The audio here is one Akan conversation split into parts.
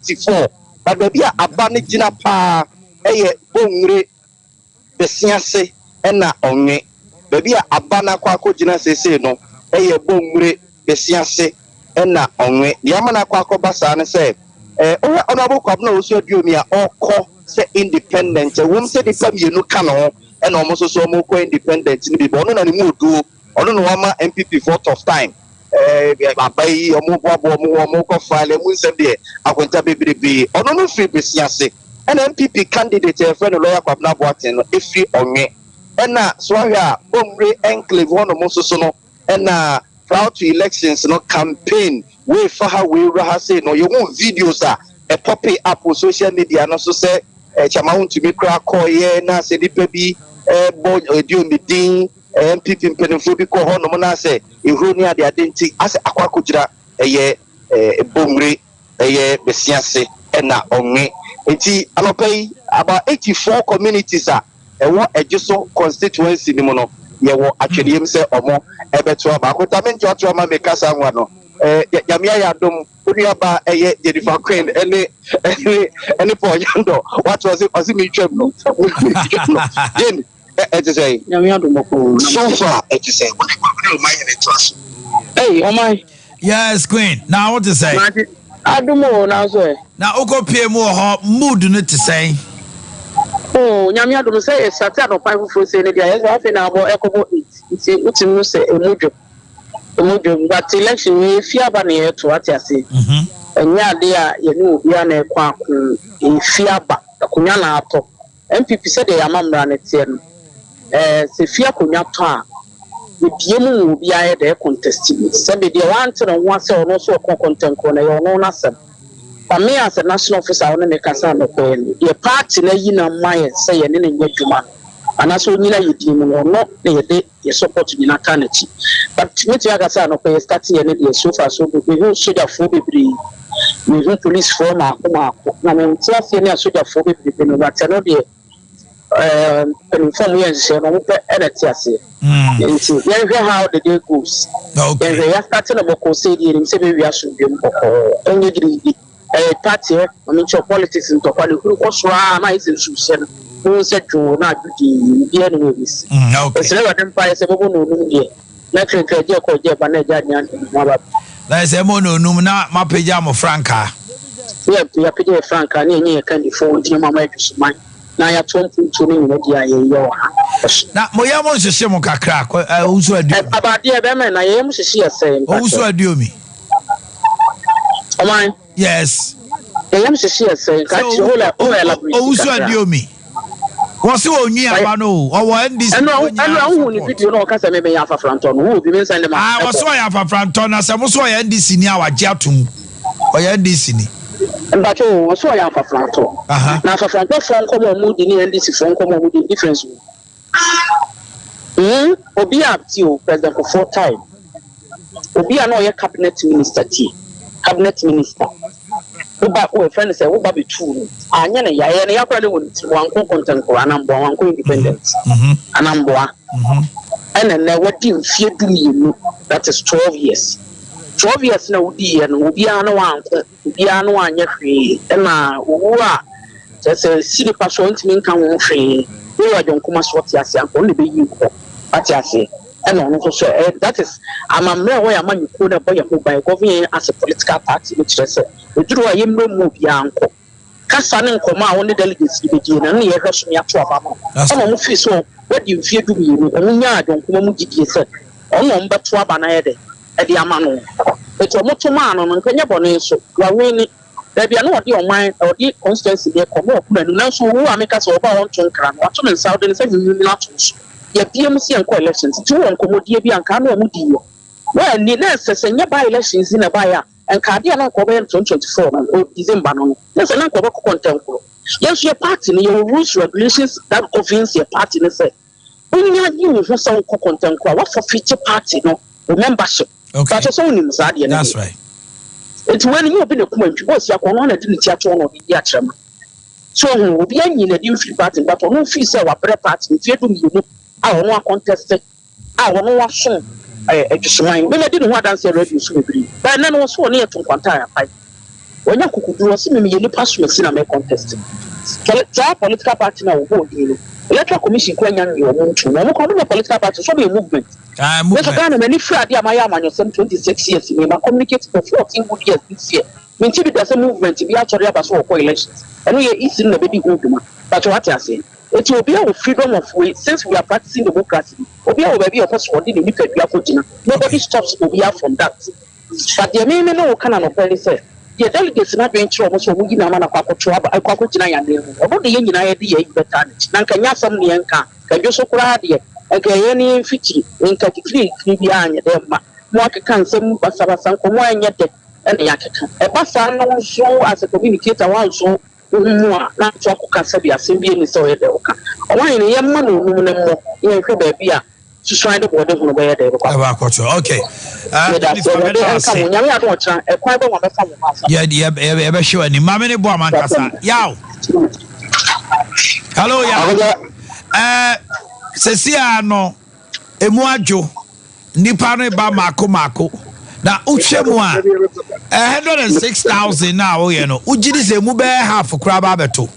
84, but baabi a aba no gyina paa ɛyɛ Bonwire, Besiase ɛna Ɔnwe. Baabi a aba no akɔ akɔgyina seesei no ɛyɛ Bonwire, Besiase ɛna Ɔnwe. Deɛ ama no akɔ akɔba saa no sɛ wohwɛ Honourable Kwabena Owusu Aduomi a ɔkɔ sɛ independent, ɛwom sɛ nipa mmienu ka ne ho ɛna ɔmo nso so ɔmo kɔ independent no bi bɔ, ɔno na ne mu oduo, ɔno na wama NPP for tough time. Aba yi ɔmo boaboa ɔmo ho, ɔmo kɔ file ɛmu nsɛm deɛ akonta bebrebe. Ɔno no firi Besiase, ɛna NPP candidate a yɛfrɛ no Lawyer Kwabena Boateng no efiri Ɔnwe. Ɛna so ahwɛ a, Bonwire Enclave hɔnom nso so no, ɛna prior to elections no, campaign wei fa ha, wei wura ha sei no, yɛhu videos a ɛpop up wɔ social media no so sɛ Chairman Wontumi kora kɔɔyɛ na sɛ nipa bi ɛbɔ Aduomi din, NPP mpanimfoɔ bi kɔ hɔnom na sɛ ehuro ne adeade, nti asɛ akɔ akɔgyina ɛyɛ Bonwire, ɛyɛ Besiase ɛna Ɔnwe. Nti anɔpɛ yi, about 84 communities a ɛwɔ Ɛgye constituency no mu no, yɛwɔ atwɛdeɛm sɛ ɔmo ɛbɛto aba. Akota me ntoatoa ma mekasa nwa no, Nyame ayɛ adom, onuaba ɛyɛ Jennifer Queen ɛne Paul Yando wato ɔse metwam no, metwam no. Jane, ɛte sɛ Nyame adom, bɔkɔɔ. So far ɛte sɛ wode wode ɔman yɛ ne toa so. Ei, ɔman. Yes, Queen, na wote sɛ? Mate adom o, na so ɛ? Na wokɔ pie mu wɔ hɔ, mood no te sɛn? O, Nyame adom sɛ yɛ start anɔpa foforɔ sei no deɛ, yɛ sɛ afei na abɔ ɛkɔbɔ 8, nti wotumi hu sɛ ɛmu dwo, ɛmu dwo. But election wei, efi aba na yɛto ate ase. Ɛnyɛ ade a yɛne obiara na ɛkɔ ako. Efi aba, akonnwa na atɔ. NPP, sɛdeɛ yɛama mmara no teɛ no, sɛ fi akonnwa tɔ a, ebie mu ma obiara yɛ dɛ contest bi. Sɛbi, deɛ wante ne ho asɛ ɔno nso ɔkɔ kɔntɛnkorɔ no, ɛyɛ ɔno n'asɛm. But me as a national officer a ɔne me kasa anɔpɛ no, deɛ party no ayi na ma yɛ sɛ yɛne ne nyɛ adwuma no anaasɛ onyina yɛ din mu no, ɔno na yɛde yɛ support nyina ka n'akyi. But metumi aka sɛ anɔpɛ yɛ start yɛ ne deɛ, so far so good. Mehu sogyafoɔ bebree, mehu policefoɔ maako maako, na mente aseɛ ne asogyafoɔ bebree no, but ɛno deɛ, mpanimfoɔ a wɔyɛ nhyehyɛ no, wɔn pɛ ɛna ɛte aseɛ. Nti yɛnhwɛ how the day goes. Yɛnhwɛ. Yɛastart no bɔkɔɔ sɛ deɛ yɛnim sɛ bɛwie asomdwem bɔkɔɔ, ɛnyɛ gidigidi. Ɛyɛ party ɛ maame nkyɛn politics ntɔkwa ne huru kɔ soro a na ayɛ sɛ nsuhyɛ no mo sɛ dwoo na adwo dii biara ne wɔ bɛsi. Ɛsrɛ Awurade mpa yɛ sɛ bɛbɔ no onum deɛ na krekre agye ɛkɔ agye ɛba na agya nea ne ho aba. Na sɛ mo na onum na mapagya mo frankaa. Ne yɛapagya yɛ frankaa ne yɛnyɛ yɛ kandifoɔ nti ma ma adwusuman na yɛatoa mpuntuo no nyina di a yɛyɛ wɔ ha. Na moyɛ mo nhyehye mo kakra, Owusu Aduomi. Abadeɛ bɛrima na yɛyɛ mo hyehye yɛ sɛ? Owusu Aduomi. Ɔman. Yes. Yɛyɛ mo hyehye yɛ sɛ nka kyerɛ wo elaborate. Owusu Aduomi. Wɔsi onwi aba no o, ɔwɔ NDC. Ɛnu ɛnu ahuhu ni video na ɔka sɛ mɛmɛ yɛ afafrantɔ no, wo obi mi nsɛn de ma. Ah, wɔsi ɔyɛ afafrantɔ, na sɛ mo so ɔyɛ NDC ni a, wagye atum ɔyɛ NDC ni. Mpatso, wɔsi ɔyɛ afafrantɔ. Na afafrantɔ fɔ nkɔmɔ a ɔmo di ne NDC fɔ nkɔmɔ a ɔmo di, difference wo? Obi a ti o, President Kufuor time, obi a na ɔyɛ cabinet minister, ti cabinet minister, woba wo efrɛ no sɛ woba bɛtu no, anyɛ ne ya, ɛyɛ ne ya koraa ne wɔ ne tirim. Wankɔ kɔntɛnkoro anamboa, wankɔ independent anamboa. Ɛna nnɛ wadi mfie 12, that is 12 years. 12 years na wodi yɛ no, obiara no wanko, obiara no wanyɛ hwee. Ɛna owu a, kyerɛ sɛ si nipa so ɔntumi nka ho hwee. Wɔyɛ adwonkoma so ɔte ase anka ɔno na ɛbɛyi hɔ ate ase. Ɛna ɔno nso so that is amammerɛ a wɔyɛ amanyɔkuo no ɛbɔ yɛn ho ban, govern yɛn as a political party no. Kyerɛ sɛ ɛduru hɔ a, yɛmmerɛ mu obiara nkɔ kasa ne nkɔmɔ a wɔne delegates no bɛdie no, ɛno na yɛhwɛ so ne ato aba no. Ɛna ɔmo firi so wɔdi mfeɛ 12, ɔmo nyaa adwonkoma mu gyidie sɛ ɔno na ɔmo bɛto aba no ayɛ dɛ ɛde ama no. Eti ɔmo to maa no no, nkɛnyɛ bɔne so wawene baabi a na ɔde ɔman, ɔde constituency ne kɔ na ɔko n'anim. Nanso owu a meka sɛ ɔba a ɔnto nkra no, wato ne nsa, ɔde ne nsa nwinwin ato so. Yɛbie mu sɛ yɛnkɔ elections, nti wowɔ nkɔmmɔdie bi a nka na ɔmo di yɛ wɔani na ɛsɛ sɛ nyɛ by elections na ɛbaeɛ a, nka adeɛ a na nka ɔbɛyɛ no 2024 no December no, na sɛ na nka ɔbɛkɔ kɔntɛnkoro. Yɛn nso yɛ party no, yɛwɔ rules, regulations that governs yɛ party no sɛ wonya yi wo ho sɛ wokɔ kɔntɛnkoro a, woaforfeit party no wo membership. Bàtɛ sɛ wonim saa adeɛ no. That's right. Nti wɔn anim obi na kuma ntwi bɔɔsi akɔ ɔno ana de ne ti ato ɔno ɔde di akyerɛ ma so ɔho obi anyi na de mfiri party no, but ɔno mfiri sɛ wabrɛ party no mfie 12 a ɔno acontest a ɔno wasom adwusuman mɛmɛ di ne ho adanseɛ radio so bebree bɛn nɛ no wɔ so ɔne yɛ to nkwanta a apae. Wanya akokoduru, ɔse me meyɛ nipa asomasi na me contest. Saa political party no a wɔbɔɔ din no, Electoral Commission koraa nnya nnye wɔn ntom. Wɔn koraa wɔnyɛ political party, nso wɔyɛ movement. Ah, Me nso movement. Ghana m'ani firi adeɛ a mayɛ amanyɔsɛm 26 years nie, ma communicate for 14 good years this year. Mente bi da sɛ movement bi asɔre aba sɛ wɔkɔ elections. Ɛno yɛ EC no na ɛbɛdi ho dwuma. Pakyɛ wate aseɛ? Enti obiara wɔ freedom of way since we are practicing democracy no, obiara wɔ baabi a ɔpɛ sɛ ɔde ne nipadua kɔgyina. Nobody stops obiara from that. But deɛ me me ne wo ka no anɔpa yi ne sɛ, deɛ delegates no adwene kyerɛ wɔn sɛ wɔyi no ama no akɔ akɔto aba, akɔ akɔgyina yɛn anan mu no, ɔno de yɛn nyinaa yɛde yɛn ayi bɛtaa n'akyi. Na nka ɛnyɛ asɛm ne yɛnka a, nka dwo so koraa deɛ, nka ɛyɛ ne yɛn mfikyiri, nka titiri mfiri biara anyɛ dɛ mma. Mo akeka nsɛm basabasa, nkɔmmɔ a ɛnyɛ dɛ na yɛakeka. Ɛba saa na wo nso as a communicator woanso wo ho mu a, na ato akɔka sɛdeɛ asɛm bi nni sɛ ɔyɛ dɛ ɔka. Ɔwahene, yɛmma no onum no mmɔ na yɛnhwɛ baabi a susuan de bɔɔde hono bɛyɛ dɛ bɛkɔ Ɛbɛ akɔto. Okay. Meda ase, Jennifer, Awurade meda nka ase. mo. Nyame adom ɔkyena, ɛkwan bɛ ho a mɛfa mo ho asa. Yɛ yɛ yɛ yɛbɛhwɛ w'anim. Maame ne boa mankasa. Yaw. Hello, yaw. Akoja. Eh, sɛsi a no, emu adwo. Nnipa no ba mmaako mmaako. Na wohwɛ mu a, 106,000 na woyɛ no, wogye di sɛ emu bɛyɛ half koraa ba abɛto?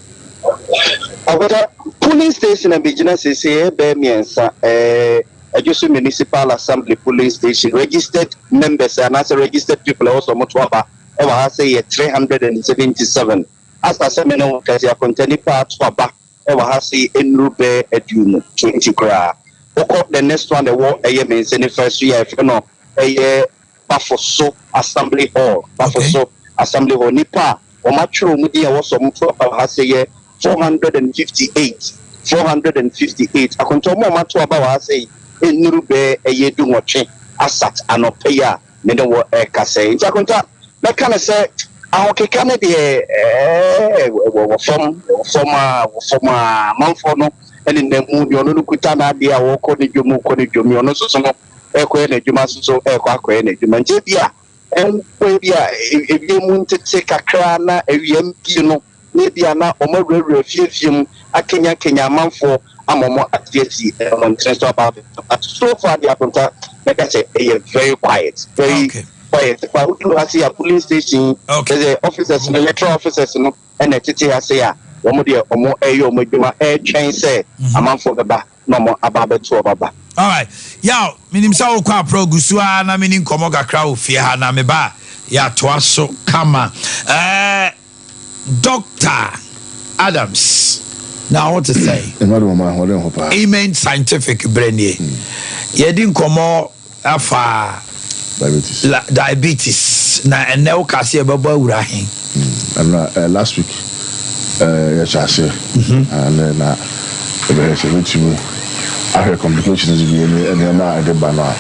Akwata, polling station a megyina seesei ɛyɛ bɛyɛ mmiɛnsa, ɛɛ Adwoso Municipal Assembly polling station, registered members anaasɛ registered people a ɛwɔ sɛ wɔto aba wɔ ha sɛ yɛ 377. Asa sɛ me ne wo kasa yi, Akonta nnipa ato aba wɔ ha sei nnuru bɛyɛ aduonu, 20 koraa. Wokɔ the next one ɛwɔ ɛyɛ me nsa nifa so yi a yɛfrɛ no ɛyɛ Bafoso Assembly Hall, Bafoso Assembly Hall, nnipa a wɔatwerɛ wɔn din a ɛwɔ sɛ wɔto aba wɔ ha sei yɛ 458, 458. Akonta wɔn a wɔato aba wɔ ha sei nnuru bɛyɛ ɛyɛ dunwɔtwe asat anɔpa yi a me ne wo rekasa yi. Nti Akonta, mɛka no sɛ ahokeka no deɛ ɛɛ wɔ fam, wɔ fam a, wɔ fam a, amanfoɔ no nenam mu, deɛ ɔno no kuta n'adeɛ a ɔrekɔ ne dwom rekɔ ne dwom, deɛ ɔno nso so no rekɔyɛ n'adwuma nso so rekɔ akɔyɛ n'adwuma. Nti ebi a mpo ebi a ewiem ntete kakra na awia mpie no, na ebia na wɔawurawura afie afie mu akanyankanyan amanfoɔ ama wɔn ate asi mmɔntene so aba abɛtɔ. But so far deɛ Akonta mɛka sɛ ɛyɛ very quiet, very Okay. quiet. Ba woduru ha sei a polling station Okay. kyerɛ sɛ officers no, electoral officers no ɛna ɛtete ha sei a wɔn deɛ wɔn ɛreyɛ wɔn adwuma ɛretwɛn sɛ amanfoɔ bɛba na wɔn aba abɛto wɔn aba. Alright. Yaw, menim sɛ wokɔ aprɔ gu so ara na meni nkɔmmɔ kakra wɔ fie ha na meba a yɛatoa so kama. Eh, Doctor Adams, na wo te sɛn? Ɛma de wɔn ahoɔden ho paa. Amen Scientific berɛ nie. Yɛdi nkɔmmɔ afa Diabetes. La, diabetes na ɛnɛ wo kaa sɛ yɛbɛbɔ awura he? Ɛna eh, last week eh, yɛhyɛ aseɛ. Ɛnɛ na yɛbɛhwɛ sɛ yɛbɛtumi ahwɛ complications bi ne nneɛma a ɛde ba no a.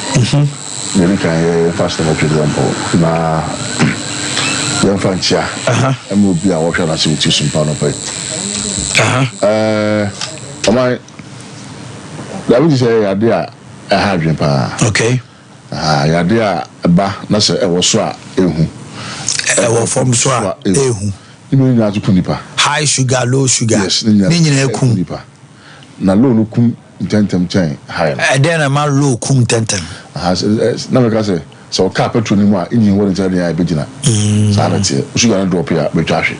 Deɛ ɛdi kan, yɛmfa aseda ma Twedeampɔw na yɛmfa nkyea ma obi a wɔhwɛ no ase wɔ ti so mpa anɔpa yi. Ɔman, diabetes yɛ yadeɛ a ɛha adwene paa. Okay. Yadeɛ a ɛba na sɛ ɛwɔ so a ɛhu. Ɛwɔ fam so a ɛhu. Ne mmienu nyinaa nso ku nipa. High sugar, low sugar. Yes, ne nyinaa ku nipa. Na low no kum ntɛmntɛm kyɛn high no. Ɛdɛn na ɛma low kum ntɛmntɛm? Aha, sɛ, na meka sɛ, sɛ ɔkaa petrol no mu a, engine wɔ ne nkyɛn deɛ a, ɛbɛgyina. Saa na ɛteɛ. Wo sugar no drop a, bɛtwa ahwe.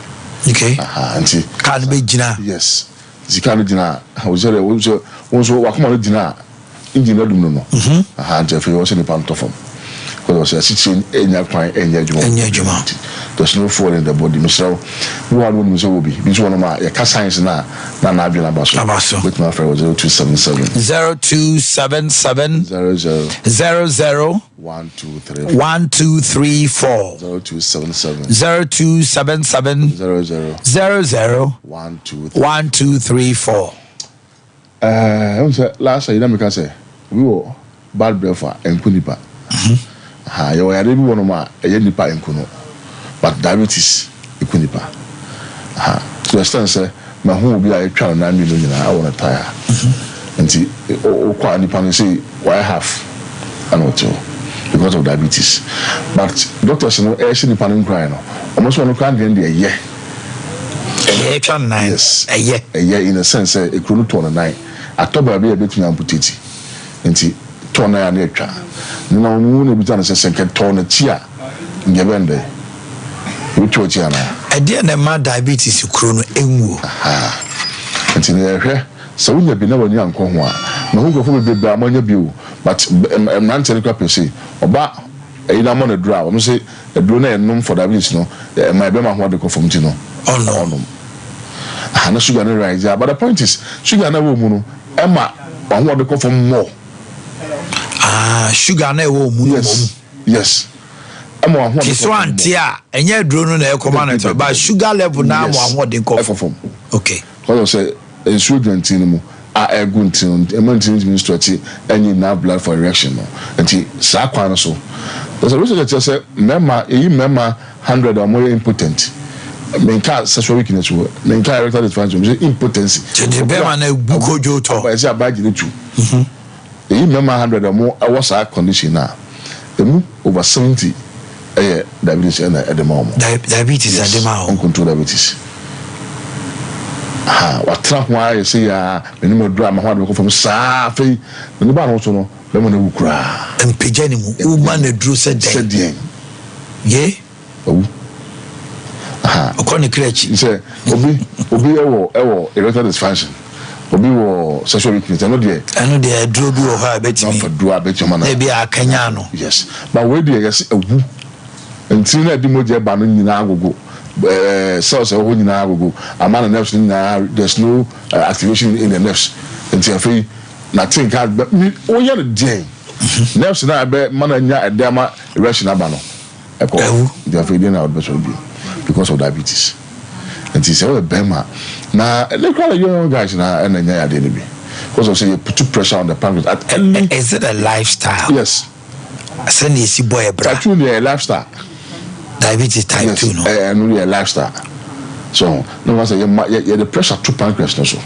Okay. Aha, nti. Car no bɛgyina. Yes. Nti car no gyina a, wo sɛ deɛ, wo nso, wo nso w'akoma no gyina a, engine no adum no no. Aha, nti afei ɛwɔ sɛ nipa no tɔ fam. Because ɔsɛ asikyire nnya kwan nyɛ adwuma wɔ Ɛnyɛ adwuma. Nti, there's no fuel in the body. Mesrɛ wo, bi wɔ hɔ a na wonim sɛ wɔ bi. Bi nso wɔ nom a, yɛka science no a, na n'adwene aba so. Aba so. Wobɛtumi afrɛ wɔ 0277. 0277. 00. 00. 1234. 1234. 0277. 0277. 00. 00. 1234. 1234. Ɛɛ, wohu sɛ last year na meka sɛ obi wɔ bad breath a ɛnku nipa. Aha, yɛwɔ yareɛ bi wɔ nom a ɛyɛ nipa ɛnku no, but diabetes ɛku nipa. Aha, to the extent sɛ mahu obi a yɛtwa no nan mmienu nyinaa ɛwɔ ne tire. Nti wokɔ a nipa no sei wayɛ half ɛna ɔte hɔ because of diabetes. But doctors no ɛrehyɛ nipa no nkuran no, wɔn sɛ ɔno koraa deɛ no deɛ ɛyɛ. Ɛyɛ atwa ne nan. Yes. Ɛyɛ. Ɛyɛ in a sense sɛ ekuro no tɔɔ ne nan. Atɔ baabi a ebetumi amputate. Nti tɔɔ nan a na atwa. Ne na wɔn mu na ebisa no sɛ sɛ nka tɔɔ n'akyi a nka ɛbɛn dɛn? Wobɛtwa w'akyi anaa? Ɛdeɛn na ɛma diabetes kuro no nwuo? Ahaa. Nti no yɛhwɛ, sɛ wonya bi na w'ani ankɔ ho a, mahu nkurɔfoɔ bebrebe a wɔanya bi o, but mmeranteɛ no koraa pɛ sei, ɔba ɛyi no amɔ no aduro a, wɔn se aduro no a yɛnom for diabetes no, ɛma ɛbɛma ahoɔden kɔ fam nti no, ɔnnom. Aha, na sugar no rise a, but the point is, sugar no a ɛwɔ mu no, ɛma w'ahoɔden kɔ fam more. Ah, sugar no a ɛwɔ mu no mmom. Yes, yes. Ɛma w'ahoɔden kɔ fam. Ti so ante a, ɛnyɛ aduro no na ɛkɔma no tɔ, but sugar level na ama w'ahoɔden kɔ fam. Okay. Because of sɛ nsuo gyina ntini no mu a ɛgu ntini no, ɛma ntini no ntumi nstretch ɛnyɛ enough blood for erection no. Nti saa kwan no so. There's a research ɛkyerɛ sɛ mmarima, yɛyi mmarima hundred a wɔyɛ impotent, menka sexual weakness o, menka erectile dysfunction, mesɛ impotency. Kyerɛ bɛrima no abu kodwo tɔ. Ɛsɛ abaa gyina tu. Yɛyi mmarima hundred a wɔn wɔ saa condition no a, ɛmu over 70 ɛyɛ diabetes ɛna ɛde ma wɔn. Diabetes na ɛde ma wɔn. Yes, uncontrolled diabetes. Ha, watena ho ara yɛ sɛ yɛ a, n'anim aduru ama ho ade bɛkɔ fam saa, afei n'ani baa ne ho so no, bɛrima no awu koraa. Mpagya ne mu, woma no aduro sɛ dɛn? Sɛ deɛn? Ye? Wawu. Aha. Ɔkɔ ne kra akyi. Sɛ obi obi ɛwɔ ɛwɔ erectile dysfunction, obi wɔ sexual weakness, ɛno deɛ. Ɛno deɛ aduro bi wɔ hɔ a ɛbɛtumi. Nafa duro a ɛbɛtumi ama no. Ebi a akanyan no. Yes, but wei deɛ yɛsi awu. Ntini na ɛde mogya ba no nyinaa agogo, ɛɛ cells ɛwɔ hɔ nyinaa agogo, ama na nerves no nyinaa there's no activation in the nerves. Nti afei na te nka bɛ mi woyɛ no deɛn? Nerves no a ɛbɛ ma no anya ɛdɛ ama erection aba no. Ɛkɔ Awu. Nti afei deɛ na ɔde bɛsɔre bio because of diabetes. Nti sɛ woyɛ bɛrima na ɛnɛ koraa na young guys na ɛna nya yadeɛ no bi because of sɛ yɛ put pressure on the pancreas at early. Is it a lifestyle? Yes. Sɛnea esi bɔ yɛ bra. Type 2 deɛ yɛ lifestyle. Diabetes type 2 no. Yes, ɛno deɛ yɛ lifestyle. So na wɔn sɛ yɛ ma yɛ yɛde pressure to pancreas no so.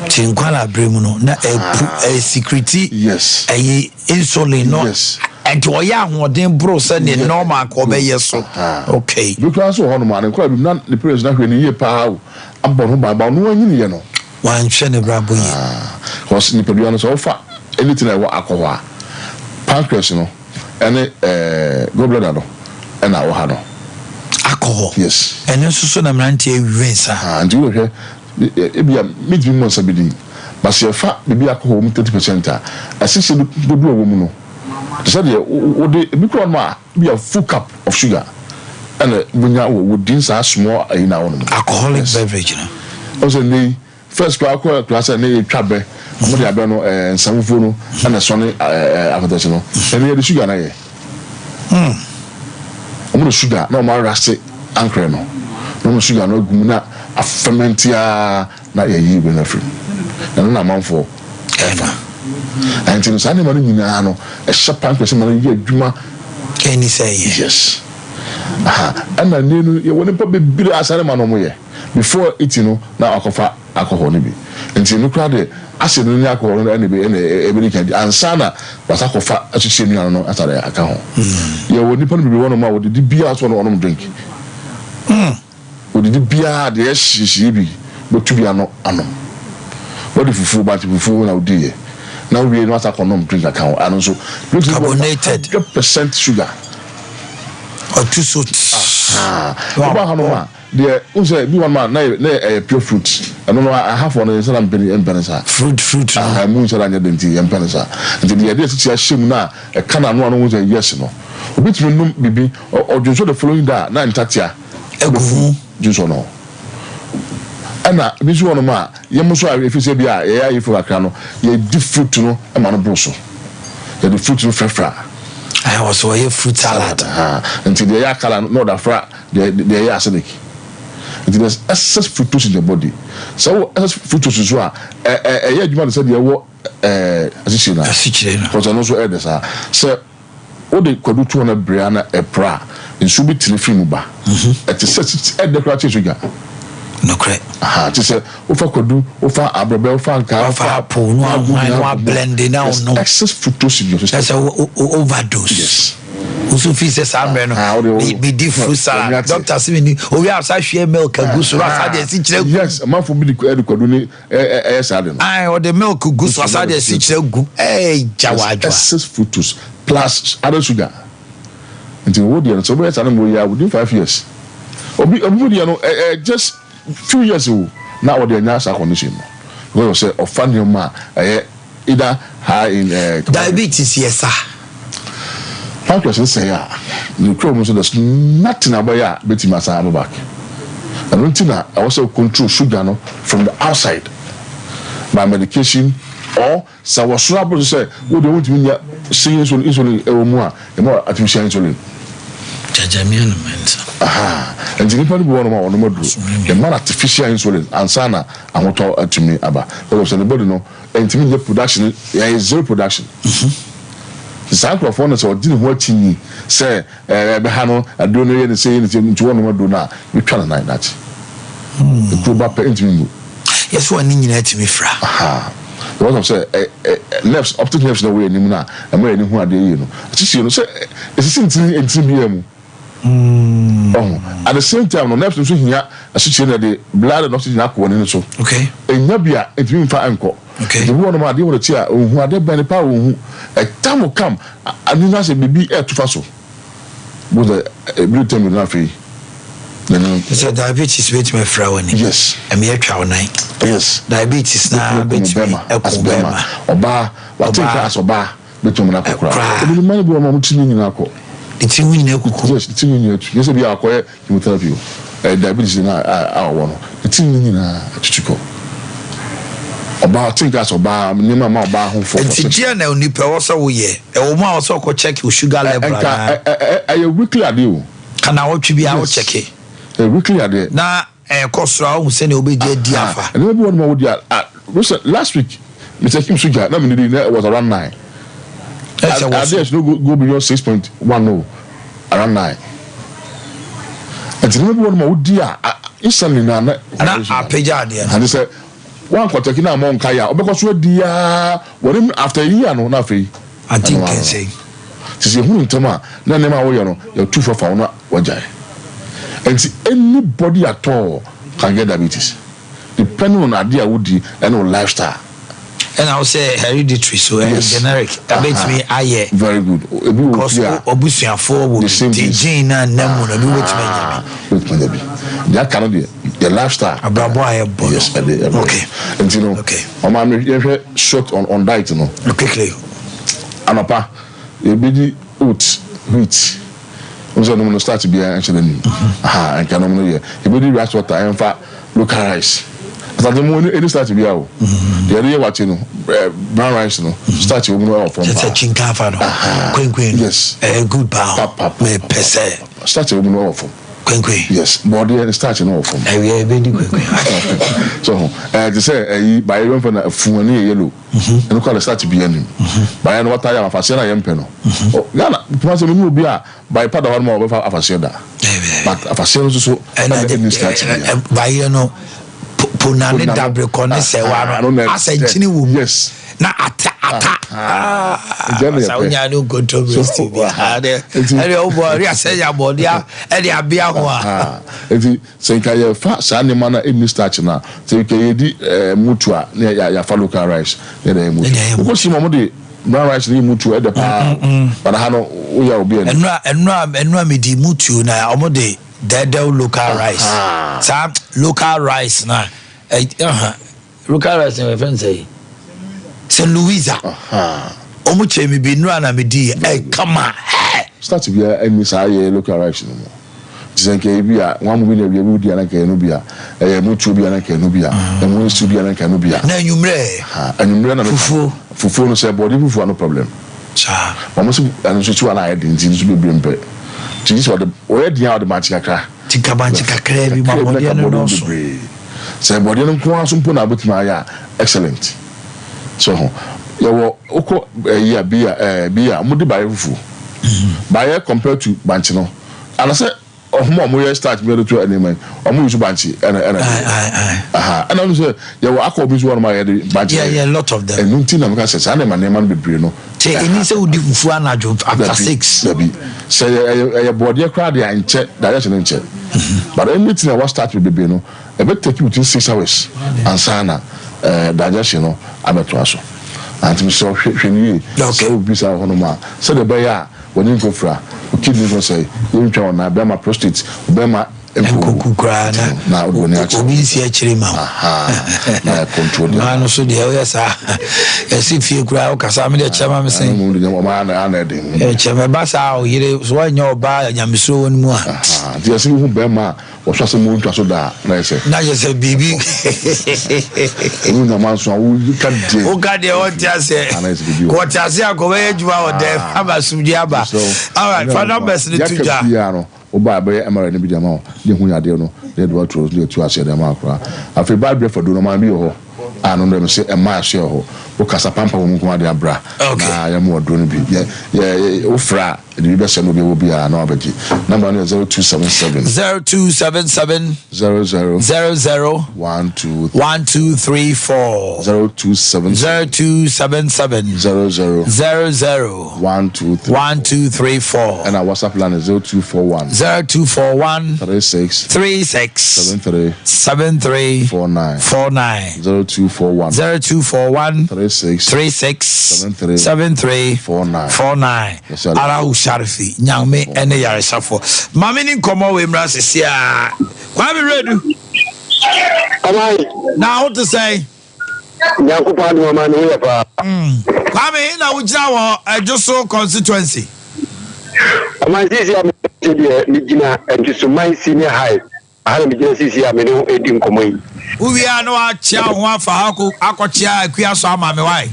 Ti nkwala abere mu no na ɛpu ɛsikriti. Yes. Ɛyi insulin no. Yes. Ɛnti ɔyɛ ahoɔden boro sɛ ne normal nka ɔbɛyɛ so. Okay. Bi koraa nso wɔ hɔnom a ne nkwadaa bi mu na ne parents no ahwɛ no yie paa o, abɔ ne ho ban, but ɔno anyini yɛ no. Wanhwɛ ne brabɔ yie. Because nipadua no sɛ wofa anything a ɛwɔ alcohol a, pancreas no ɛne ɛɛ gallbladder no ɛna ɛwɔ ha no. Alcohol? Yes. Ɛno nso so na mmeranteɛ we nsa. Nti wobɛhwɛ Ebia mintumi mmɔ nsa bi din, but sɛ yɛfa biribi a alcohol wɔ mu 30% a, asikyire dodoɔ a ɛwɔ mu no, te sɛ deɛ wode, ebi koraa nom a, ebia full cup of sugar ɛna wonya wɔ within saa small ayi no a wonom no. Alcoholic Yes. beverage no. Wohu sɛ nnɛ yi, first koraa wokɔ akura sɛ nnɛ yɛtwa bɛ, wɔde abɛ no, ɛɛ, nsa fufuo no ɛna ɛsɔne ɛɛ, akɔtɛkye no. Ɛnnɛ yɛde sugar na ayɛ. Wɔde sugar na wɔn arase ankorɛ no, na wɔde sugar no agu mu na afɛmɛnte ara na yɛayi wei no afiri mu. Na ɛno na amanfoɔ ɛfa. Ɛnti no saa nneɛma no nyinaa no ɛhyɛ pancreas ma no yɛ adwuma. Ɛni sɛ ɛyɛ. Yes. Aha. Ɛna nne no yɛwɔ nipa bebree a saa nneɛma no wɔyɛ. Before eating no na wakɔfa alcohol no bi. Nti no koraa deɛ acid no ne alcohol no ɛna ɛna ɛbɛdi kan ansa na wasa akɔfa akyekyere nnuane no asa de aka ho. Yɛwɔ nipa no bebree wɔ nom a wɔdidi biara so wɔnom drink. Wɔdidi biara deɛ ɛhyehyeɛ bi bɛtu bi ano anom. Wɔde fufuo bankye fufuo na wodiiɛ na wowie no wasa akɔnom drink aka ho. Ano nso drink no bi wɔ nom a Carbonated. 100% sugar. Ɔtu so tss. Ahaa. Woba hanom a Deɛ wohu sɛ bi wɔ nom a na yɛ na ɛyɛ pure fruit ɛno no ahafoɔ no yɛn nsa na mpɛ yɛmpɛ no saa. Fruit fruit no. Aha emu nsa na nyɛ den nti yɛmpɛ no saa nti deɛ yɛde asikyire ahyɛ mu no a ɛka n'ano a na wohu sɛ yes no obi tumi nom biribi ɔdwonsɔ the following day a na ntatea Egu ho. dwonsɔ no ho ɛna ebi nso wɔ nom a Yɛn nso a ɛfiri sɛ bi a yɛyɛ ayefo kakra no, yɛdi fruit no ma no boro so. Yɛde fruit no frafra. Ɛɛ wɔ so wɔyɛ fruit salad. Salad, Nti deɛ ɛyɛ akala no na ɔde afra deɛ deɛ ɛyɛ acidic. Nti there's excess fructose in the body. Sɛ wowɔ excess fructose nso a, ɛ ɛ ɛyɛ adwuma te sɛ deɛ ɛwɔ ɛɛ asikyire no a. Asikyire no. Because ɛno nso ɛyɛ dɛ saa. Sɛ Wode kwadu to hɔ na bere a na ɛpra a, nsuo bi tene firi mu ba. Ɛte sɛ sisi, ɛdɛ koraa kyɛn sogya. Nokorɛ. Aha, te sɛ wofa kwadu, wofa abrɔbɛ, wofa ankaa, Wofa apple na wahwan na wablende na wonom. There's excess fructose in your system. Kyerɛ sɛ wo overdose. Yes. Wo nso fii sɛ saa mmerɛ no, Aha, wode wo. medi fruit salad. Doctor se menni, owie a ɔsan hwie milk agu so na ɔsan de asikyire agu mu. Yes, amanfoɔ bi de kwadu ne ɛyɛ saa de no. Ae, ɔde milk gu so asa de asikyire gu. Ɛɛ gya w'adwoa. Excess fructose plus added sugar. Nti wo deɛ no sɛ wobɛyɛ saa no ma oyi a within 5 years. Obi obi mu deɛ no ɛ ɛ just few years o na ɔde anya saa condition no because of sɛ ɔfa nneɛma a ɛyɛ either high in eh, Diabetes yɛ sa. Pancreas no sɛe a, ne kura mu nso there's nothing a wobɛyɛ a bɛtumi asan aba back. Ɛno nti na ɛwɔ sɛ wo control sugar no from the outside by medication or sɛ wɔ soro aboro so sɛ wo deɛ wontumi nya sin insulin insulin ɛwɔ mu a yɛma artificial insulin. Jajamia no mɛnsa. Aha, nti nipa no bi wɔ nom a wɔnom aduro yɛma no artificial insulin ansa na ahotɔ atumi aba because of sɛ ne body no ɛntumi nyɛ production yɛyɛ zero production. Saa nkurɔfoɔ no sɛ ɔgye ne ho akyinnye sɛ ɛbɛha no aduro no yɛ ne sei ne sei nti wɔnom aduro no a bɛtwa ne nan dakye. Ekuro ba pɛ ɛntumi ngu. Yɛ so ani nyinaa tumi fira. Aha because of sɛ ɛ ɛ nerves optic nerves na ɛwɔ yɛn anim no a ɛma yɛn ani hu adeɛ yie no akyikyie no sɛ ɛsisi ntini ntini biara mu. Ɔho at the same time no nerves no nso hia asikyire na ɛde blood and oxygen akɔ w'ani no so. Okay. Enya bi a ntumi nfa nkɔ. Okay. Nti bi wɔ nom a adeɛ wɔ n'akyi a onhu adeɛ bɛn ne paa onhu. Ɛtam will come ani no asɛ biribi ɛɛto fa so. Bo sɛ ebiri tɛm bi no afei n'ani. Sɛ diabetes betumi afira w'ani. Yes. Ɛmi atwa wo nan. Yes. Diabetes na betumi ɛko bɛrima. Ɔbaa wate nka as ɔbaa. Bɛtumi amena akɔ koraa. Ebi ne mma no bi wɔ hɔ a wɔn ti nwi nyinaa kɔ. Ne ti ho nyinaa kuku. Yes, ne ti nwi nyinaa tu. Nyɛ sɛ bi a akɔyɛ chemotherapy o. Ɛyɛ diabetes no a a ɔwɔ no. Ne ti nwi nyinaa atutu kɔ. Ɔbaa ɔte nka sɛ ɔbaa nneɛma ma ɔbaa ho fɔ. Nti deɛ na onipa ɛwɔ sɛ woyɛ? Ɛwɔ mu a ɛwɔ sɛ ɔkɔ check wo sugar level anaa? Nka ɛyɛ weekly adeɛ o. Ka naawɔtwe biara wo check. Ɛyɛ weekly adeɛ. Na Ɛkɔ soro a, wohu sɛnea wobegye adi afa. Nneɛma bi wɔ hɔ nom a wodi a, ah, recent, last week, Mister Kim Suja, na menidi, na it was around 9. Ɛsɛ wɔ so. Adeɛ no go, go beyond 6.1 no, around 9. Nti nneɛma bi wɔ hɔ nom a wodi a, instantly na na. Na apagya adeɛ no. Ade sɛ, wankɔ tɛki na ama nka yɛ a, wobɛkɔ so adi aa, wɔne after a year no, na afei. Ade nkɛnsɛn. Nti sɛ yɛhunu ntɛm a, na nneɛma a woyɛ no, yɛtu fo afa wo na wagyae. Nti anybody at all can get diabetes depending on adeɛ a wodi ɛne wo lifestyle. Ɛna wo sɛ hereditary so ɛyɛ Yes. generic ɛbɛtumi ayɛ. Very good. Ebi wɔ Because fie a. obusuafoɔ wɔ The bi same nti genes. gene na nam mu no ebi wobɛtumi anya bi. Wobɛtumi anya bi. Deɛ aka no deɛ yɛ lifestyle. Abrabɔ a yɛbɔ no. Yes ɛde ɛbrɛ. Okay. Nti no Okay. ɔmaa me yɛhwɛ short on on diet no. Quickly. Anɔpa yɛbɛdi oat wheat. Wohu sɛ nom no starch biara nhyɛ n'anim. Aha, nka nom no yɛ. Yɛbɛdi rice water, ɛmfa local rice. Asante mu ɛni starch biara o. Deɛ yɛde yɛ wakye no, brown rice no, starch wɔ mu no ɛwɔ fam paa. Kyɛ sɛ kyinkafa no, kwenkwen no, Yes. ɛyɛ good paa o. Pa, pa, pa, Mepɛ sɛ. Starch wɔ mu no ɛwɔ fam. Kwenkwen. Yes, bɔɔdeɛ no starch no wɔ fam. Awia yɛbɛdi kwenkwen. So ho, ɛɛ te sɛ ɛyi, bayerɛ bɛmfa na afu ɛno yɛ yellow. Ɛno koraa de starch biara nnim. Bayerɛ no wɔtaa yɛ afaseɛ no a yɛmpɛ no. Ghana Kumasi menni obi a baye pa da hɔ nom a ɔbɛfa afaseɛ da. But afaseɛ no nso so ɛna ɛnni starch biara. Bayerɛ no pona ne dabrekɔ ne sɛwa no asɛ nkyene wɔ mu. Yes. Na ata ata. Sa wonya ne nkontommire stew bi. Ɛne wobɔ ɛne asɛ nya bɔɔdeɛ ɛde abea ho a. Nti Sɛ nka yɛfa saa nneɛma no a ɛnni starch no a, sɛ nka yɛdi mutu a, na yɛafa local rice na yɛde ayɛ mutu. Wokɔ Sima wɔde brown rice no yɛ mutu a, ɛdɛ paa o. But ha no, woyɛ a obi anni. Ɛnora, ɛnora, ɛnora medi mutu na wɔde dɛɛdɛw local rice. Saa local rice no a, ɛ, Local rice no yɛfrɛ no sɛ St. Louisa. Wɔn kyɛ mi bi nnura na mi di yɛ ɛ kama hɛ. Starch biara ɛnni saa yɛ local rice no mu. Nti sɛ nka ebi a wɔn amu bi na awia bi wodi a na nka ɛno bi a ɛyɛ mutuo bi a na nka ɛno bi a ɛmo stew bi a na nka ɛno bi a. Na anwummerɛ. Anwummerɛ na fufuo. Fufuo no sɛ bɔɔde fufuo a no problem. Saa. Wɔn nso ɛno nso kyiwa na ayɛ den nti nso bebree mpɛ. Nti sɛ ɔde ɔyɛ den a ɔde bankye kakra. Nti ka bankye kakra bi ma bɔdeɛ no dɔɔso. Sɛ bɔdeɛ no nko ara so mpo na wobɛtumi ayɛ a, excellent. So ho? Yɛwɔ, wokɔ ɛyi a, bi a, ɛɛ, bi a, wɔde bayɛ fufuo. Bayɛ compared to bankye no. Anasɛ wɔn a wɔyɛ starch bi de to nneɛma yi, wɔn use bankye ɛna ɛna. Aha, ɛna wɔn sɛ yɛwɔ akɔ bi nso wɔ nom a yɛde bankye. Yeah, yeah, lot of them. Ɛnu nti na meka sɛ saa nneɛma nneɛma no bebree no. Kyɛ ɛni sɛ wodi fufuo anadwo after 6. Dabi, sɛ ɛyɛ ɛyɛ bɔdeɛ koraa deɛ nkyɛ, digestion nkyɛ. But anything a wa start with bebree no, ɛbɛ take you between 6 hours ansa na digestion no abɛtoa so. Anti mesrɛ wo, hwɛ hwɛ no yie. Sɛ wo bisa wɔ hɔnom a, sɛdeɛ ɛbɛyɛ a w'ani nkɔfira, wo kidney nkɔsɛe, yɛntwa wo nan, bɛrima prostate, bɛrima. Nkoku koraa na obi nsi akyire ma wo. Mmaa no so deɛ woyɛ saa yɛsi fie koraa wokasa me deɛ kyerɛ ma me sɛn kyerɛ me ba saa ɔyere so woanyɛ ɔbaa nyamesuro wɔ no mu a. Nti yɛsi wohu bɛrima a wɔhwɛ asɛm mu ntwa so da a na yɛ sɛ. Na yɛ sɛ biribi. Ɔno nyama nso a woka deɛ. Woka deɛ wɔnte aseɛ. Wɔte aseɛ a kɔbɛyɛ adwuma wɔ dɛm ama asomdwe aba. Alright, fa numbers no to dwa. Woba a yɛbɛyɛ MRI no bi de ama wo na yɛahu yadeɛ no na yɛde wo ato na yɛatu aseɛ de ama wo koraa. Afei baa berɛ faduro no ɔman bi wɔ hɔ a no deɛ mese ɛmma aseɛ wɔ hɔ. Wokasa pampa wɔ mu nko ara de abra na yɛma wo aduro no bi. Yɛ yɛ wofrɛ a yɛde bi bɛsɛne obi a ɛwɔ biara na wabɛgye. Number no yɛ 0277. 0277. 00. 00. 12. 1234. 0277. 0277. 00. 00. 1234. 1234. Ɛna WhatsApp line 0241. 0241. 36. 36. 73. 73. 49. 49. 0241. 0241. 36. 36. 73. 73. 49. 49. Arahu Sharifi Nyame ɛne yaresafo. Maame ni nkɔmɔ wɔ emra sisi a. Kwame Redu. Amai. Na ho te sɛn? Nyankopɔn adom ama ne ho yɛ paa. Kwame, he na wogyina wɔ Adwoso constituency? Ɔman sisi a mete deɛ megyina Adwosoman Senior High. Aha na megyina sisi a me ne wo redi nkɔmmɔ yi. Wowie a na wakyea wo ho afa ha akɔkyea Akua so ama me wae.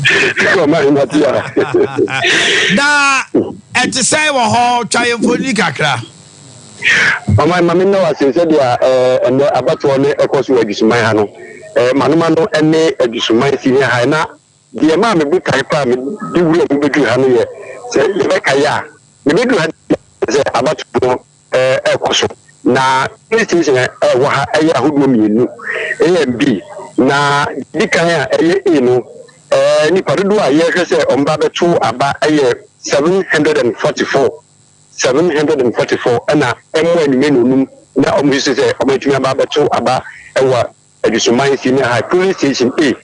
Ɔman mate a. Na ɛte sɛn wɔ hɔ? Twa yɛn mfonini kakra. Ɔman, ma menna wo ase sɛdeɛ ɛnnɛ abatoɔ no ɛkɔ so wɔ Adusuman ha no. Manoma no ne Adusuman Senior High. Na deɛ ɛmaa me botae paa mede wura mu bɛduru ha no yɛ sɛ yɛbɛkae a, mebɛduru ha sɛ abatoɔ no ɛrekɔ so. Na police station a ɛwɔ ha ɛyɛ ahodoɔ mmienu, A and B. Na deɛ ɛdi kan a ɛyɛ A no, nnipa dodoɔ a yɛrehwɛ sɛ wɔba abɛto aba yɛ 744. 744 na ɛmmɔ anwummerɛ nnɔnnum na wɔsusu sɛ wɔatumi aba abɛto aba wɔ Adusuman Senior High Polling Station A.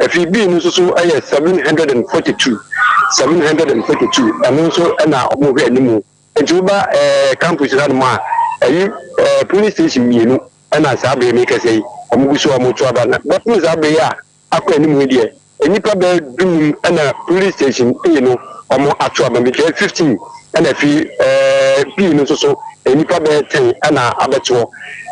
Afei B no nso so yɛ 742, 742, ɛno nso na wɔhwɛ anim. Nti woba eh, campus hanom a, ɛyi eh, polling station mmienu na saa bere mekasa yi wɔgu so a wɔto aba na bɛpem saa bere yi a akɔ anim yi deɛ, nnipa bɛyɛ dunum na police station A no wɔn ato aba, mekyerɛ 15 ɛna fi ɛɛ B no nso so nnipa bɛyɛ 10 ɛna abɛtoɔ.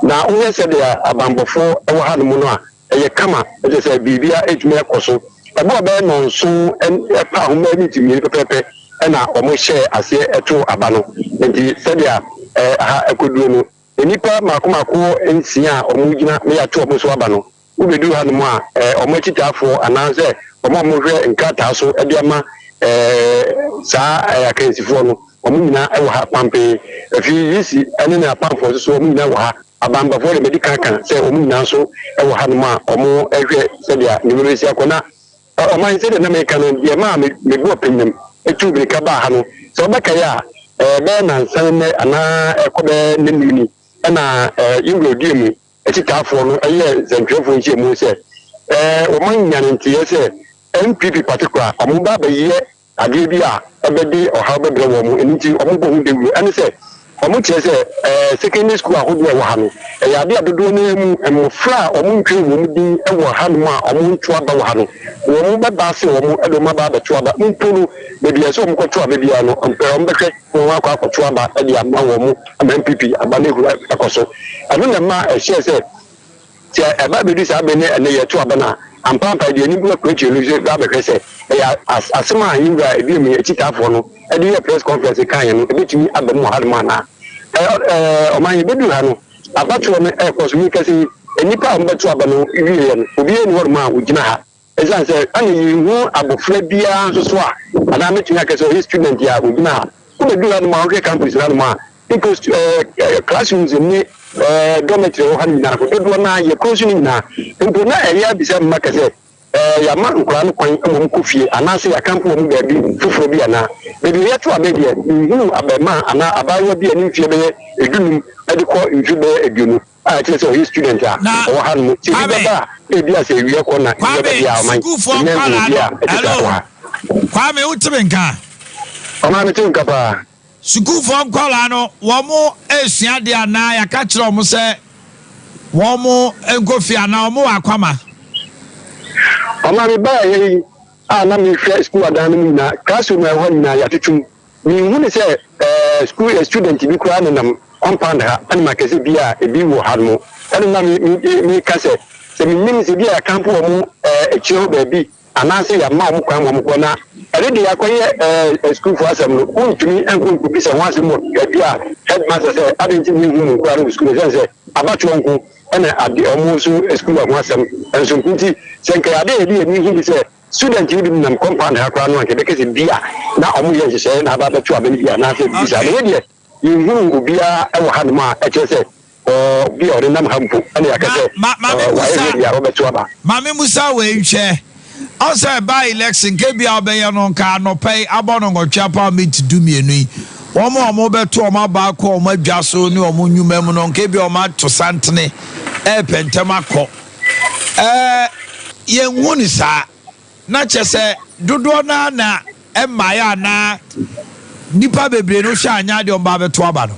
Na wohwɛ sɛdeɛ abanbɔfoɔ ɛwɔ ha nom no a, ɛyɛ kama, ɛkyerɛ sɛ biribia ɛtumi ɛkɔ so. Ɛbɔɔ bɛyɛ nnɔnson ɛpa ahoma minti mmienu pɛpɛɛpɛ ɛna wɔn hyɛɛ aseɛ ɛtoo aba no. Nti sɛdeɛ ɛɛ ha ɛkɔduro no, nnipa mako mako nsia a wɔgyina na yɛato wɔn so aba no, Wobedu hanom a, wɔn akyitaafoɔ anaasɛ wɔn a wɔhwɛ nkrataa so de ama saa akansifoɔ no, wɔn nyinaa wɔ ha pampee. Afei Yisi ne n'apamfoɔ nso so, wɔn nyinaa wɔ ha. Abanbafoɔ deɛ, madi kan aka sɛ wɔn nyinaa nso wɔ hanom a wɔrehwɛ sɛdeɛ nneɛma bɛsi akɔ. Na ɔman, sɛdeɛ na mereka no, deɛ ɛmaa me bo apinnim tuu mmirika baa ha no, sɛ wobɛkae a, ɛbɛyɛ nnansa nnɛ anaa ɛrekɔ bɛyɛ nnanum ni na Yewura Oduemu akyitaafoɔ no yɛɛ nsɛntwerɛfoɔ nhyiamu sɛ wɔn anya ne nteɛ sɛ NPP particular wɔn ba abɛyɛ adeɛ bi a ɛbɛde ɔhaw bɛbrɛ wɔn, ɛno nti wɔn bɔ ho dawuro. Ɛne sɛ wɔn kyerɛ sɛ secondary school ahodoɔ a ɛwɔ ha no ɛyɛ adeɛ a dodoɔ no ara mu mmɔfra a wɔn ntwerɛ wɔn din wɔ ha nom a wɔn nto aba wɔ ha no wɔn bɛba ase wɔn de wɔn aba abɛto aba mpo no baabi a ɛsɛ wɔn kɔto aba biara no mpɛ wɔn bɛhwɛ wɔn akɔ akɔto aba de ama wɔn ama NPP aba no ahuru akɔ so. Ɛno na ɛma ɛhyɛɛ sɛ, sɛ ɛba bɛdu saa bere ne ɛnnɛ yɛto aba no a, ampaampa yɛde yɛn ani gu akwantuo no so ba bɛhwɛ sɛ ɛyɛ asɛm a yɛn wura Aduomi akyitaafoɔ no de yɛɛ press conference kaeɛ no ɛbɛtumi aba mu wɔ hanom anaa. Ɔman yɛbɛduru ha no, abatoɔ no ɛrekɔ so. Mekasa yi, nnipa a wɔbɛto aba no wieeɛ no, obiara nni hɔnom a ɔgyina ha. Esiane sɛ na yenhu abofra biara nso so a, anaa metumi aka sɛ ɔyɛ student a ogyina ha. Wobedu hanom a, wohwɛ campus hanom a, mpo ɛɛ classrooms ne ɛɛ dormitory a ɛwɔ ha no nyinaa no, dodoɔ no ara yɛ close no nyinaa. Mpo na ɛyɛ abisa mma kɛ sɛ, ɛɛ yɛama nkwadaa no kwan ma wɔkɔ fie anaasɛ yɛakampo wɔn baabi foforɔ bi anaa? Baabi a yɛto abɛ deɛ, menhunuu abarimaa anaa abaayewa bi a ne mfeɛ bɛyɛ dunum de kɔ mfe bɛyɛ aduonu. a ɛkyerɛ sɛ ɔyɛ student a Na ɔwɔ ha nom. Sɛ ebi Kwame, bɛba a, ebia sɛ awia kɔ na ebi Kwame, bɛba deɛ a, ɔman sukuufoɔ nnya nhuu nkwadaa obi no, a ɛte saa wɔ hello, ha. Kwame, wote me nka? Ɔman mete wo nka paa. Sukuufoɔ nkwadaa no, wɔn resua adeɛ anaa yɛaka kyerɛ wɔn sɛ wɔn nkɔ fie anaa wɔn wɔ akwama? Ɔma mebaa ha yi a na mehwɛ sukuu adan no mu nyinaa, classroom a ɛwɔ hɔ nyinaa yɛatoto mu. Menhu no sɛ ɛɛ sukuu ɛ student bi koraa nenam compound ha ɛna maka sɛ bi a ebi wɔ ha nom. Ɛna na me me meka sɛ sɛ menim sɛ bi a yɛakampo wɔn ɛɛ akyire hɔ baabi anaasɛ yɛama wɔn kwan ma wɔkɔ na ɛno deɛ akɔyɛ ɛɛ sukuufoɔ asɛm no wontumi nkɔ nkɔbisa ho asɛm wɔ baabi a headmaster sɛ adɛn nti na yɛnhu mo koraa no wɔ sukuu no ɛsiane sɛ abatoɔ nko ɛna ade wɔn nso sukuu ho asɛm nso nko nti sɛ nka ade a yɛde yɛn ani hu bi sɛ student no bi nam compound ha koraa no anka yɛbɛka sɛ bi a na wɔn yɛ nhyehyɛeɛ na aba abɛto aba no bi anaasɛ bibi saa na yɛ deɛ yɛnhunu obiara wɔ hanom a ɛkyerɛ sɛ obi a ɔnenam ha mpo ɛna yɛaka sɛ wayɛ ready a ɔbɛto aba. Ma me musa wei nhwɛ, ɔn sɛ by election nka ebia ɔbɛyɛ no nka anɔpa yi abɔ no nwɔtwe apaw minti dumienu yi, wɔn a wɔbɛto wɔn aba akɔ wɔn adwa so ne wɔn nnwuma mu no nka ebia wɔn ato santene ɛrepɛ ntɛm akɔ. Ɛɛ yɛnhu no saa. Na kyerɛ sɛ dodoɔ no ara na ɛmmaeɛ anaa nnipa bebree no hwɛ anyɛ adeɛ ɔmba abɛto aba no.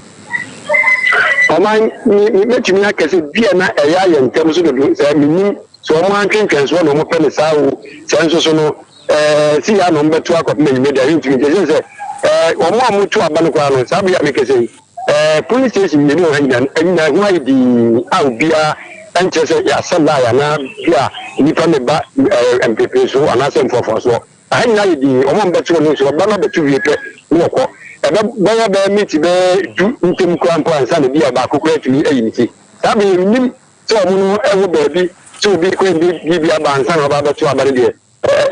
Ɔman, me, me, mɛtumi aka sɛ bia na ɛyɛ ayɛ ntɛm so dodo, sɛ mennim sɛ wɔn antwentwɛn soɔ na wɔpɛ no saa o, sɛ nso so no, ɛɛ, si yɛ na wɔbɛto akɔpem anwummerɛ deɛ, mentumi nkyɛ, ɛsiane sɛ, ɛɛ, wɔn a wɔto aba no koraa no, saa bere a mekasa yi, Ɛɛ polling station mmienu wɔ ha nyinaa no, nyinaa ɛho ayɛ dinn a obiara nkyerɛ sɛ yɛasa line anaa bi a nnipa mmɛba ɛɛ mperepereso anaasɛ mfoafoasoɔ. Aha nyinaa ayɛ dinn, wɔn a wɔbɛto hɔ no nso wɔba no abɛto wie pɛ na wɔkɔ. Ɛbɛ bɛyɛ bɛyɛ miniti bɛyɛ du ntam koraa mpo ansa na bi a baako koraa atumi ayi ne ti. Saa bere yi mennim sɛ wɔn no wɔ baabi sɛ obi kɔ de biribi aba ansa na wɔaba abɛto aba no deɛ,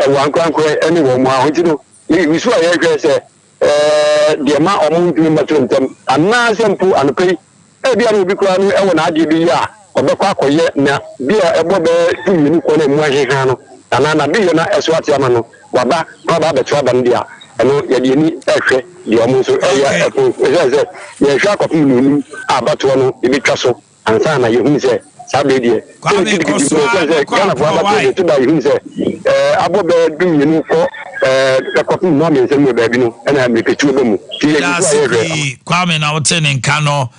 ɛwɔ ankorankorɛ ne wɔn ara hɔ nti no, yɛgu so a yɛrehwɛ sɛ Ɛɛ, deɛ ɛma wɔntumi mmɛto ntɛm, anaasɛ mpo anɔpa yi, ebia na obi koraa no wɔ n'adeɛ bi yɛ a ɔbɛkɔ akɔyɛ na bi a ɛbɔ bɛyɛ dumienu kɔ na emu aheha no, anaa n'adeyɛ no ɛso ate ama no, waba na waba abɛto aba no deɛ a, ɛno yɛde yɛn ani rehwɛ deɛ wɔn nso reyɛ ɛpo, ɛsiane sɛ yɛrehwɛ akɔpem nnɔnnum a abatoɔ no bɛtwa so. Ansa na yɛhunu sɛ saa berɛ yi deɛ, sɛ Kwame, gidigidi kɔ so no, ara ɛsiane na sɛ kɔ Ghanafoɔ aporɔ abatoɔ wai. deɛ, ɛtɔ da a yɛhunu sɛ ɛɛ abɔ bɛyɛ dumienu kɔ ɛɛ kɔpem nnɔn mmiɛnsa mu wɔ baabi no, ɛna mmirikatuo ba mu. Nti Meda yɛgu so a ase yɛrehwɛ. pii Kwame na wote ne nka no.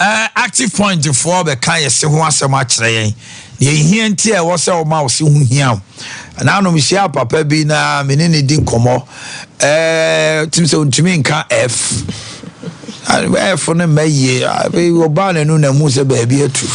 Eh, Active Point foɔ bɛka yɛ se ho asɛm akyerɛ yɛn. Deɛ ehia nti a ɛwɔ sɛ woma wo se ho hia wo. Naano mehyiaa papa bi na me ne no di nkɔmmɔ. Eh, tim sɛ ɔntumi nka F. F no mma yie. Afei ɔbaa n'anu na mu sɛ baabi atu.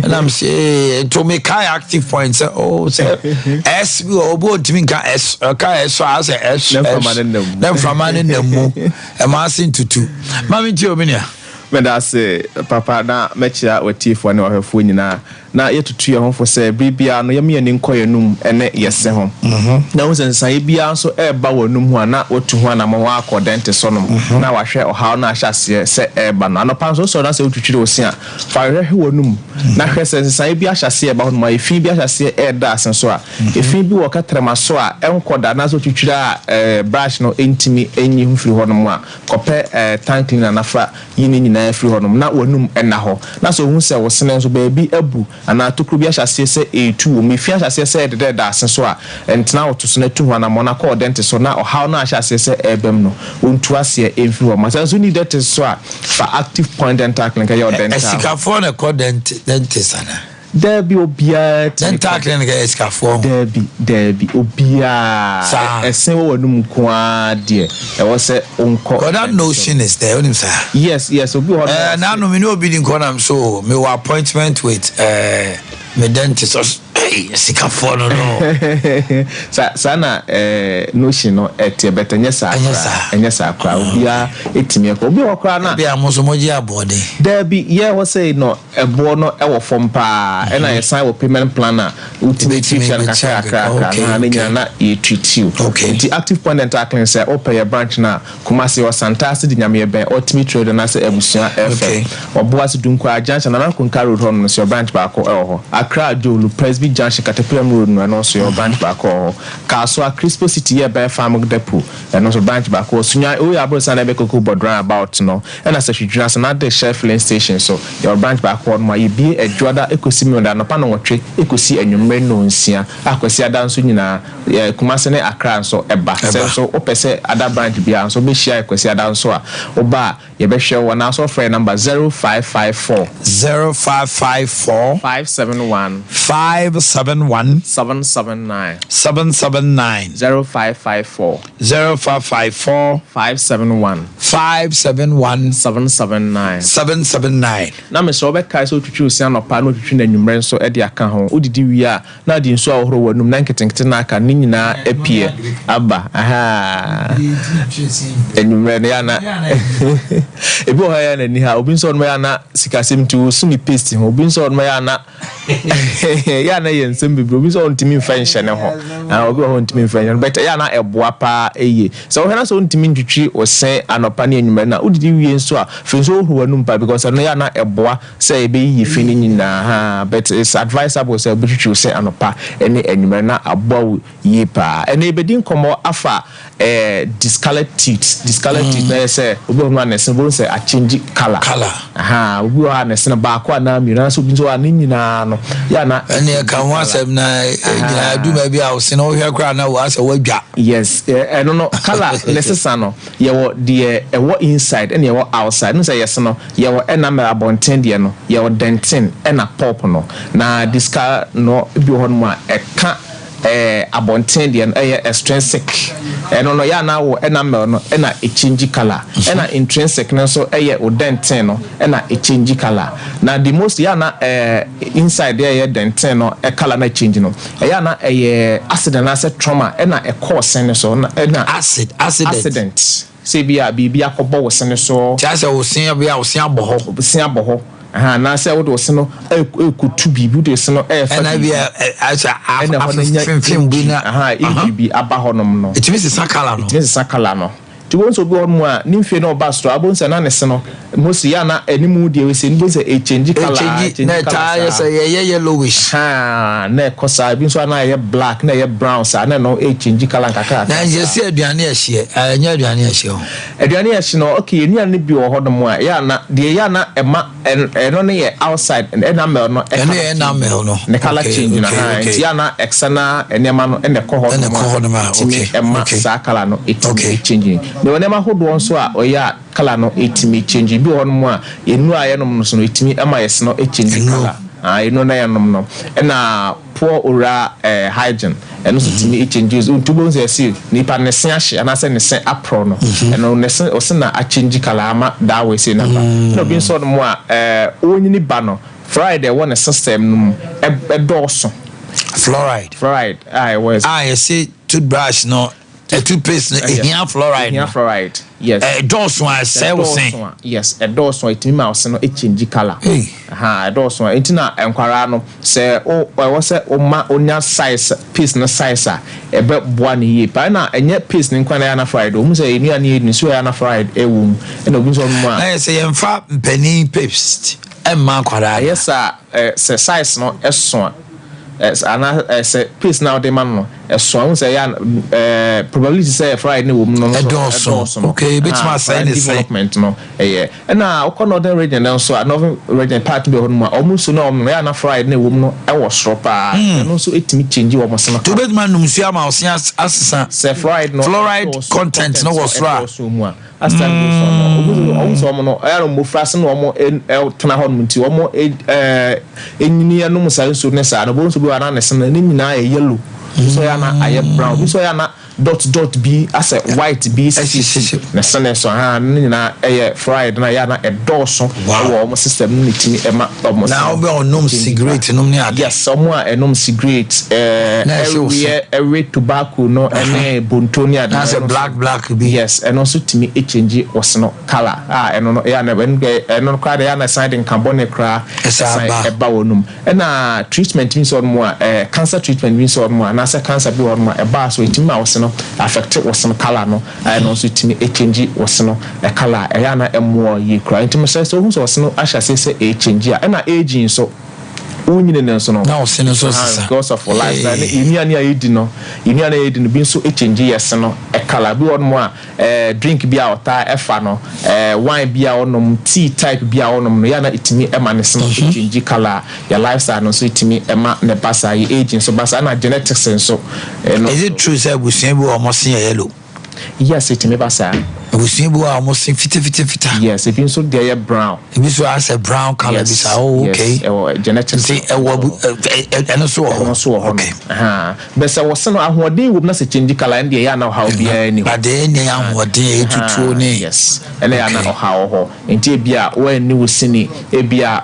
Ɛna m sɛ ee, nti mekae Active Point sɛ oh sɛ S bi wɔ obi ɔntumi nka S, ɔka S a asɛ S Na S. mframa no nam mu. Na mframa no nam mu. Ɛma ase ntutu. Ma mentie o, me nua. Meda ase papa na mɛkyea w'atiefoɔ ne w'ahwɛfoɔ nyinaa. Na yɛtutu yɛn ho fo sɛ bere biara no yɛmma yɛn ani nkɔ yɛn anom ne yɛn se ho. Na wohu sɛ nsesaeɛ biara nso reba w'anom ho a, na woatu ho anammɔn akɔ dentist hɔnom na wahwɛ ɔhaw no a ahyɛ aseɛ sɛ ɛreba no. Anɔpa nso wosɔre na sɛ wotwitwiri wo se a, fa ahwehwɛ hwɛ w'anom na hwɛ sɛ nsesaeɛ bi ahyɛ aseɛ reba hɔnom a, efi bi ahyɛ aseɛ reda ase nso a. Efi bi wɔ kɛtrɛma so a ɛnkɔ da anaasɛ wotwitwiri a brush no ntumi nyi ho firi hɔnom a, kɔpɛ tongue cleaner na fa yi ne nyinaa firi hɔnom na w'anum nna hɔ. Na sɛ ohu sɛ wo sene nso baabi abu anaa tokuro bi ahyɛ aseɛ sɛ ɛretu wɔ mu, efi ahyɛ aseɛ sɛ ɛrededɛɛda ase nso a, ntena wo to so na tu ho anammɔn na kɔ dentist hɔ na ɔhaw no a ahyɛ aseɛ sɛ ɛreba mu no, ɔntu aseɛ mfiri hɔ. Ma sɛ nso wonni dentist nso a, fa Active Point Dental Clinic ɛyɛ wo dental. Asikafoɔ na ɛkɔ dentist anaa? Daabi obiara tumi Dental kɔ. clinic ɛyɛ sikafoɔ ho. Daabi daabi obiara Saa. ɛse wɔ w'anum nko ara deɛ ɛwɔ sɛ wonkɔ But that dentist hɔ. notion is there wonim saa. Yes yes obi wɔ hɔ nom Eh, a ɔse. naano me ne obi di nkɔ nam so me wɔ appointment with eh, me dentist ɔs hey sikafoɔ no no. Sa saa na eh, notion no ɛteɛ but ɛnyɛ saa Ɛnyɛ koraa saa. ɛnyɛ saa koraa obiara ɛtumi ɛkɔ obi wɔ hɔ koraa na. Ebia mo nso mogye aboɔden. Daabi yɛ hɔ sei no ɛboɔ no wɔ fam paa ɛna yɛsan wɔ payment plan a wotumi tuatua no kakra kakra kakra na ne nyinaa na yɛtuatua nti Active Point Dental Clinic sɛ wopɛ yɛ branch no a Kumasi wɔ Santase de Nyame yɛbɛn Ultimate Road anaasɛ Abusua FM Ɔboase Dunkwaa Junction Nana Konka Road hɔ nom nso yɛ branch baako wɔ hɔ Accra Jolu Presby Junction. Junction, Katapillam Road no, ɛno nso yɛwɔ branch baako wɔ hɔ. Kasoa, Crispo City yɛ bɛyɛ Farm Depot, ɛno nso branch baako wɔ Sunyani, Oyo Aborosan na ɛbɛ Koko Bɔd roundabout no, ɛna Sahwidwira so, Nade Shell Filling Station so, yɛwɔ branch baako wɔ hɔnom a yɛbue Adwoada ɛkɔsi Memeneda anɔpa nnɔnwɔtwe ɛkɔsi anwummerɛ nnɔnsia, a Kwasiada nso nyinaa, yɛ Kumasi ne Accra nso ɛba. Sɛ nso wopɛ sɛ ada branch biara nso wobɛhyia yɛ Kwasiada nso a, woba a, Yɛbɛhwɛ wo anaasɛ ɔfrɛ yɛn number 0554. 0554. 571. 571. 779. 779. 0554. 0554. 571. 571. 779. 779. Na mesrɛ wo bɛkae sɛ wotwitwi wo se anɔpa na wotwitwi no anwummerɛ nso de aka ho. Wodidi wie a, Na ɔde nsuo ahohoro w'anum na nketenkete no aka ne nyinaa apue aba ahaa anwummerɛ no yɛ ana ebi wɔ hɔ yɛ n'ani ha obi nso ɔnom yɛ ana sikasɛm nti osu ne paste ho obi nso ɔnom yɛ ana yɛ ana yɛ nsɛm bebree obi nso ɔntumi nfa nhyɛ ne ho ah obi wɔ hɔ ɔntumi nfa nhyɛ no but yɛ ana ɛboa paa eye sɛ wohwɛ na sɛ ɔntumi ntwitwi ɔsɛn anɔpa ne anwummerɛ na wodidi wie nso a fei nso wohoro w'anum paa because ɛno yɛ ana ɛboa sɛ yɛbɛyiyi fi no nyinaa haa but it's advisable sɛ wobɛtwitwi wo se anɔpa ne anwummerɛ na aboa wo yie paa. Ɛnɛ yɛbɛdi nkɔmmɔ afa eh, discoloured teeth, discoloured teeth na yɛ sɛ obi wɔ hɔ a ne se wobɛhu sɛ akyɛngyi colour. Colour. Ahaa, obi wɔ hɔ a ne se no baako anaa mmienu anaasɛ obi nso wɔ hɔ a ne nyinaa no yɛ a na Ɛne ɛka ho asɛm na nyinaa ɛdu baabi a wo se no wohwɛ koraa na asɛ woadwa. Yes, ɛno no colour ne sesa no yɛwɔ deɛ ɛwɔ inside ɛne ɛwɔ outside. Wohu sɛ yɛse no Yɛwɔ enamel abɔnten deɛ no, yɛwɔ dentin ɛna pulp no. Na disca no bi wɔ hɔ nom a ɛka ɛɛ abɔnten deɛ no ɛyɛ extrinsic. Ɛno no yɛ a na wɔ enamel no ɛna ɛchange colour. Ɛna intrinsic no nso ɛyɛ wo dentin no ɛna ɛchange colour. Na the most yɛ a na ɛɛ inside deɛ ɛyɛ dentin no colour no ɛchange no ɛyɛ a na ɛyɛ acid anaasɛ trauma ɛna ɛkɔɔ sen no so ɛna Acid, accident. Accident. Sɛ ebia biribi akɔbɔ wo sene so. Kyerɛ sɛ wo se, ebia wo se abɔ hɔ. Wo se abɔ hɔ, ahaa, anaasɛ wode wo se no rekɔtu biribi, wode wo se no refa biribi. Ɛna ebia asɛ afemfem bi na. Ahaa, injury bi aba hɔnom no. Ɛtumi sesa colour no. Ɛtumi sesa colour no. Nti wobɛhu sɛ obi wɔ hɔnom a, ne mfie na ɔba soro a, wobɛhu sɛ na ne se no, mostly yɛ a na anim deɛ wei sei no, wobɛhu sɛ ɛchange colour, ɛchange colour saa. Na ɛtaa yɛ sɛ ɛyɛ yellowish. Ahaa, na ɛkɔ saa, ebi nso a na ɛyɛ black, na ɛyɛ brown saa, na ɛno ɛchange colour nkakra Na nkakra yɛ saa. sɛ aduane a ɛhyeɛ, ɛnyɛ aduane a ɛhyeɛ ho. Aduane a ɛhye no, okay, nnuane no bi wɔ hɔnom a, ɛyɛ a na, deɛ ɛyɛ a na ɛma, ɛno no yɛ outside, enamel no Ɛno colour yɛ change enamel no, no, ne colour okay, change no, okay, ahaa, okay. nti ɛyɛ a na external nneɛma no na ɛkɔ Ɛna hɔnom ɛkɔ a, hɔnom a, ɛtumi okay, ɛma okay, saa colour no ɛtumi okay. change. Na ɛwɔ nneɛma ahodoɔ nso a ɔyɛ a colour no tumi change. Ebi wɔ hɔnom a, nnuro a yɛnom no so no, ɛtumi ma yɛn se no change Nnuro. colour. Ah, nnuro no a yɛnom no. Ɛna poor oral eh, hygiene, ɛno nso tumi change. Nti wobɛhu sɛ yɛse nipa no ne se ahye anaasɛ ne se aporɔ no, ɛno ne se, ɔse na achange colour ama that way sei no aba. Ɛna obi nso wɔ hɔnom a, eh, ɔrenyini ba no, fluoride a ɛwɔ ne system no mu ɛdɔɔso. Fluoride. Fluoride a ɛwɔ. A yɛse toothbrush no toothpaste no ehia fluoride no. Ehia fluoride, yes. Ɛdɔɔso a ɛsɛe wo se. Ɛdɔɔso a, yes, ɛdɔɔso a etumi ma wo se no change colour. Aha, ɛdɔɔso a, nti na nkwaraa no sɛ o ɛwɔ sɛ woma onya size paste no size a ɛbɛ boa no yie paa. Ɛna ɛnyɛ paste no nko ara na ɛyɛ ana fluoride o, wohu sɛ nnuane yɛ nsuo a ɛyɛ ana fluoride ɛwɔ mu ɛna obi nso ɔnom a. Na yɛ sɛ yɛnfa mpanin paste ɛmma nkwaraa no. Ɛyɛ saa a, sɛ size no ɛso a. Anaa sɛ paste no a wode ma no no ɛso a, wohu sɛ ɛyɛ a probability sɛ fluoride no wɔ mu no nso ɛdɔɔso no. Okay, ebetumi asɛe ne se. Development no ɛyɛ. Ɛna wokɔ northern region no nso a, northern region part bi wɔ hɔ nom a, wɔn nsuo no a wɔnom no, ɛyɛ a na fluoride no a ɛwɔ mu no ɛwɔ soro paa. Ɛno nso ɛtumi change wɔn se no. Nti wobetumi anom nsuo ama wo se asesa. Sɛ fluoride no fluoride content no wɔ soro a. Ɛdɔɔso mu a. As time goes on no, obi sɛ wɔn sɛ wɔn no ɛyɛ no mmofra se na wɔn tena hɔ nom nti wɔn ɛnyini ɛnom saa nsuo ne saa no, obi nso bi wɔ ana ne se no ne nyinaa yɛ yellow, obi nso yɛ ana ayɛ brown, obi nso yɛ ana dot dot bi asɛ white bi sisi ne se ne so, aha ne nyinaa ɛyɛ fluoride na yɛ ana ɛdɔɔso ɛwɔ wɔn system no ne tumi ɛma wɔn se. Na wɔn a wɔnom cigarette nom ne ade. Yes, wɔn a ɛnom cigarette ɛɛ ɛweɛ ɛwe tobacco no ɛne bonto ne ade. Na sɛ black black bi. Yes, ɛno nso tumi change wo se no colour a ɛno no ɛyɛ a na ɛno deɛ ɛno no koraa deɛ ɛyɛ a na ɛsan de nka bɔne koraa ɛsan ɛba w'anum. Ɛna treatment bi nso wɔ hɔnom a ɛɛ cancer treatment bi nso wɔ hɔnom a anaasɛ cancer bi wɔ hɔnom a ɛba a so ɛtumi ma wo se no affect wo se no colour no a ɛno nso tumi change wo se no colour a ɛyɛ a na ɛmmoa wo yie koraa. Nti mesrɛ sɛ wohu sɛ wo se no ahyɛ aseɛ sɛ ɛrechange a ɛna aging nso. Wonyini no nso no, Na wo se no nso sesa. Because of lifestyle ne yɛn nnuane a yɛdi no, yɛn nnuane a yɛdi no bi nso change yɛ se no colour. Bi wɔ hɔnom a, eh, drink bi a ɔtaa fa no, eh, wine bi a ɔnom, tea type bi a ɔnom no, yɛ a na ɛtumi ma ne se no change colour. Yɛ lifestyle no nso tumi ma ne ba saa, yɛ age nso ba saa, ɛna genetics nso. Ɛno Is it true sɛ abusua bi wɔ hɔ a wɔn se yɛ yellow? Yes, ɛtumi ba saa. Abusua bi wɔ hɔ a wɔn se fitafitaa. Yes, ebi nso deɛ yɛ brown. Ebi nso asɛ brown colour bi saa. Oh, okay. Yes, ɛwɔ genetics. Nti ɛwɔ abu ɛno nso wɔ hɔ. Ɛno nso wɔ hɔ no. Okay. Ahaa. Bɛ sɛ wɔ se no ahoɔden wɔ mu na sɛ change colour ɛno deɛ ɛyɛ a na ɔhaw biara nni hɔ. But deɛ ɛnyɛ ahoɔden ɛyɛ tutuo ne. Yes, ɛna ɛyɛ a na ɔhaw wɔ hɔ. Enti ebia woanni wo sini, ebia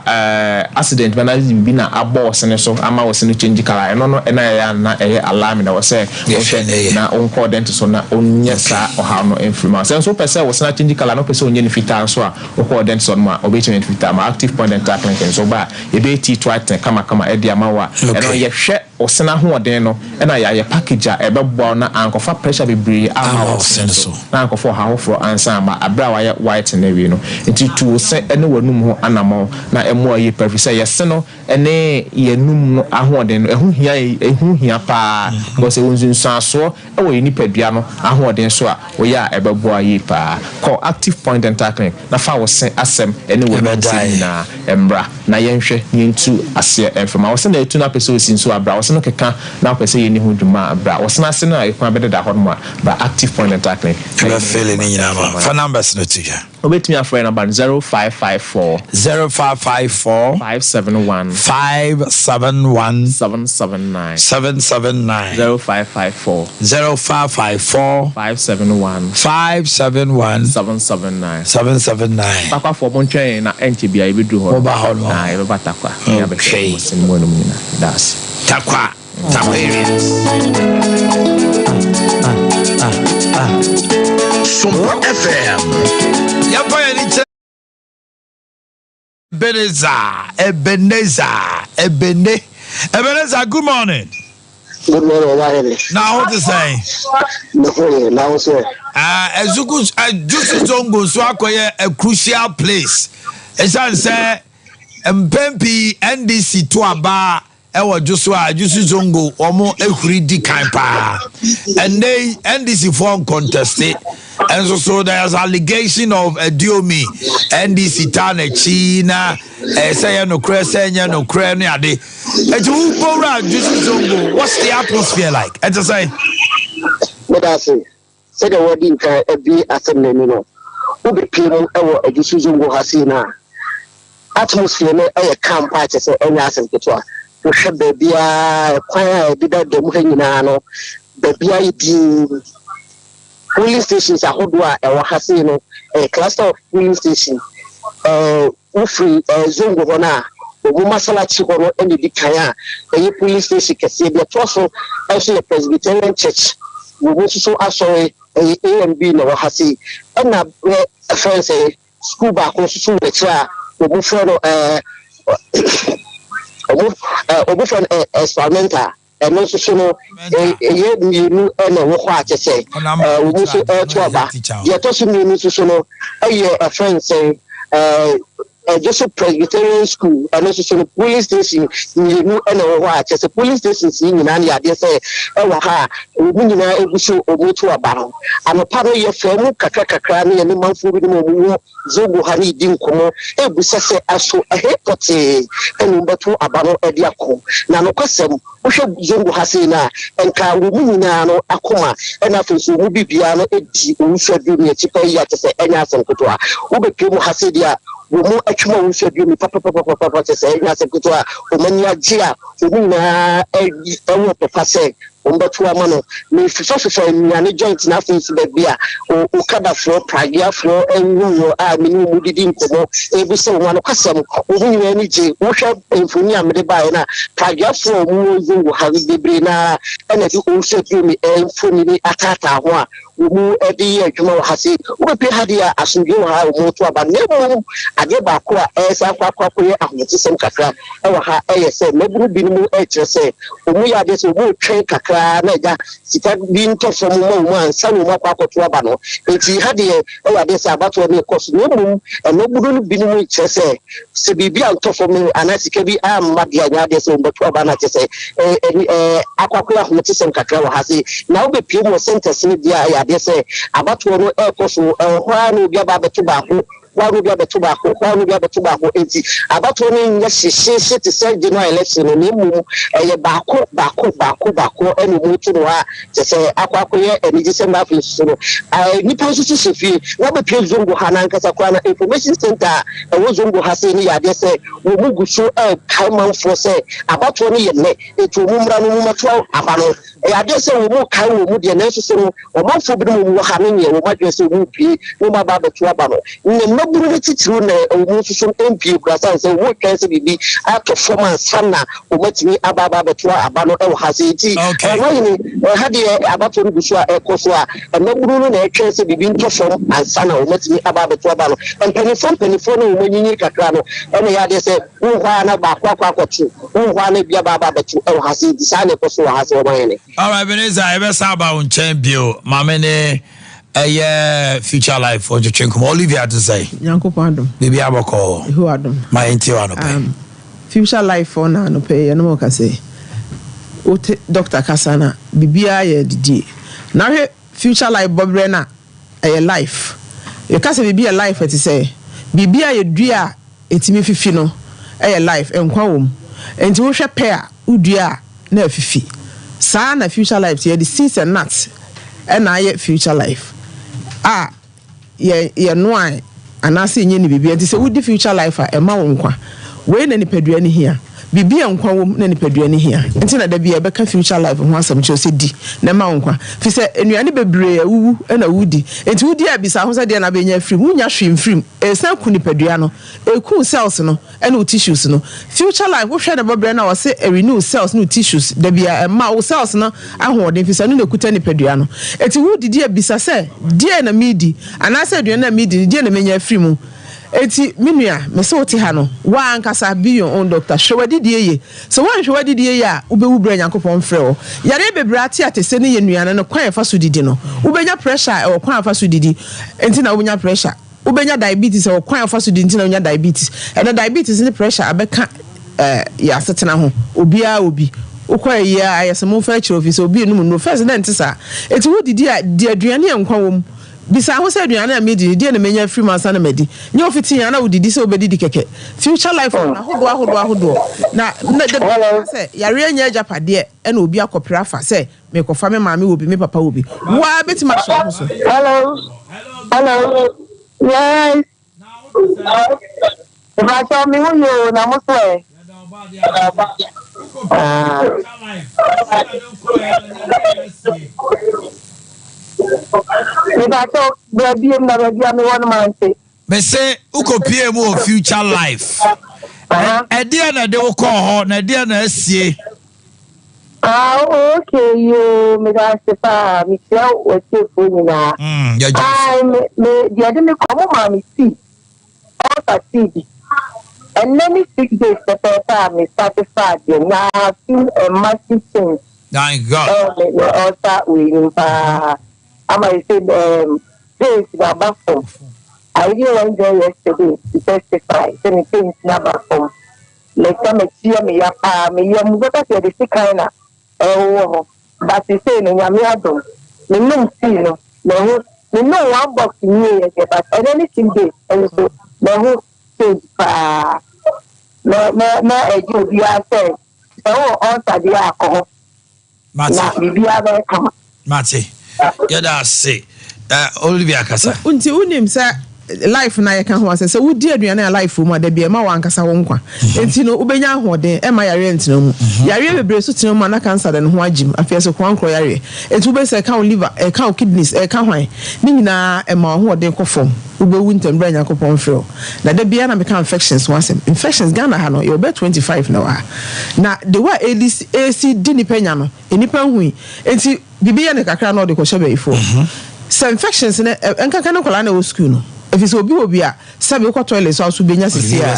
accident bi anaasɛ biribi na abɔ wo sene so ama wo sene change colour, ɛno no na ɛyɛ a na ɛyɛ alarming, ɛwɔ sɛ wohwɛ na wonkɔ dentist hɔ na ɔnyɛ saa ɔhaw no mfiri mu. Sɛ nso wopɛ sɛ wo sene achange colour na wopɛ sɛ ɔnyɛ no fitaa nso a, wokɔ dentist hɔ nom a, ɔbɛtumi ayɛ no fitaa ama wo. Active Point Dental Clinic nso woba a, yɛbɛyɛ teeth whitening kamakama de ama wo a, ɛno yɛhwɛ. Wo sene ahoɔden no na yɛayɛ package a ɛbɛboa wo na ankɔfa pressure bebree amma wo sene so na ankɔfa ɔhaw foforɔ ansan amma aberɛ a wayɛ whiten no awie no. Nti tu wo se ne w'anum ho anamɔn na ɛmmoa wo yie paa ɛfiri sɛ yɛ se no ne yɛn anum no ahoɔden no ɛho hia ɛho hia paa because ɛwɔ nsunsuansoɔ wɔ yɛn nipadua no ahoɔden so a woyɛ a ɛbɛboa yie paa. Kɔ Active Point Dental Clinic na fa wo se asɛm ne w'anum nsɛm nyinaa mmra na yɛnhwɛ na yɛntu aseɛ mfa ma wo. Se na atu na wopɛ sɛ osi nso a, bra. Wo se no keka na wopɛ sɛ yɛnni ho dwuma a, bra. Wo sene ase no a ekwan bɛdeda hɔnom a, bra Active Point Dental Clinic na yɛnni ho Yɛbɛfele dwuma ne nyinaa mfa ma wo. ma Fa numbers no to dwa. Wobɛtumi afrɛ yɛn number no 0554. 0554. 571. 571. 779. 779. 0554. 0554. 571. 571. 779. 779. Takwafoɔ montwɛn yɛn na ɛnkyɛ biara yɛbɛduru hɔ nom. Moba hɔ nom. Ae yɛbɛba Takwa na yɛabɛhwɛ Okay. mo se ne mo anom nyinaa. Yɛda ase. Takwa. Takwa areas. Sompa FM. Yɛmfa yɛn ani nkyerɛ Ebenezer, Ebenezer, Ebene, Ebenezer, good morning. Good morning, Ɔbahene. Na ho te sɛn? Me ho yɛ, na wo sɛ? Ezuku, Ejusu Zongo nso akɔyɛ a crucial place. Ɛsiane sɛ mpɛn pii NDC to aba Ɛwɔ dwo so a Dwosu Zongo wɔn ahuri di kan paa. Ɛnnɛ yi NDC foɔ nkontɛste. Nso so there is allegation of Aduomi NDC taa n'akyi na ɛyɛ sɛ yɛ nokorɛ sɛ ɛnyɛ nokorɛ ne ade. Eti wo bɔwura Dwosu Zongo what's the atmosphere like? Ɛte sɛn? Meda ase. Sɛdeɛ wɔadi nkan abue asɛm no ani no, wobɛpue mu wɔ Adwosu Zongo ha sei no a, atmosphere no yɛ calm paa kyerɛ sɛ ɛnyɛ asɛm ketewa. Wohwɛ baabiara, ɛkwan a ɛdeda da mu ha nyinaa no, baabiara yɛ dinn. Polling stations ahodoɔ a ɛwɔ ha sei no, ɛyɛ cluster of polling station. Ɛɛ wofiri ɛɛ Zongo hɔ no a, wɔn Masalakyi hɔ no na ɛdi kan a ɛyɛ polling station kɛseɛ bi. Ɛtoa so nso yɛ Presbyterian Church. Wɔn nso so asɔre ɛyɛ AMB na ɛwɔ ha sei. Ɛna ɛɛ ɛfrɛ no sɛ Sukuu baako nso so wɔ akyire a wɔfrɛ no ɛɛ wɔn ɛɛ wɔfrɛ no ɛɛ experimental. Ɛno nso so no ɛyɛ mmienu na ɛwɔ hɔ a kyɛ sɛ ɛɛ wɔn nso ɛreto aba. Deɛ ɛtɔ so mmienu nso so no ɛyɛ ɛfrɛ no sɛn ɛɛ Ɛgyeso Presbyterian School, ɛno nso so no polling station mmienu na ɛwɔ hɔ a kyerɛ sɛ polling stations yi nyinaa no yɛ adeɛ sɛ ɛwɔ ha a wɔn nyinaa egu so wɔretu aba no. Anɔpa no yɛfaa mu kakra kakra ne yɛne manfoɔ binom a wɔwɔ Zongo ha no redi nkɔmmɔ rebisa sɛ aso ɛhe pɔtee na wɔbɛto aba no de akɔ. Na nokwasɛm Wohwɛ Zongo ha sei no a, nka wɔn mu nyinaa no akoma ɛna afei nso wɔn mu biribiara no di Owusu Aduomi akyi paa yi a kyerɛ sɛ ɛnyɛ asɛm ketewa. Wobɛpue mu ha sei deɛ a, wɔn mu atwam Owusu Aduomi papapapapapa kyerɛ sɛ ɛnyɛ asɛm ketewa. Wɔn ani agye a wɔn nyinaa wɔ pɛ pa sɛ wɔbɛto ama no. Mefefafefa nnuane joint na afei nso baabi a Okadafoɔ, Pragyafoɔ wɔ a me ne wɔn didi nkɔmmɔ rebisa wɔn anokwasɛm. Wɔn nyinaa ani gye. Wohwɛ mfoni a mede baeɛ no a, Pragyafoɔ a wɔwɔ Zongo ha no bebree no ara na ɛde Owusu Aduomi mfonini ataataa ho a wɔde yɛ adwuma wɔ ha sei. Wobɛpue ha deɛ a, asomdwoeɛ wɔ ha a wɔreto aba. Na mmom adeɛ baako a ɛresan akɔ akɔ akɔyɛ ahometesɛm kakra wɔ ha yɛ sɛ mmabunu binom rekyerɛ sɛ wɔyɛ adeɛ sɛ wɔretwɛn kakra. kakra na agya sika bi ntɔ fam mma wɔn ansa na wɔn akɔ akɔto aba no. Enti ha deɛ ɛyɛ adeɛ sɛ abatoɔ no rekɔ so na mmom mmabunu no binom rekyerɛ sɛ sɛ biribi antɔ fam anaa sika bi amma deɛ anyɛ adeɛ sɛ wɔbɛto aba no a kyerɛ sɛ ɛɛ akɔ akɔyɛ ahometesɛm kakra wɔ ha se na wobɛpue mu wɔ centers no deɛ a ɛyɛ adeɛ sɛ abatoɔ no ɛrekɔ so ɛwɔ hɔ ara na obi aba abɛto baako hɔ ara na obi abɛto baako hɔ ara na obi abɛto baako enti abatoɔ no nyɛ hyehyeehye te sɛ general election no na mmom ɛyɛ baako baako baako baako ɛna wɔn to no a kyerɛ sɛ akɔ akɔyɛ anigyesɛm na afei nso no nnipa nso so hyɛ fie na wobɛpue zongo ha no ankasa koraa na information center a ɛwɔ zongo ha sei no yɛ adeɛ sɛ wɔn gu so ɛrekae manfoɔ sɛ abatoɔ no yɛ nnɛ Enti wɔn mmra no wɔmmɛto aba no. Ɛyɛ adeɛ sɛ wɔrekae wɔn mu deɛ, nanso so no, ɔmanfoɔ binom a wɔwɔ ha no nyɛ wɔn adwene sɛ wɔrepue na wɔaba abɛto aba no. Na mmabunu no titiriw na wɔn nso so mpue koraa sane sɛ wɔretwɛn sɛ biribi atɔ fam ansa na wɔatumi aba aba abɛto aba no wɔ ha. Sɛ enti, ɔmanhene, ɛha deɛ abatoɔ no gu so a ɛrekɔ so a, mmabunu no na ɛretwɛn sɛ biribi ntɔ fam ansa na wɔatumi aba abɛto aba no. Mpanimfoɔ mpanimfoɔ no a wɔanyinyin kakra no na ɛyɛ adeɛ sɛ wohɔ a na baako akɔ akɔto. Wo hɔ a na ebi aba aba abɛto wɔ ha sei nti saa na ɛkɔ so wɔ ha sɛ wɔn ayɛ ne. Alright Ebenezer yɛbɛsan aba wo nkyɛn bio maame ne ɛyɛ future life fo ntwetwe nkɔmɔ Olivia te sɛn? Nyankopɔn adom. Biribi abɔkɔɔ. Yehowa adom. Ma yɛntie wo anɔpa yi. Future life fo na anɔpa yi yɛne mo kasa yi. Wote doctor kasa no a biribiara yɛ adidie. Na hwɛ future life bɔberɛ no a ɛyɛ life. Yɛka sɛ biribi yɛ life a ɛte sɛ biribi a yɛdua a ɛtumi fifi no yɛ life, nkwa wɔ mu. Nti wohwɛ pɛ a wodua a na afifi. Saa ara na future life te, yɛde seeds and nuts na ayɛ future life a yɛ yɛnoae anaasɛ yɛnyɛ no biribiara. Nti sɛ wodi future life a ɛma wo nkwa. Wei na nipadua no hia. Biribi a nkwa wom na nipadua no hia. Nti na da biara yɛbɛka future life ho asɛm kyerɛ wo sɛ di na ɛma wo nkwa. Firi sɛ nnuane bebree a awuwu na wodi. Nti wodi a bisa ho sɛ deɛn na wobɛnya afiri mu. Wonnya hwee mfiri mu. Ɛresan ku nipadua no. Ɛreku wo cells no ne wo tissues no. Future life wohwɛ ne bɔberɛ no a ɔse ɛrenew cells ne wo tissues da biara. Ɛma wo cells no ahoɔden firi sɛ ɛno na ɛkuta nipadua no. Nti wodidi a bisa sɛ deɛn na meredi anaasɛ aduane a meredi no deɛn na mɛnya afiri mu. Enti, me nua, mese wo te ha no, wo ara ankasa, be your own doctor, hwɛ w'adidie yie. Sɛ woanhwɛ w'adidie yie a, wobɛwu berɛ a Nyankopɔn mfrɛ wo. Yareɛ bebree ate atɛsɛ ne yɛ nnuane no kwan a yɛfa so didi no. Wobɛnya pressure a, ɛwɔ kwan a wofa so didi nti na wobɛnya pressure. Wobɛnya diabetes, ɛwɔ kwan a wofa so didi nti na wonya diabetes. Ɛnnɛ diabetes ne pressure abɛka eh, yɛn asetena ho. Obiara wɔ bi. Wokɔ ayie a, ayɛ sɛ momfa akyire ofiri sɛ obi renom nnuro. First na ɛnte saa. Enti wodidi a, di aduane a nkwa wɔ mu. Bisa ho sɛ, 'Aduane a medi no, deɛn na menya afiri mu ansa na madi? Nyɛ ofiti anaa wodidi sɛ wobɛdidi kɛkɛ. Future Life wɔ ahodoɔ ahodoɔ ahodoɔ. Na na da biara meka sɛ, yareɛ nyɛ agyapadeɛ ɛna obi akɔpere afa sɛ merekɔfa me maame wɔ bi, me papa wɔ bi. Wo ara bɛtumi ahyɛ wo ho so. Hello, hello, yes. Mpatsɔ me ho yie o na mo so ɛ. Mpatsɔ bra biem na baabi a mewɔ no mante. Mese wokɔpie mu wɔ future life. Ɛdeɛ na ɛde wo kɔɔ hɔ na ɛdeɛ na asie. Ah okay yoo meda ase paa mekyia w'atiefoɔ nyinaa. Mm, yɛgye wo so. Ae me me deɛ ɛde me kɔ mo maa me tea ulcer tea bi ɛnnɛ ne six days pɛpɛɛpɛ a me start faa deɛ na I feel a massive change Thank God. ɛwɔ me me ulcer wei nim paa ama yɛ sɛ um, pains na aba fam. I even went there yesterday to testify sɛ me pains na aba fam. Meka m'akyi yɛ me ya paa, me yam wobɛka sɛ yɛde sekan na ɛrewɔ hɔ but sesei no Nyame adom me nom tea no mahu me nom one box nwieɛ deɛ but ɛnɛ ne six days nso mahu change paa mɛ mɛ mɛ ɛgye obiara sɛ sɛ wowɔ ulcer deɛ a kɔ hɔ. Mate. Na biribiara bɛyɛ kama. Mate. Yɛda ase. Eh, Olivia kasa. Nti wonim sɛ life na yɛka ho asɛm sɛ wodi aduane a life wɔ mu a da bi ɛma w'ankasa wo nkwa. Nti no wobɛnya ahoɔden ɛmma yareɛ ntena wo mu. Yareɛ bebree nso tena wo mu a na cancer de ne ho agye mu. Afei ɛso koankorɔ yareɛ. Nti wobɛhu sɛ ɛka wo liver, ɛka wo kidneys, ɛka hwan. Ne nyinaa ɛma w'ahoɔden kɔ fam. Wobɛwu ntɛm berɛ a Nyankopɔn mfrɛ wo. Na da biara na meka infections ho asɛm. Infections, Ghana ha no yɛwɔ bɛyɛ 25 na ɛwɔ ha. Na the way a ɛredi ɛresi di nnipa nya no, nnipa nhui. Nti biribi yɛ no kakra na ɔde kɔhyɛ bayifoɔ. Sɛ infections no, ɛnkanka ne nkwadaa na ɛwɔ sukuu no. Ɛfiri sɛ obi wɔ bi a, sɛbe wokɔ toilet so a wo nso wobɛnya sisi a.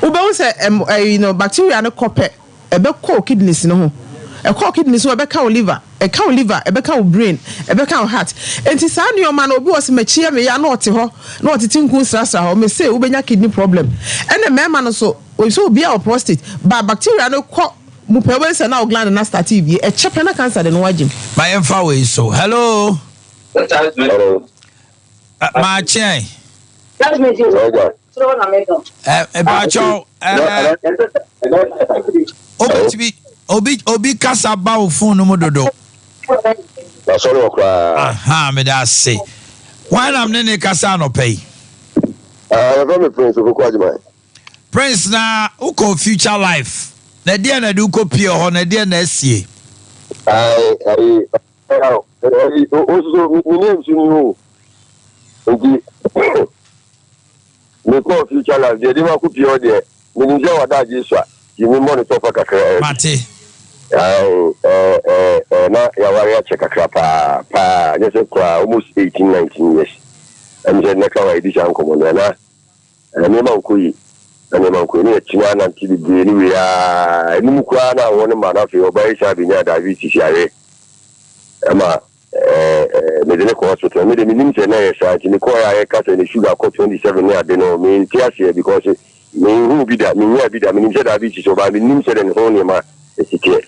Wobɛhu sɛ ɛm ɛyi no bacteria no kɔ pɛ, ɛbɛkɔ wo kidneys no ho. Ɛkɔ wo kidney so a, ɛbɛka wo liver. Ɛka wo liver, ɛbɛka wo brain, ɛbɛka wo heart. Enti saa nnoɔma no, obi wɔ hɔ sɛ m'akyi yɛ me ya na ɔte hɔ na ɔtete nku srasra hɔ, mese wobɛnya kidney problem. Ɛna mmarima no nso, sɛ obiara wɔ prostate, but bacteria no kɔ mu pɛ, wobɛhu sɛ na wo gland no astarte rebue. Ɛkyɛ pɛ na cancer de ne ho agye mu. Ma yɛmfa wei so. Hello. Hello. Maakyeɛn. Ɛbaakyɛw wobɛtumi obi obi kasa ba wo fon no mu dodo. Masɔre wɔ koraa. Aha, meda ase. Hwan nam ne ne kasa anɔpa yi? Yɛfrɛ me Prince Opoku Agyeman. Prince na wokɔ Future Life na ɛdeɛn na ɛde wokɔ pie hɔ na ɛdeɛn na asie? Ayi, ayi, ayi, o soso mi ne nsu ni o. Nti mekɔɔ Future Life deɛ ɛde ma kɔ pie hɔ deɛ menim sɛ wada agye sua nti memmɔ ne tɔfa kakra. Mate. Ayi, ɛɛ ɛɛ na yɛaware akyɛ kakra paa paa nyɛ sɛ koraa almost 18 19 years. Ɛmi sɛ nnɛ ka wa yɛdi saa nkɔmmɔ no na Na nneɛma nkɔ yie. Na nneɛma nkɔ yie. Na yɛkyini ara nante bebree ne wei ara. Ɛno mu koraa na awoɔ no ma no afei ɔbaa yi san bɛnyaa diabetes yareɛ. Ɛma ɛɛ mede no kɔ hospital. Me de menim sɛ na ɛyɛ saa nti mekɔeɛ a yɛka sɛ ne sugar kɔ 27 ne ade no mente aseɛ because menhuu bi da, menyaa bi da. Menim sɛ diabetes wɔ but mennim sɛdeɛ ne ho nneɛma si teɛ.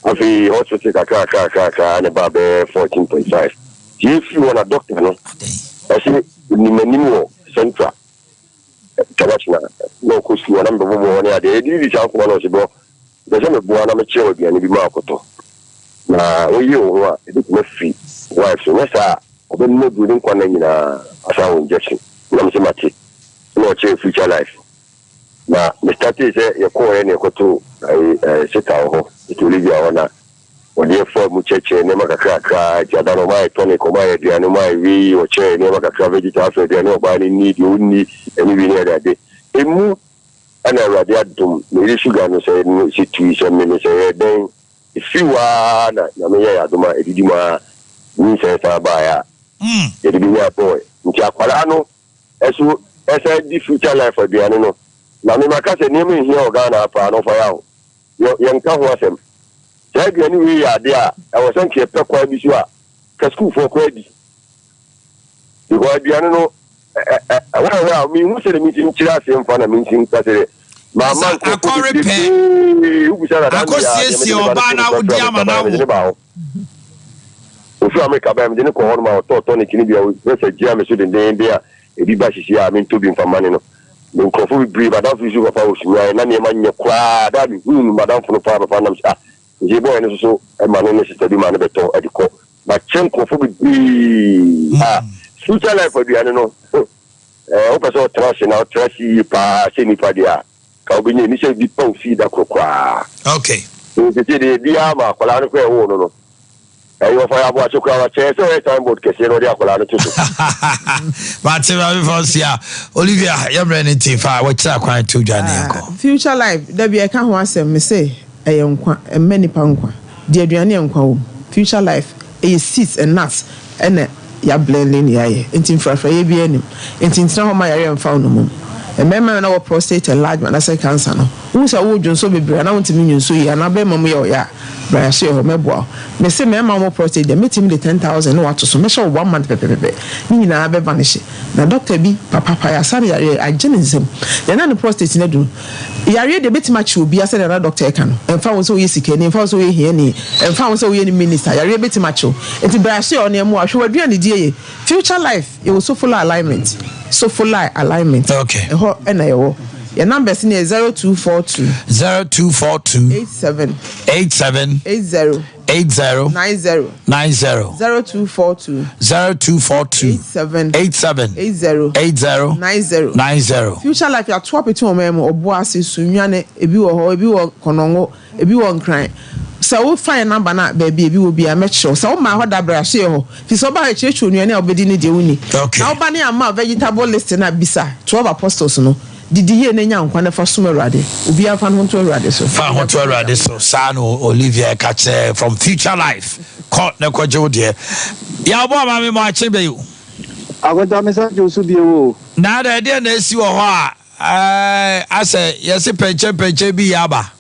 Afei hospital kakra kakra kakra kakra na ɛbaa bɛyɛ 14.5. Nti yɛfiri hɔ na doctor no ɔse ɔnim m'anim wɔ central. International na ɔkɔ sukuu hɔ na mebɛbɔbɔ hɔ ne adeɛ yɛdididi saa nkɔmmɔ no ɔse bro mepɛ sɛ meboa na mekyerɛ wo aduane bi ma akɔtɔ na woyere wo ho a ɛbɛtumi afiri wife so nyɛ saa a ɔbɛnom aduro ne nkwa nna nyinaa asan wo injection na mese mate na ɔkyerɛ future life na me startee sɛ yɛkɔɔɛ na yɛkɔtoo seta wɔ hɔ seta Olivia hɔ na Wɔde yɛ faa mu kyerɛkyerɛ nneɛma kakrakra, nti ada no wɔayɛ tonic, wɔayɛ aduane, wɔayɛ wei, wɔkyerɛ nneɛma kakra, vegetable, afei aduane a ɔbaa no nni, deɛ ɔnni, ɛne wei ne ade ade. Emu ɛna Awurade adom, me yere sugar no sɛ no sɛ tui, sɛ mene, sɛ ɛyɛ dɛn, ɛfiri hɔ ara na Nyame yɛɛ adom a ɛdidi mu ara nyinsɛn san baeɛ a yɛde bɛnyaa boy. Nti akwadaa no ɛso ɛsan di future life aduane no, na me maka sɛ nneɛma ɛhia wɔ Ghana ha paa no ɔfa yaw. Yɛ, yɛnka ho asɛm. Saa aduane wei yɛ adeɛ a ɛwɔ sɛ nka yɛpɛ kwan bi so a ka sukuufoɔ koraa di. Because aduane no, ɛ, ɛ, ɛ, wɔhwɛ a menhu sɛdeɛ mensi nkyerɛ aseɛ mfa na mensi nka sɛdeɛ mamma Sɛ nkurɔfoɔ akɔre pɛ, bebrebe wobisa no adandeɛ a, deɛ mede akɔsiesie ne ba no ɔbaa too na ne nsa wodi frɛ ama Amerika no baeɛ, mede awo. ne baa hɔ. Ofiri Amerika baeɛ, mede no kɔɔ hɔnom a ɔtɔɔ tonic no bi a ɔpɛ sɛ gyea me so dendeenden a ebi ba sisi a mentɔ bi mfa mma ne no. Me nkurɔfo bebree, m'adamfo bi nso papa wɔ Sunyani, na nneɛma nyɛ koraa. Da a mihuu no, m'adamfo no paa papa nam sɛ, ah, nti bɔɔl no nso so ma no ne sista bi ma no bɛtɔ de kɔ. Makyɛ nkurɔfo bebree a future life aduane no, eh, wopɛ sɛ ɔtra ase na ɔtra ase yie paa sɛ nipa deɛ a, ka wobɛnya ni sɛ bi pa wo fie da koro koraa. Okay. Nti sɛ deɛ biara ma akwadaa no koraa ɛwoo no no, Ɛyɛ ɔfa yɛ aboakye koraa wa kyɛɛ sɛ ɔyɛ signboard kɛseɛ na ɔde akwadaa no to so. Mate maame Fausia. Olivia yɛ mmerɛ no nti fa wakyiri akwan to dwa ne yɛnkɔ. Ah, future life da bi ɛka ho asɛm me se ɛyɛ nkwa ɛmma nipa nkwa di aduane a nkwa wɔ mu future life ɛyɛ seeds and nuts ɛna ya blending ne yayɛ nti mfrafrayɛ biara nim nti ntena hɔ ma yareɛ mfa wo nomum mmarima na wɔ prostate enlargement anasɛ cancer no wohu sɛ wo dwonsɔ bebree anaa wontumi nwonsɔ yie anaa bɛrima mu yɛ wo ya a Bra yɛaso yɛ hɔ mɛboa wo. Mese mɛma wo prostate deɛ mɛtumi de 10,000 ne wato so mɛhyɛ wo one month pɛpɛpɛpɛ ne nyinaa bɛ vanishe na doctor bi papapa yasa no yareɛ agye ne nsam deɛ na ne prostate no aduru yareɛ deɛ bɛtumi akye obia sɛdeɛ na doctor ɛka no ɛmfa ho sɛ woyɛ sikani ɛmfa ho sɛ woyɛ hiani ɛmfa ho sɛ woyɛ ne minister yareɛ bɛtumi akye wo nti bra yɛaso yɛ hɔ na yɛmmoa wo hwɛ w'aduane die yɛ Future life yɛwɔ Sofola alignment Sofola alignment Okay. ɛhɔ ɛna yɛwɔ yɛ numbers no yɛ 0242. 0242. 87. 87. 80. 80. 90. 90. 0242. 0242. 87. 87. 80. 80. 90. 90. Future life yɛato apete wɔn man mu Ɔboase, Sunyani, ebi wɔ hɔ, ebi wɔ Kɔnɔngo. Ebi wɔ Nkran. Sɛ wo fa yɛn number no a, baabi a ebi wɔ biara mɛkyerɛ wo. Sɛ wo maa hɔ da brɛ a, so yɛ hɔ. Firi sɛ wo ba ha yɛkyerɛkyerɛ onuane a wobɛdi ne deɛ wonni. Okay. Na wo ba ne amma wo vegetable list no a, bisa 12 apostles no. Didi yie na nya nkwa na fa som Awurade. Obiara mfa ne ho nto Awurade so. Fa ho to Awurade so. Saa na Olivia ɛka kyerɛ from Future Life. Kɔ na kɔgye wo deɛ. Yaw bɔ ama me moakye bɛ o. Akonta me san gye wo so bio o. Na adɛn ɛdeɛn na asi wɔ hɔ a Ɛɛ asɛ yɛse pɛnkyɛnpɛnkyɛn bi yɛ aba.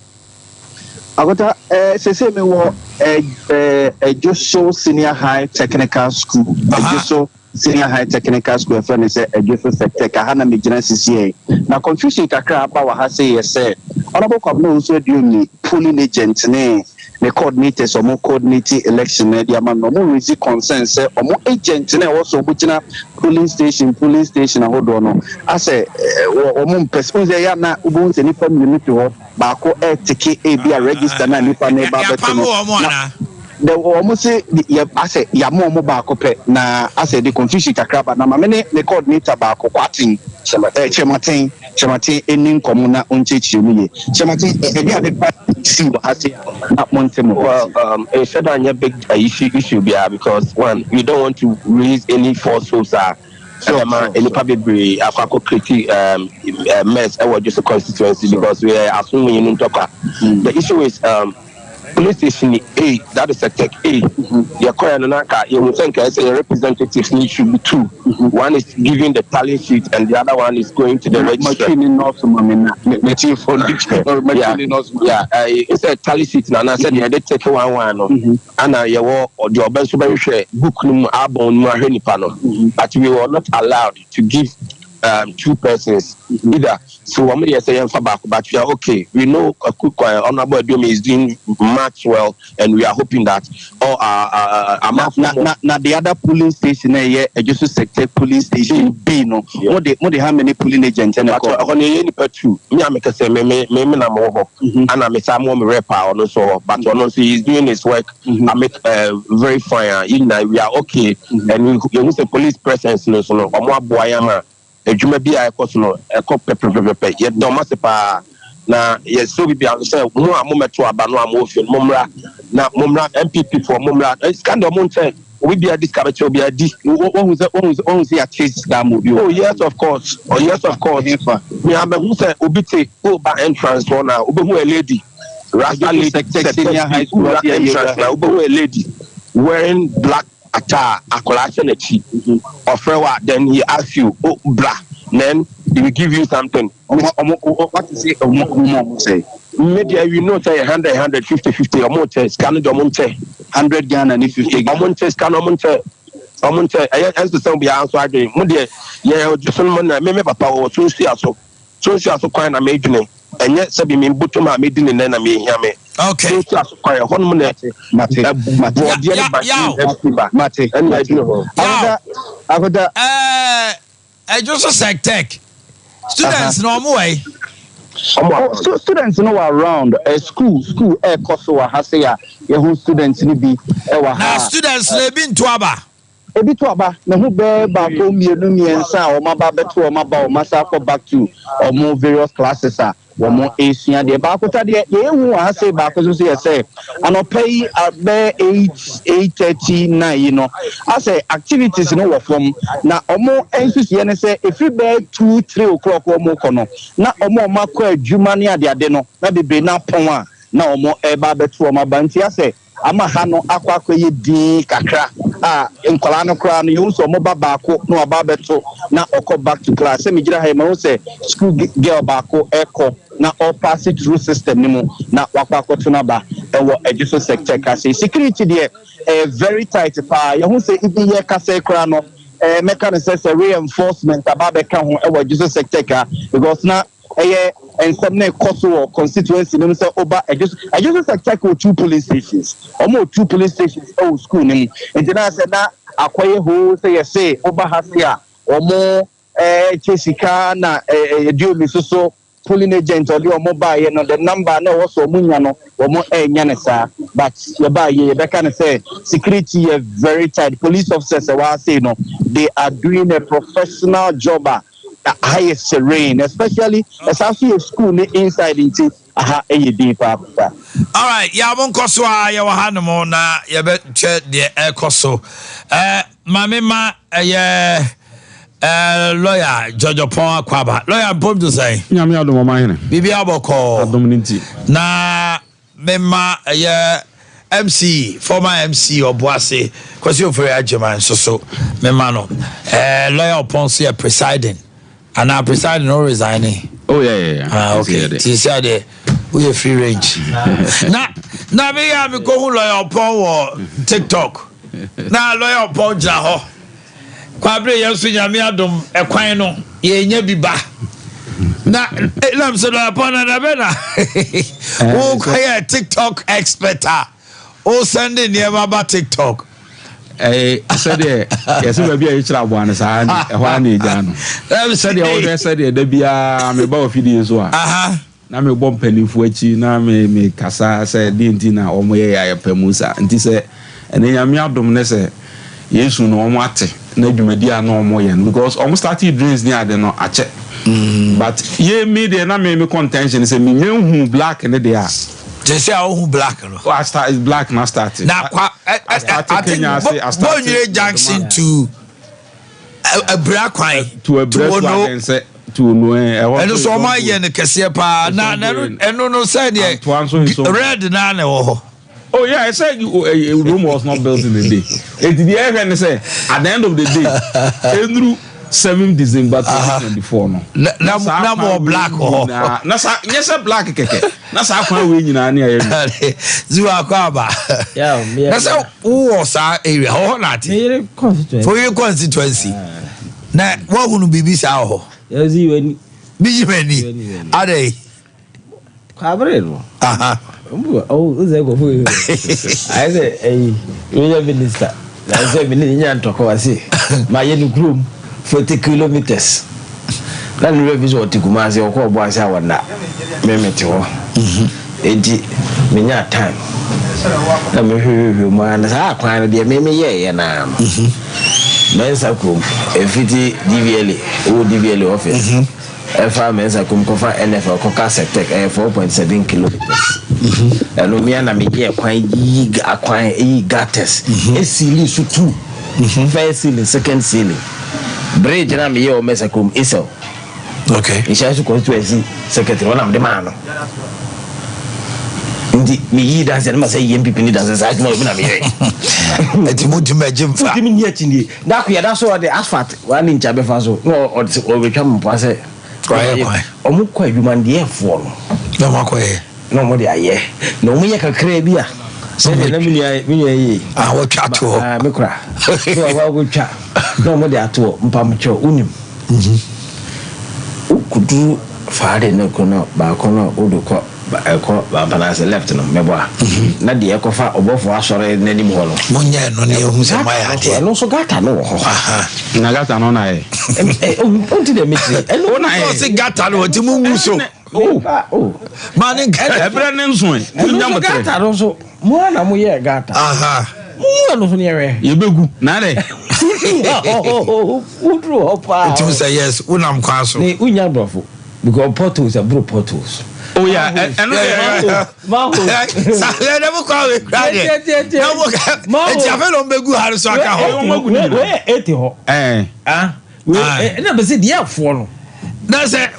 Akota, eh, sese me wɔ eh, eh, Ejoso Senior High Technical School. Ejoso Senior High Technical School ɛfrɛ no sɛ Ejoso Sectec. Aha na megyina sisi Na confusion kakra aba wɔ ha sɛ yɛ sɛ Honorable Kwabena Owusu Aduomi polling agent ne ne coordinators ɔmo coordinate election no de ama no ɔmo raise concern sɛ ɔmo agent na ɛwɔ so ɔmo gyina polling station polling station ahodoɔ no asɛ ɔmo mpɛ sɛ ɛyɛ ana wobɛhu sɛ nnipa mmienu te hɔ baako ɛteke ebi a register na nipa no ba bɛto no na the wɔn se yɛ asɛ yamma wɔn baako pɛ na asɛ de confusion kakra ba na maame ne ne coordinator baako kwaten ɛɛ kyerɛmaten kyerɛmaten ɛni nkɔmɔ na ɔnkyerɛkyerɛ mu yie kyerɛmaten ɛde ade pa si wɔ ha se na mo nte mo. Well, um, ɛnhyɛ da nyɛ big uh, issue issue biara because one we don't want to raise any false hopes a ɛbɛma nnipa bebree akɔ akɔ create um, uh, mess ɛwɔ Dwoso constituency because we are aso mmienu ntɔkwa. The issue is um, police station A that is sector A yɛkɔɛ no na nka yɛhu sɛ nka ɛsɛ yɛ representatives ni should be two one is giving the tally sheet and the other one is going to the register. Matwi ni nɔɔso ma mi na mɛti fo no yeah yeah ɛɛ sɛ tally sheet na anaasɛ deɛ yɛde take one one no ana yɛwɔ ɔde ɔbɛ nso bɛhwehwɛ book no mu abɔn no mu ahwɛ nipa no but we were not allowed to give um, two persons either so wɔn yɛ sɛ yɛnfa baako but we are okay we know Akukwa Honourable Aduomi is doing much well and we are hoping that all our uh, amanfo na na na the other polling station na ɛyɛ Ejoso sector polling station B no mo de mo de how many polling agents ɛna kɔ. ɛhɔ no yɛ nipa two mi a meka sɛ me me me me na mo wɔ hɔ ana me sa mo me rep a ɔno nso wɔ but ɔno nso he is doing his work mm -hmm. uh, very fine a yɛn nyinaa we are okay mm -hmm. and yɛn sɛ police presence no so no ɔmo aboa yɛn ma adwuma bi a ɛkɔ so no ɛkɔ pɛpɛpɛpɛ yɛda ɔmo ase paa na yɛsɛ obi bi sɛ mo a momɛto aba no a mo wɔ fie no mommra na mommra NPP foɔ mommra sika deɛ ɔmo nkyɛn obi bia di sika bɛkyɛ obi adi. Wɔhu sɛ wɔhu sɛ wɔhu sɛ yɛakyɛ sika ama obi. Oh yes of course oh yes of course mi abɛhu sɛ obi te ɔba entrance hɔ na obehu a lady rasta lady senior high school wura entrance na obehu a lady wearing black attire akwadaa hyɛ n'akyi ɔfrɛ wa then he ask you oh bra then he will give you something. Ɔmo ɔmo what is it ɔmo ɔmo ɔmo sɛ. Me deɛ we know sɛ yɛ hundred hundred fifty fifty ɔmo nkyɛ sika no deɛ ɔmo nkyɛ. 100 Ghana ne 50 Ghana. Ɔmo nkyɛ sika no ɔmo nkyɛ ɔmo nkyɛ ɛyɛ ɛnso sɛ obiara nso adwene mo deɛ yɛ ɔgye so no mo na me me papa wɔ so nsua so so nsua so kwan na me dwene ɛnyɛ sɛbi me mbotom a me di ne nɛ na me ehia me. Okay. So nsua so kwan ɛhɔ nom na Mate mate bɔɔdeɛ ne ba mate mate ɛna ɛdwene ho. Akoda akoda. Ɛɛ Ejoso Sectec students na ɔmo wɔ yi. Oh, stu students no wɔ around uh, school school ɛɛkɔ so wɔ ha se a yɛho students no bi ɛwɔ ha. Na students no ebi nto aba. Ebi to aba na ho bɛɛ baako mmienu mmiɛnsa a wɔn aba bɛto wɔn aba wɔn asa akɔ back to wɔn various classes a wɔn esua deɛ baako ta deɛ deɛ ehu wɔ ha se baako nso so yɛ sɛ anɔpɛ yi abɛɛ 8, 8:39 yi no asɛ activities no wɔ fam na wɔn nsusuɛ ne sɛ efiri bɛɛ 2, 3 o'clock wɔn kɔ no na wɔn a wɔn akɔ adwuma ne adeade no na bebree na apɔn a na wɔn ɛreba abɛto wɔn aba nti asɛ ama ha no akɔ akɔ yɛ din kakra a nkwadaa no koraa no yɛhu sɛ ɔmo ba baako na waba abɛto na ɔkɔ back to class sɛ megyina ha yi ma ho sɛ school girl baako ɛkɔ na ɔpass through system no mu na wakɔ akɔto n'aba ɛwɔ Ejisu sector kase security deɛ ɛyɛ very tight paa yɛho sɛ ibi yɛ kasa yi koraa no ɛɛ mɛka no sɛ sɛ reinforcement aba abɛka ho ɛwɔ Ejisu sector ka because na ɛyɛ nsɛm na ɛkɔ so wɔ constituency no mu sɛ ɔba Ejisu Ejisu sector wɔ two police stations ɔmo wɔ two police stations ɛwɔ school no mu nti na sɛ na akɔyɛ hoo sɛ yɛse ɔba ha se a ɔmo ɛɛ kyɛ sika na ɛɛ ɛdi omi soso polling agent ɔde ɔmo baayɛ no the number na ɛwɔ so ɔmo nya no ɔmo ɛɛnya ne saa but yɛbaayɛ yɛbɛka ne sɛ security yɛ very tight police officers ɛwɔ ase no they are doing a professional job a aha yɛ serene especially ɛsan so yɛ school ne inside nti aha ɛyɛ din paa. Alright, yà mo nkɔ so a yɛwɔ ha nom na yɛbɛkyɛ deɛ ɛkɔ so ɛɛ maame ma ɛyɛ ɛɛ lawyer George Pɔn Akwaba lawyer mpom to sɛn. Nyame adom ɔma hene. Biribi abɔkɔɔ. Adom ne nti. Na mema ɛyɛ MC former MC Ɔboase Kwasi Ofori Agyeman nso so mema no ɛɛ lawyer Ɔpɔn so yɛ presiding anaa presiding no resigning. Oh yeah yeah yeah. Ah okay ti sɛ adeɛ. Woyɛ free range. Na na meyɛ a mekɔhu lɔya ɔpɔn wɔ TikTok. Na lɔya ɔpɔn gyina hɔ. Kwabere yɛn nso nyame adom ɛkwan no yɛnya bi ba. Na nam sɛ lɔya ɔpɔn na dabɛ na wokɔyɛ TikTok expert a wosɛnde nneɛma ba TikTok. Ɛɛ sɛdeɛ yɛsɛ baabi a yɛkyerɛ aboa no saa ne ɛhɔ ara na ɛgya no. Sɛdeɛ wohwɛ sɛdeɛ da biara meba wɔ fidie so a na mebɔ mpanimfoɔ akyi na me mekasa sɛ deɛ nti na wɔn yɛ yɛ ayɛ pɛ mu saa nti sɛ ɛnɛ nyame adom ne sɛ Yesu no wɔn ate na dwumadi a na wɔn yɛ no because wɔn started drains ne ade no akyɛ mm. but ye me deɛ na me me contention sɛ me nya hu black ne deɛ a. Te sɛ a wohu black no. I start black na start. Na kwa ɛ ɛ I think Bonwire junction to Abira kwan. To Abira to Adɛnsɛ to Ono ɛ ɛhɔ. Ɛno so wɔn ayɛ no kɛseɛ paa na ɛno no sɛ deɛ red naa na ɛwɔ hɔ. Oh yeah, I said uh, Rome was not built in a day. Eti deɛ ɛhwɛ ne sɛ at the end of the day, enuru 7 December 2024 no. Na na mo black wɔ hɔ. Na sa nyɛ sɛ black kɛkɛ. Na saa kwan wei nyinaa ne ayɛ wi. Ziwa akɔ aba. Na sɛ wowɔ saa area hɔ hɔ na ate. Meyere constituency. For your constituency. Na woahunu biribi saa wɔ hɔ. Yɛzi w'ani. Biyi m'ani. Adɛn. Kwabere no. Ɔwɔ sɛ nkɔfo yi ayɛ sɛ ɛyi yɛyɛ minista na sɛ mene ne nya ntɔkwa wa se ma yɛ ne kurom 40 kilometers na ne werɛ fi sɛ ɔte Kumasi ɔkɔ ɔbɔ ase a wɔnna me mete hɔ enti menya time na mehwehwehwɛ mu a na saa akwan no deɛ me meyɛɛyɛ naa no Mɛnsa kurom ɛfiti DVLA wɔ DVLA office Ɛfa Mensah kurom kɔfa NFL kɔka Septec ɛyɛ 4.7 kilometres. Ɛno mea na meyɛɛ kwan yiyi akwan yi gutters esiili so tu first ceiling second ceiling bridge na meyɛ wɔ Mensah kurom Isel. Okay. Nhyɛn so constituency secretary wɔn na mede maa no. Nti meyi danse no ma sɛ yɛ MPP ni danse saa adwuma obi na meyɛ. Ɛti mo ntumi agye mfa. Ntumi nni akyi Da ko yɛda so ɔde asphalt one inch abɛfa so na ɔde ɔbɛtwa mpoa sɛ Wayɛ kwan. Ɔmo kɔ adwuma no deɛ ɛfoɔ no. Na ɔmo akɔyɛ. Na ɔmo de ayɛ na ɔmo yɛ kakraa bi a sɛdeɛ na me nua me nua yie. Ah wɔtwa ato hɔ. Ah me kora. Na ɔmo akɔtwa na ɔmo de ato hɔ mpamokyɛw wonim. Wokɔduru faade no ko no baako no wode kɔ. Ɛkɔ Bampanase left no mɛbɔ a na deɛ ɛkɔfa ɔbɔfoɔ asɔre n'anim hɔ no. Monyɛ ɛno na yɛhu sɛ moayɛ adeɛ. Ɛno nso gata no wɔ hɔ. Na gata no na yɛ. Ɔnti deɛ metiri. Ɛno na yɛ. Ɔsi gata no ɔti mu ngu so. Maa ne nka. Ɛbrɛ ne nso ɛ. Ɛno nso gata no nso mo ara na mo yɛ gata. Mo mu ɛno nso ne yɛhwɛ. Yɛbɛgu na dɛ. Woduru hɔ paa. Wotumi sɛ yes wonam kwan so. Ne wonya aborɔfo. Because potholes ɛboro potholes. Oh yeah, ɛno deɛ. Manholes. Sàlẹ̀ ẹ̀dẹ̀ mú kọ́ àwọn ekura deɛ. Na mo kɛ eti afei na wɔn bɛ gu ha so aka hɔ. Wei yɛ eti hɔ. Ɛɛ. Wei ɛna bɛ sɛ deɛ ɛfoɔ no. Na sɛ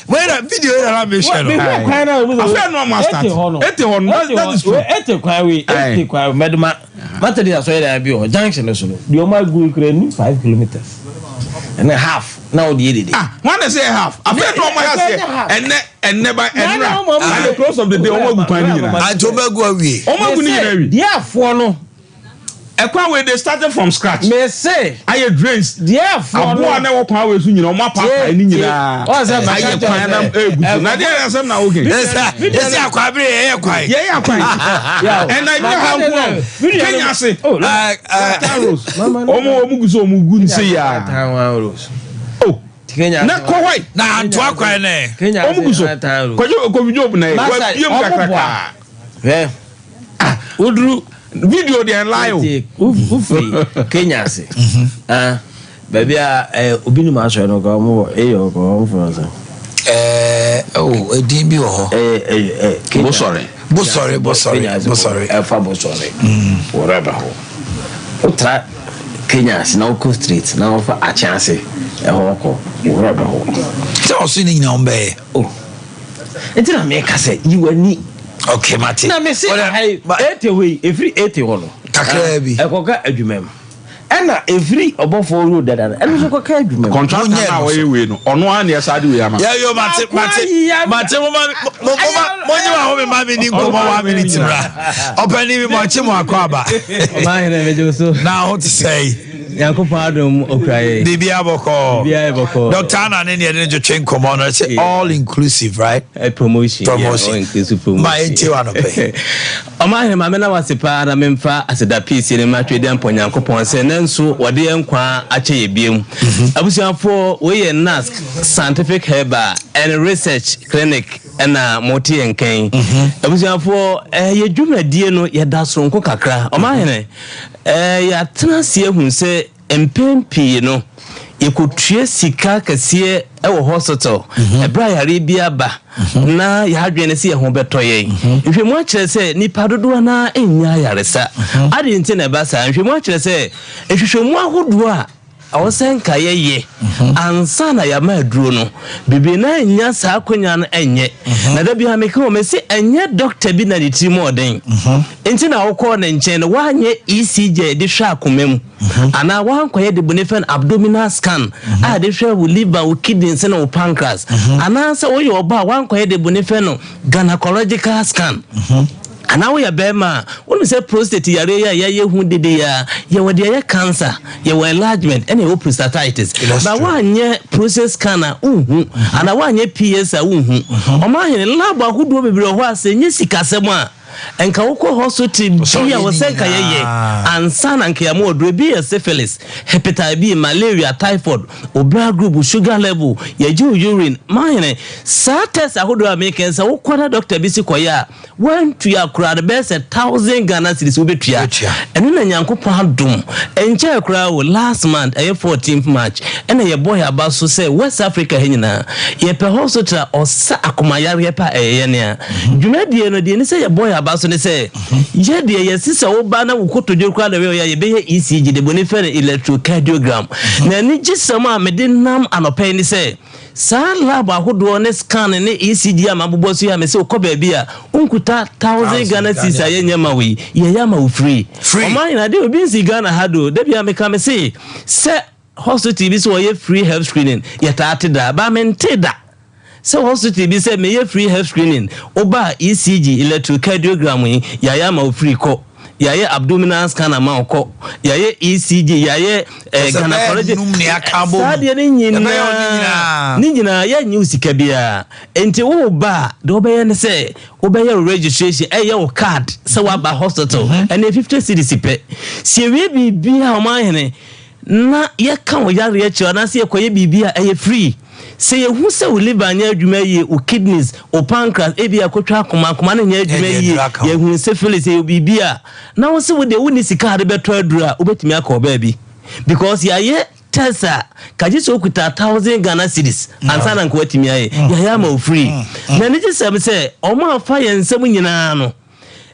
wei na video yi na na mi hwɛ no. Mehwɛ kwan na ebi sɛ. Afei na ɔmo asitati. Eti hɔ no. Eti hɔ no that is true. Eti kwan wei eti kwan mɛduma Methodist asɔre dan bi wɔ hɔ junction no so no deɛ ɔmo agu ekura ni 5 kilometres ɛna half. Na wo deɛ dede. Ah, wɔn na ɛsɛ yɛ half. Afei na wɔn ayɛ aseɛ. Ɛnɛ, ɛnɛ ba ɛnura. At the close of the day, wɔn agu kwan ne nyinaa. Ati wɔn agu awie. Wɔn agu ne nyinaa awie. Deɛ afoɔ no. Ɛkwan wei they started from scratch. Mese. Ayɛ drains. Deɛ afoɔ no. Aboa na ɛwɔ kwan wei so nyinaa wɔn apaapae ne nyinaa. Ayɛ kwan na egu so. Na deɛ asɛm na woke. Esi akwabere yɛ yɛ kwan. Yɛ yɛ kwan. Ɛna nyɛ ha nko a. Kenya ase. Wɔn wɔn gu so wɔn gu nse ya. Oh. Na kɔ hɔ yi. Na antoa kwan nɛ. Wɔn gu so. Kɔjɔ Kofi Job na yɛ. Wabiem kakraka. Hwɛ. Ah. Woduru. Video deɛ nlae o. Wofiri Kenya ase. Ah. Baabi a eh, obi nim asɔre no kɔ, wɔn wɔ eyi wɔ kɔ, wɔn fura sɛ. Ɛɛ oh, edin bi wɔ hɔ. Ɛɛ ɛɛ ɛɛ. Kenya. Bosɔre. Bosɔre, bosɔre, bosɔre. Ɛfa bosɔre. Wɔrɛ bɛ hɔ. Wotra Kenya ase na wokɔ straight na wɔfa akye ase ɛhɔ kɔ, wɔrɛ bɛ hɔ. Sɛ ɔso ne nyinaa wɔn bɛyɛ. Oh. Nti na meka sɛ yi w'ani. Okay, mate. Na mese ayi ete hɔ yi, efiri ete hɔ no. Kakraa bi. Ɛkɔka adwuma mu. Ɛna ɛfiri ɔbɔfoɔ road dada no, ɛno nso kɔka adwuma mu. Contractor no a ɔyɛ wei no, ɔno ara na ɛsa de wei ama. Yɛ yo mate mate mate mo ma mo mo ma mo nye ma ho me ma me ni nkɔmɔ wa me ni timra. Ɔpɛni mi mo akye mo akɔ aba. Ɔman hene megye wo so. Na ho te sɛ yi. Nyankopɔn adom okura yɛ. Biribiara bɔkɔɔ. Biribiara yɛ bɔkɔɔ. Dr. Anna ne neɛ de ne twetwe nkɔmɔ no ɛsɛ all inclusive right? Uh, promotion. Promotion. Yeah, all inclusive promotion. Ma ɛntie wa no pɛ. Ɔmanhene ma mena wase paa na memfa aseda piesie no mma Twedeampɔn Nyankopɔn sɛ nnɛ nso wɔde yɛn nkwa akyɛ yɛ biom. Abusuafoɔ wei yɛ NASC Scientific Herbal and Research Clinic ɛna mote yɛn nka yi. Abusuafoɔ eh, yɛ dwumadie no yɛda soronko kakra. Ɔmanhene eh, yɛatena ase ahu sɛ Mpɛn pii no, yɛkɔtua sika kɛseɛ wɔ hospital ɛberɛ a yareɛ bi aba na yɛn adwene ne sɛ yɛn ho bɛtɔ yɛn. Nhwɛmu akyerɛ sɛ nnipa dodoɔ no ara nnya ayaresa. Adɛn nti na ɛba saa? Nhwɛmu akyerɛ sɛ nhwehwɛmu ahodoɔ a ɛwɔ sɛ nka yɛyɛ ansa na yɛama aduro no, bebree no ara nnya saa akwanya no nyɛ. Na da biara meka o, mese ɛnyɛ dɔkta bi na ne tirim ɔden nti na wokɔɔ ne nkyɛn no, woanyɛ ECG a yɛde hwɛ akoma mu. Anaa woankɔyɛ de bone fɛn abdominal scan a yɛde hwɛ wo liver, wo kidneys ne wo pancreas. Anaasɛ woyɛ ɔbaa a woankɔyɛ de bone fɛn no gynecological scan. Anaa woyɛ bɛrima a, wonim sɛ prostate yareɛ yi a yɛayɛ hu dede yi ara, yɛwɔ deɛ ɛyɛ cancer, yɛwɔ enlargement, ɛna yɛwɔ prostatitis. Ba woanyɛ prostate scan a wonhu, anaa woanyɛ PSA a wonhu. Ɔmanhene, lab ahodoɔ bebree wɔ hɔ a sɛ ɛnyɛ sikasɛm a, Nka wokɔ hospital bi a wɔsɛ nka yɛyɛ ansa na nka yɛama ɔduro. Ebi yɛ syphilis, hepatitis B, malaria, typhoid, wo blood group, wo sugar level, yɛgye wo urine. Mahene, saa test ahodoɔ a meka yi sɛ wokɔ na doctor bi si kɔyɛ a, woantua koraa no bɛyɛ sɛ thousand Ghana cedis wobɛtua. Ɛno na Nyankopɔn adom. Ɛnkyɛɛ koraa o, last month, ɛyɛ 14th March, ɛna yɛbɔɔ yɛn aba so sɛ West Africa ha nyinaa, yɛpɛ hospital a ɔsa akoma yareɛ pɛ a ɛyɛ yɛn a. Dwumadie no, deɛ ɛni sɛ yɛbɔ yɛn aba so ne sɛ, yɛ deɛ yɛse sɛ woba na wo kotodwe koraa na ɛyɛ a, yɛbɛyɛ ECG, deɛ bɔne frɛ no electrocardiogram. Na anigyesɛm a mede nam anɔpa yi ne sɛ, saa lab ahodoɔ ne scan ne ECG a mabobɔ so yi a mese wokɔ baabi a wonkuta thousand Ghana cedis a yɛnyɛ ma wo yi, yɛyɛ ama wo free. Ɔman nyinaa, deɛ obi nsi Ghana ha do, da biara meka mese sɛ hospital bi sɛ wɔyɛ free health screening, yɛtaa te daa, but mentee da Sɛ hospital bi sɛ meyɛ free health screening, woba a ECG, electrocardiogram, yi yɛayɛ ama wo free kɔ, yɛayɛ abdominal scan ama wo kɔ, yɛayɛ ECG, yɛayɛ eh, gynecology, saa deɛ no nyinaa ne nyinaa yɛnnye wo sika biara. Nti woba a deɛ wobɛyɛ ne sɛ wobɛyɛ wo registration, ɛyɛ wo card sɛ woaba hospital, ɛne 50 cedis pɛ. Sɛ yɛwie biribiara ɔmanhene na yɛka wo yareɛ kyerɛ wo anaasɛ yɛkɔyɛ biribi a, ɛyɛ free. Sɛ yɛhu sɛ wo liver nyɛ adwuma yie, wo kidneys, wo pancreas, ebia akɔtwa akoma, akoma no nyɛ adwuma yie, yɛhunu syphilis, ɛyɛ biribi a, na wo se wo deɛ wonni sika a wode bɛtɔ aduro a, wobɛtumi akɔ baabi. Because yɛayɛ test a, ka gye sɛ wokuta thousand Ghana cedis ansa na nka woatumi ayɛ. Yɛayɛ ama wo free. Na anigyesɛm sɛ, wɔn a wɔfa yɛn nsam nyinaa no,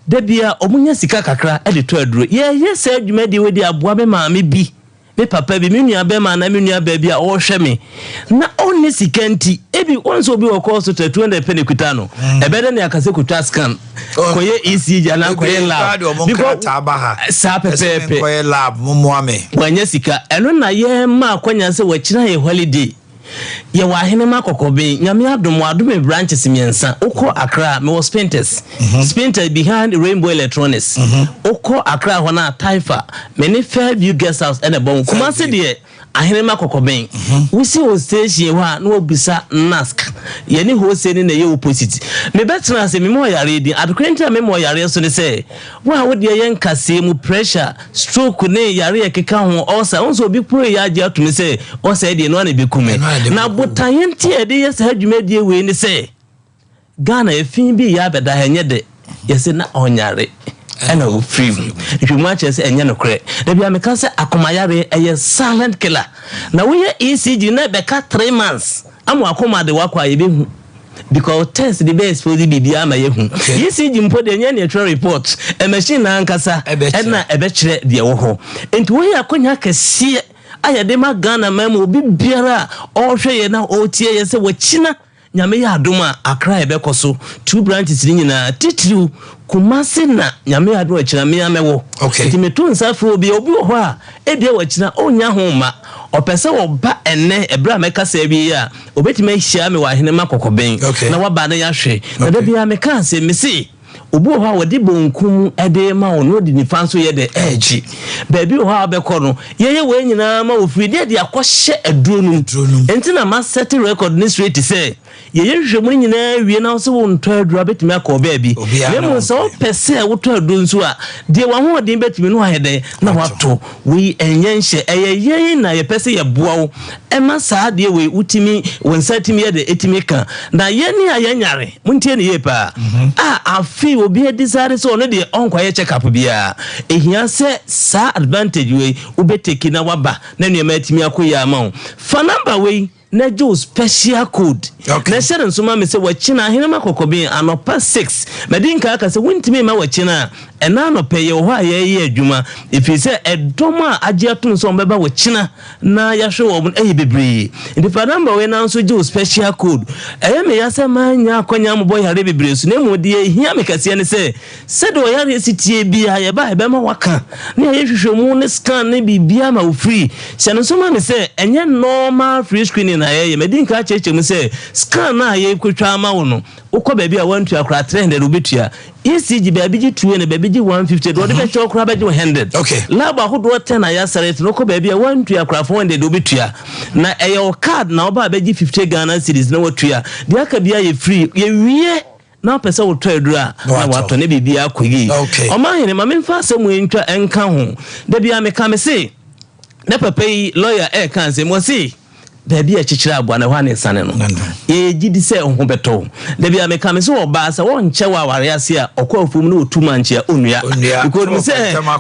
Da biara wɔnya sika kakra de tɔ aduro. Yɛreyɛ saa dwumadie wei de aboa me maame bi, me papa bi, me nua bɛrima anaa me nua baa bi a ɔrehwɛ me na ɔnni sika nti, ebi wɔn sɛ obi wɔ kɔɔ so tɛ 200 pɛ na ekuta no. Mm. Ɛbɛyɛ dɛ ne akasɛ kotwa scan, kɔyɛ ECG anaa kɔyɛ lab. Because saa pɛpɛɛpɛ. Kɔyɛ lab, mmoa me. Wɔanya sika. Ɛno na yɛma akwanya sɛ wɔakyina yɛ holiday. Yɛwɔ Ahenema Kɔkɔben, Nyame adom wɔadom me branches mmiɛnsa, wokɔ Accra a mewɔ Spintex, Spintex behind Rainbow Electronics, wokɔ Accra hɔ no a Taifa, me ne Fairview Guest House ɛna ɛbɔ ho, Kumasi deɛ Ahenema Kɔkɔben, wosi wɔ station hɔ a na wabisa NASC, yɛne Hose no na ɛyɛ opposite. Mebɛtena ase, mema ɔyareɛ din, adekorɛ nti a mema ɔyareɛ so ne sɛ, Wo a wo deɛ yɛ nkasɛɛ mu pressure, stroke ne yare a ɛkeka ho, ulcer, wohu sɛ obi koro yɛ agye atom sɛ ulcer yi deɛ ɛno ara na ɛbɛku me. Na botaeɛ nti a yɛde yɛ saa dwumadie wei ne sɛ, Ghana efi bi reyɛ abɛda ha, ɛnyɛ dɛ, yɛse na ɔnyare ɛna ɔfiri mu. Nhwehwɛmu akyerɛ sɛ ɛnyɛ nokorɛ. Da biara meka sɛ akoma yareɛ ɛyɛ silent killer. Na woyɛ ECG na ɛbɛka 3 months ama wakoma de wakɔ a yɛbɛhu. Because test de bɛ expose biribiara ma yɛhu. ECG mpo deɛ ɛnyɛ nea ɛtwerɛ report, machine no ankasa ɛna ɛbɛkyerɛ deɛ ɛwɔ hɔ. Nti wei yɛ akwanya kɛseɛ a yɛde ma Ghana man mu obi biara a ɔrehwɛ yɛn na ɔretie yɛn sɛ wakyina. Nyame yɛ adom a, Accra yɛbɛkɔ so, two branches no nyinaa, titiriw Kumasi na Nyame yɛ adom a ɔkyena me ara mɛwɔ. Nti meto nsa frɛ obi, obi wɔ hɔ a ebia wakyina ɔnnya ho mma, ɔpɛ sɛ ɔba ɛnnɛ ɛberɛ a mɛkasa awie yi a, ɔbɛtumi ahyia me wɔ Ahenemma Kɔkɔbɛn na waba na yɛahwɛ. Na da biara meka asɛm, mese obi wɔ hɔ a wɔde bonkum de rema wo na ɔde nifa nso yɛ dɛ ɛregye. Baabi wɔ hɔ a wobɛkɔ no, yɛyɛ wei nyinaa ma wo firi ne yɛde akɔhyɛ aduro no mu. Nti na masɛte record no straight sɛ Yɛyɛ nhwehwɛmu no nyinaa wie na wo sɛ wontɔ aduro a, bɛtumi akɔ baabi. Na mmom sɛ wopɛ sɛ wotɔ aduro nso a, deɛ w'ahoɔden bɛtumi no ayɛ dɛn na watɔ. Wei ɛnyɛ nhyɛ, ɛyɛ yɛn na yɛpɛ sɛ yɛboa wo ɛma saa adeɛ wei wotumi, wo nsa tumi yɛ dɛn, ɛtumi ka. Na yɛn a yɛnyare, montie no yie paa, a afei obi adecide sɛ ɔno deɛ ɔnkɔyɛ check up biara, ɛhia sɛ saa advantage wei wobɛteki na waba na nneɛma atumi akɔ yie ama wo. Fa number wei. Na gye wo special code. Na hyɛ no nso ma me sɛ wakyina Ahenema Kɔkɔben anɔpa 6. Madi nka aka sɛ wontumi mma wakyina a, ɛna anɔpa yi yɛwɔ hɔ a yɛreyɛ adwuma. Ɛfiri sɛ ɛdɔm a agye atom sɛ wɔbɛba wakyina na yɛahwɛ wɔn no yɛ bebree. Nti fa number wei na nso gye wo special code. Ɛyɛ me ya sɛ mannya akwanya ammobɔ yareɛ bebree so na mmom deɛ ɛhia me kɛseɛ ne sɛ Sɛdeɛ ɔyareɛ si teɛ biara, yɛba a yɛbɛma waka ne yɛayɛ nhwehwɛmu ne scan ne biribiara ma wo free. Hyɛ no nso ma me sɛ ɛnyɛ normal free screening na yɛyɛ. Madi nkan akyerɛkyerɛ mu sɛ scan no a yɛrekɔtwa ama wo no, wokɔ baabi a woantua koraa 300 wobɛtua. ECG baabi gye 200, baabi gye 150, deɛ wɔde bɛkyɛ wo koraa bɛgye wo 100. Lab ahodoɔ 10 a yɛasɛrete no, wokɔ baabi a woantua koraa 400 wobɛtua. Na ɛyɛ wo card na woba a bɛgye 50 Ghana cedis na woatua. Deɛ aka biara yɛ free. Yɛwie na wopɛ sɛ wotɔ aduru a na watɔ ne biribiara akɔ yie. Ɔmanhene, ma memfa asɛm wei ntwa nka ho. Da biara meka me se, na papa yi lɔya ɛreka asɛm, ɔse baabi a ɛkyekyere aboa no ɛhɔ a ne nsane no. Yɛyɛ gyidi sɛ ho bɛtɔ wo. Da biara meka me se ɔbaa sɛ ɔnkyɛ wɔ aware ase a ɔkɔ afuom na ɔtu mankye a ɔnnua. Because ɔnim sɛ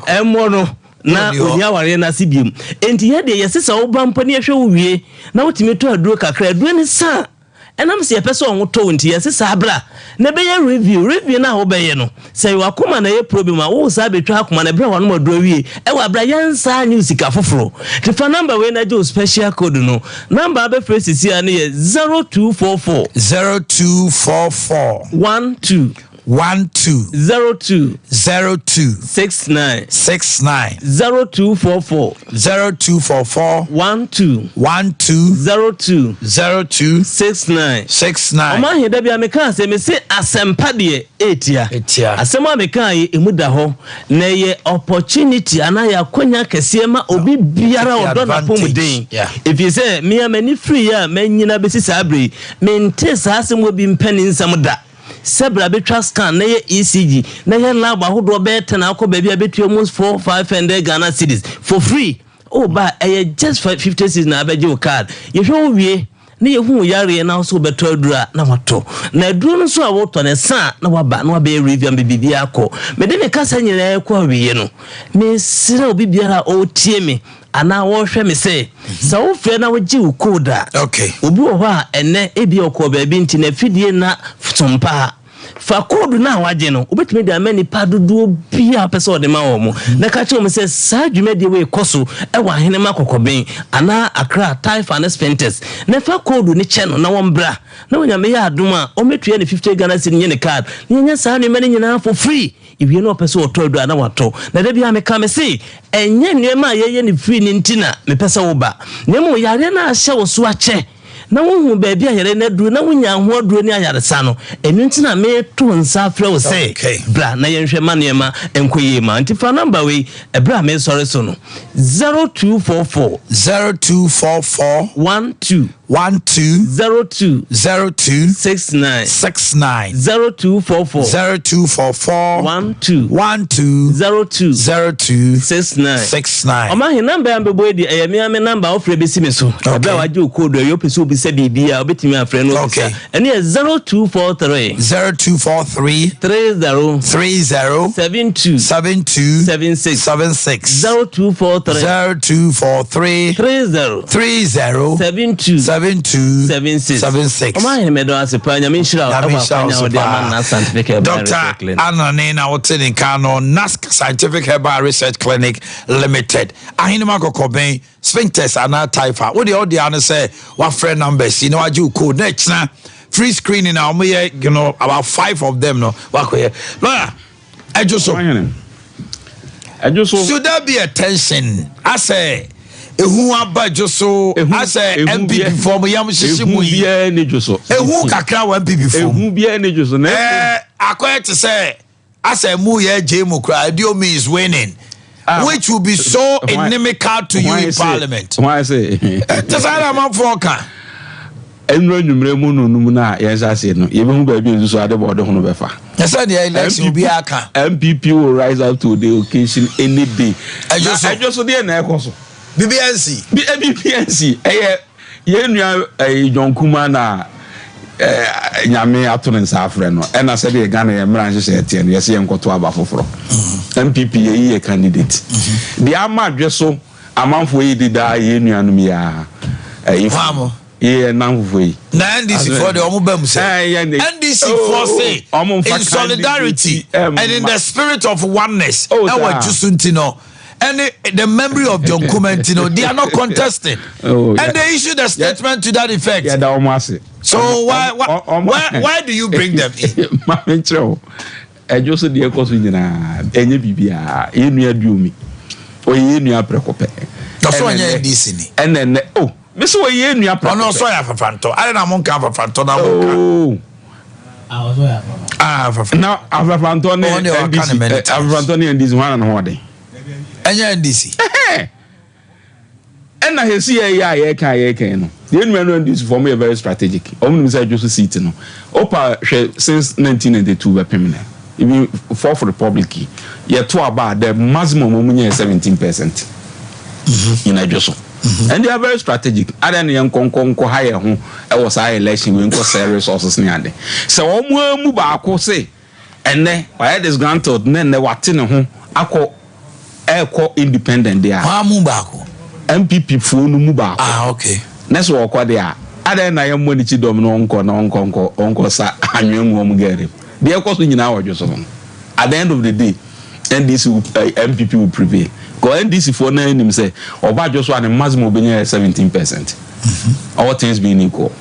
ɛmmɔ no na ɔnni awareɛ no ase biom. Enti yɛ deɛ yɛse sɛ woba mpo ne yɛhwɛ wo wie na wotumi tɔ aduro kakra, aduro no sa a, Ɛnam sɛ yɛpɛ sɛ ɔho tɔ wo nti, yɛse saa bra na bɛyɛ review. Review no a wobɛyɛ no, sɛ ɛyɛ w'akoma na ɛyɛ problem a, wo saa bɛtwa akoma no ɛberɛ a w'anom aduro awie ɛwɔ aberɛ a yɛnsaa nye wo sika foforɔ. Nti fa number wei na gye wo special code no. Number a wobɛfrɛ sisi ara no yɛ 0244. 0244. 12. 12. 02. 02. 69. 69. 0244. 0244. 12. 12. 02. 02. 69. 69. Ɔman he, da bi a mekaa sɛ, mese asɛmpa deɛ ɛɛtia. Ɛtia. Asɛm a mekaa yi, emu da hɔ, na ɛyɛ opportunity anaa ɛyɛ akwanya kɛseɛ ma obi biara a ɔdɔ n'apɔmuden. Ɛfiri sɛ, me a m'ani firiiɛ a manyini abɛsi saa berɛ yi, mentee saa asɛm wɔ bi mpɛ ne nsɛm da. Sɛ bra bɛtwa scan na yɛ ECG na yɛ lab ahodoɔ bɛyɛ ten akɔ baabi a bɛtua almost 4 500 Ghana cedis for free. Oh ba ɛyɛ just 50 cedis na abɛgye wo card. Yɛhwɛ wo wie na yɛhu wo yareɛ na wo sɛ wobɛtɔ aduro a na watɔ. Na aduro no nso a wotɔ no ɛsa a na waba na wabɛyɛ review ama biribiara akɔ. Mede me kasa nyinaa kɔ awieɛ no, mesrɛ obi biara a ɔretie me Anaa wɔhwɛ me sɛ, sɛ wofrɛ na wogye wo code a, obi wɔ hɔ a ɛnnɛ ebia ɔkɔɔ baabi nti n'afidie nna so mpa a, fa code no a wagye no, wobɛtumi de ama nnipa dodoɔ biara a wopɛ sɛ wɔde ma wɔn, na ka kyerɛ wɔn sɛ saa dwumadie wei kɔ so wɔ Ahenema Kɔkɔben anaa Accra, Taifa ne Spintex, na fa code no kyɛ no na wɔmbra, na Onyame yɛ adom a, ɔmmɛtua ne 50 Ghana cedi nye ne card, na yɛanya saa nneɛma no nyinaa for free. Ewie na ɔpɛ sɛ ɔtɔ aduru a na watɔ. Na da biara meka mese, ɛnyɛ nneɛma a yɛyɛ no free no nti na mepɛ sɛ woba, na mmom yareɛ no a ahyɛ wo so akyɛ na wohu baabi a yareɛ no aduru na wonya ho aduro ne ayaresa no, ɛno nti na meto nsa afrɛ wo sɛ bra na yɛnhwɛ ma nneɛma nkɔ yie ma wo. Nti fa number wei ɛberɛ a mesɔre so no, 0244. 0244. 12. 12. 02. 02. 69. 69. 0244. 0244. 12. 12. 02. 02. 69. 69. Ɔma he number a mbɛbɔ yi deɛ ɛyɛ me ara me number a wofrɛ bɛsi me so. Ɛberɛ a wagye wo code awie wopɛ sɛ wobisa biribi a wobɛtumi afrɛ na wabisa. Ɛno yɛ 0243. 0243. 30. 30. 72. 72. 76. 76. 0243. 0243. 30. 30. 72. 72. 76. 76. Ɔma ahene mɛdɔ ase paa nyame nhyira wo Nyame ɛwɔ nhyira wo akwanya so wode ama paa. Nnas Scientific Herbal Dr. Research Clinic. Anane na wote ne nka no NASC Scientific Herbal Research Clinic Limited. Ahenema kɔkɔbɛn Sphincters anaa Taifa. Wo deɛ wo deɛ ano sɛ wafrɛ numbers yi na wagye wo code na ɛkyena. Free screening a wɔyɛ you know about five of them no wakɔyɛ. Lawyer, ɛdwo so. Ɛdwo so. Should there be a tension? Asɛ ehu aba dwo so. Asɛ NPP fɔ mo yam hyehye mu yi. Ehu biara ni dwo so. Ehu kakra wɔ NPP fɔ. Ehu biara ni dwo so. Ɛɛ akɔyɛ te sɛ asɛ mu yɛ gye mu kura Aduomi is winning. Ah, which will be so inimical to you in parliament. Why say? Te sɛ amanfoɔ ka. Ɛnnora anwummerɛ mu nnɔnnum no a yɛnhyɛ aseɛ no, yɛbɛhu baabi a nsusuo ade bɔ ɔde ho no bɛfa. Na sɛ deɛ election obiara ka. NPP will rise up to the occasion any day. Ɛdwo so. Na ɛdwo so deɛ na ɛkɔ so. Bibi ansi. Bi bibi ansi. Ɛyɛ yɛn nua ɛyɛ John Kuma na ɛɛ Nyame ato ne nsa afrɛ no. Ɛna sɛdeɛ Ghana yɛn mmara nhyehyɛ ɛteɛ no, yɛsɛ yɛn nkɔto aba foforɔ. NPP yɛyi yɛ candidate. Deɛ ama adwe so. Amanfoɔ yi di daa yɛn nuanom yi aa ɛyi Hwan mo? Yɛ nnamfofoɔ yi. Na NDC foɔ deɛ ɔmo ba mu sɛ. Ɛɛ yɛn de. NDC foɔ se Ɔmo nfa in solidarity candidate and in the spirit of oneness Oh, ɛwɔ saa. Jusu nti no ɛne the memory of John Kumah nti no they are not contesting Oh, and yeah. they issued a statement to that effect. Yɛda ɔmo ase. So why why why why do you bring them in? Maame nkyerɛ wo. Ɛdwo so deɛ ɛkɔ so nyinaa ɛnyɛ biribiara. Yɛn nua Duomi, ɔyɛ yɛn nua prɛko pɛ. Na so ɔnyɛ NDC ni? Ɛnɛ nnɛ, oh, me so ɔyɛ yɛn nua prɛko pɛ. Ɔno ɔsɔ yɛ afafantɔ. Adɛn na mo nka afafantɔ na mo nka? Oh. Ah, afafantɔ. Na afafantɔ ne NDC, afafantɔ ne NDC, hwan na ne ho ɔden? Ɛnyɛ NDC. Ɛna sɛsi yɛ yɛ a yɛka a yɛka yi no, yɛn nua no NDC foɔ ɔmo yɛ very strategic. Ɔmo nim sɛ ɛdwo so seat no, opa hwɛ since 1992 bɛpem nɛ, even fourth republic yi, yɛto aba a the maximum ɔmo nya yɛ 17 percent in ɛdwo so. And they are very strategic. Adɛn na yɛn nkɔ nkɔ nkɔ ha yɛn ho ɛwɔ saa election wei nkɔ sɛ resources ne ade. Sɛ ɔmo ara mu baako se Ɛnnɛ wayɛ disgruntled na ɛnnɛ wate ne ho akɔ ɛrekɔ independent deɛ a. Hwan mu baako? NPP foɔ no mu baako. Ah okay. Ne so ɔkɔ deɛ a, adɛn na yɛmmɔ ne kyidɔm na ɔnkɔ na ɔnkɔ nkɔ ɔnkɔ sa anwea ngu wɔn gɛɛre mu. Deɛ ɛkɔ so nyinaa wɔ dwo so no, at the end of the day NDC will, eh, NPP will prevail. Because NDC foɔ no ara nim sɛ ɔba dwo so a ne maximum ɔbɛnya yɛ 17 percent. All things being equal.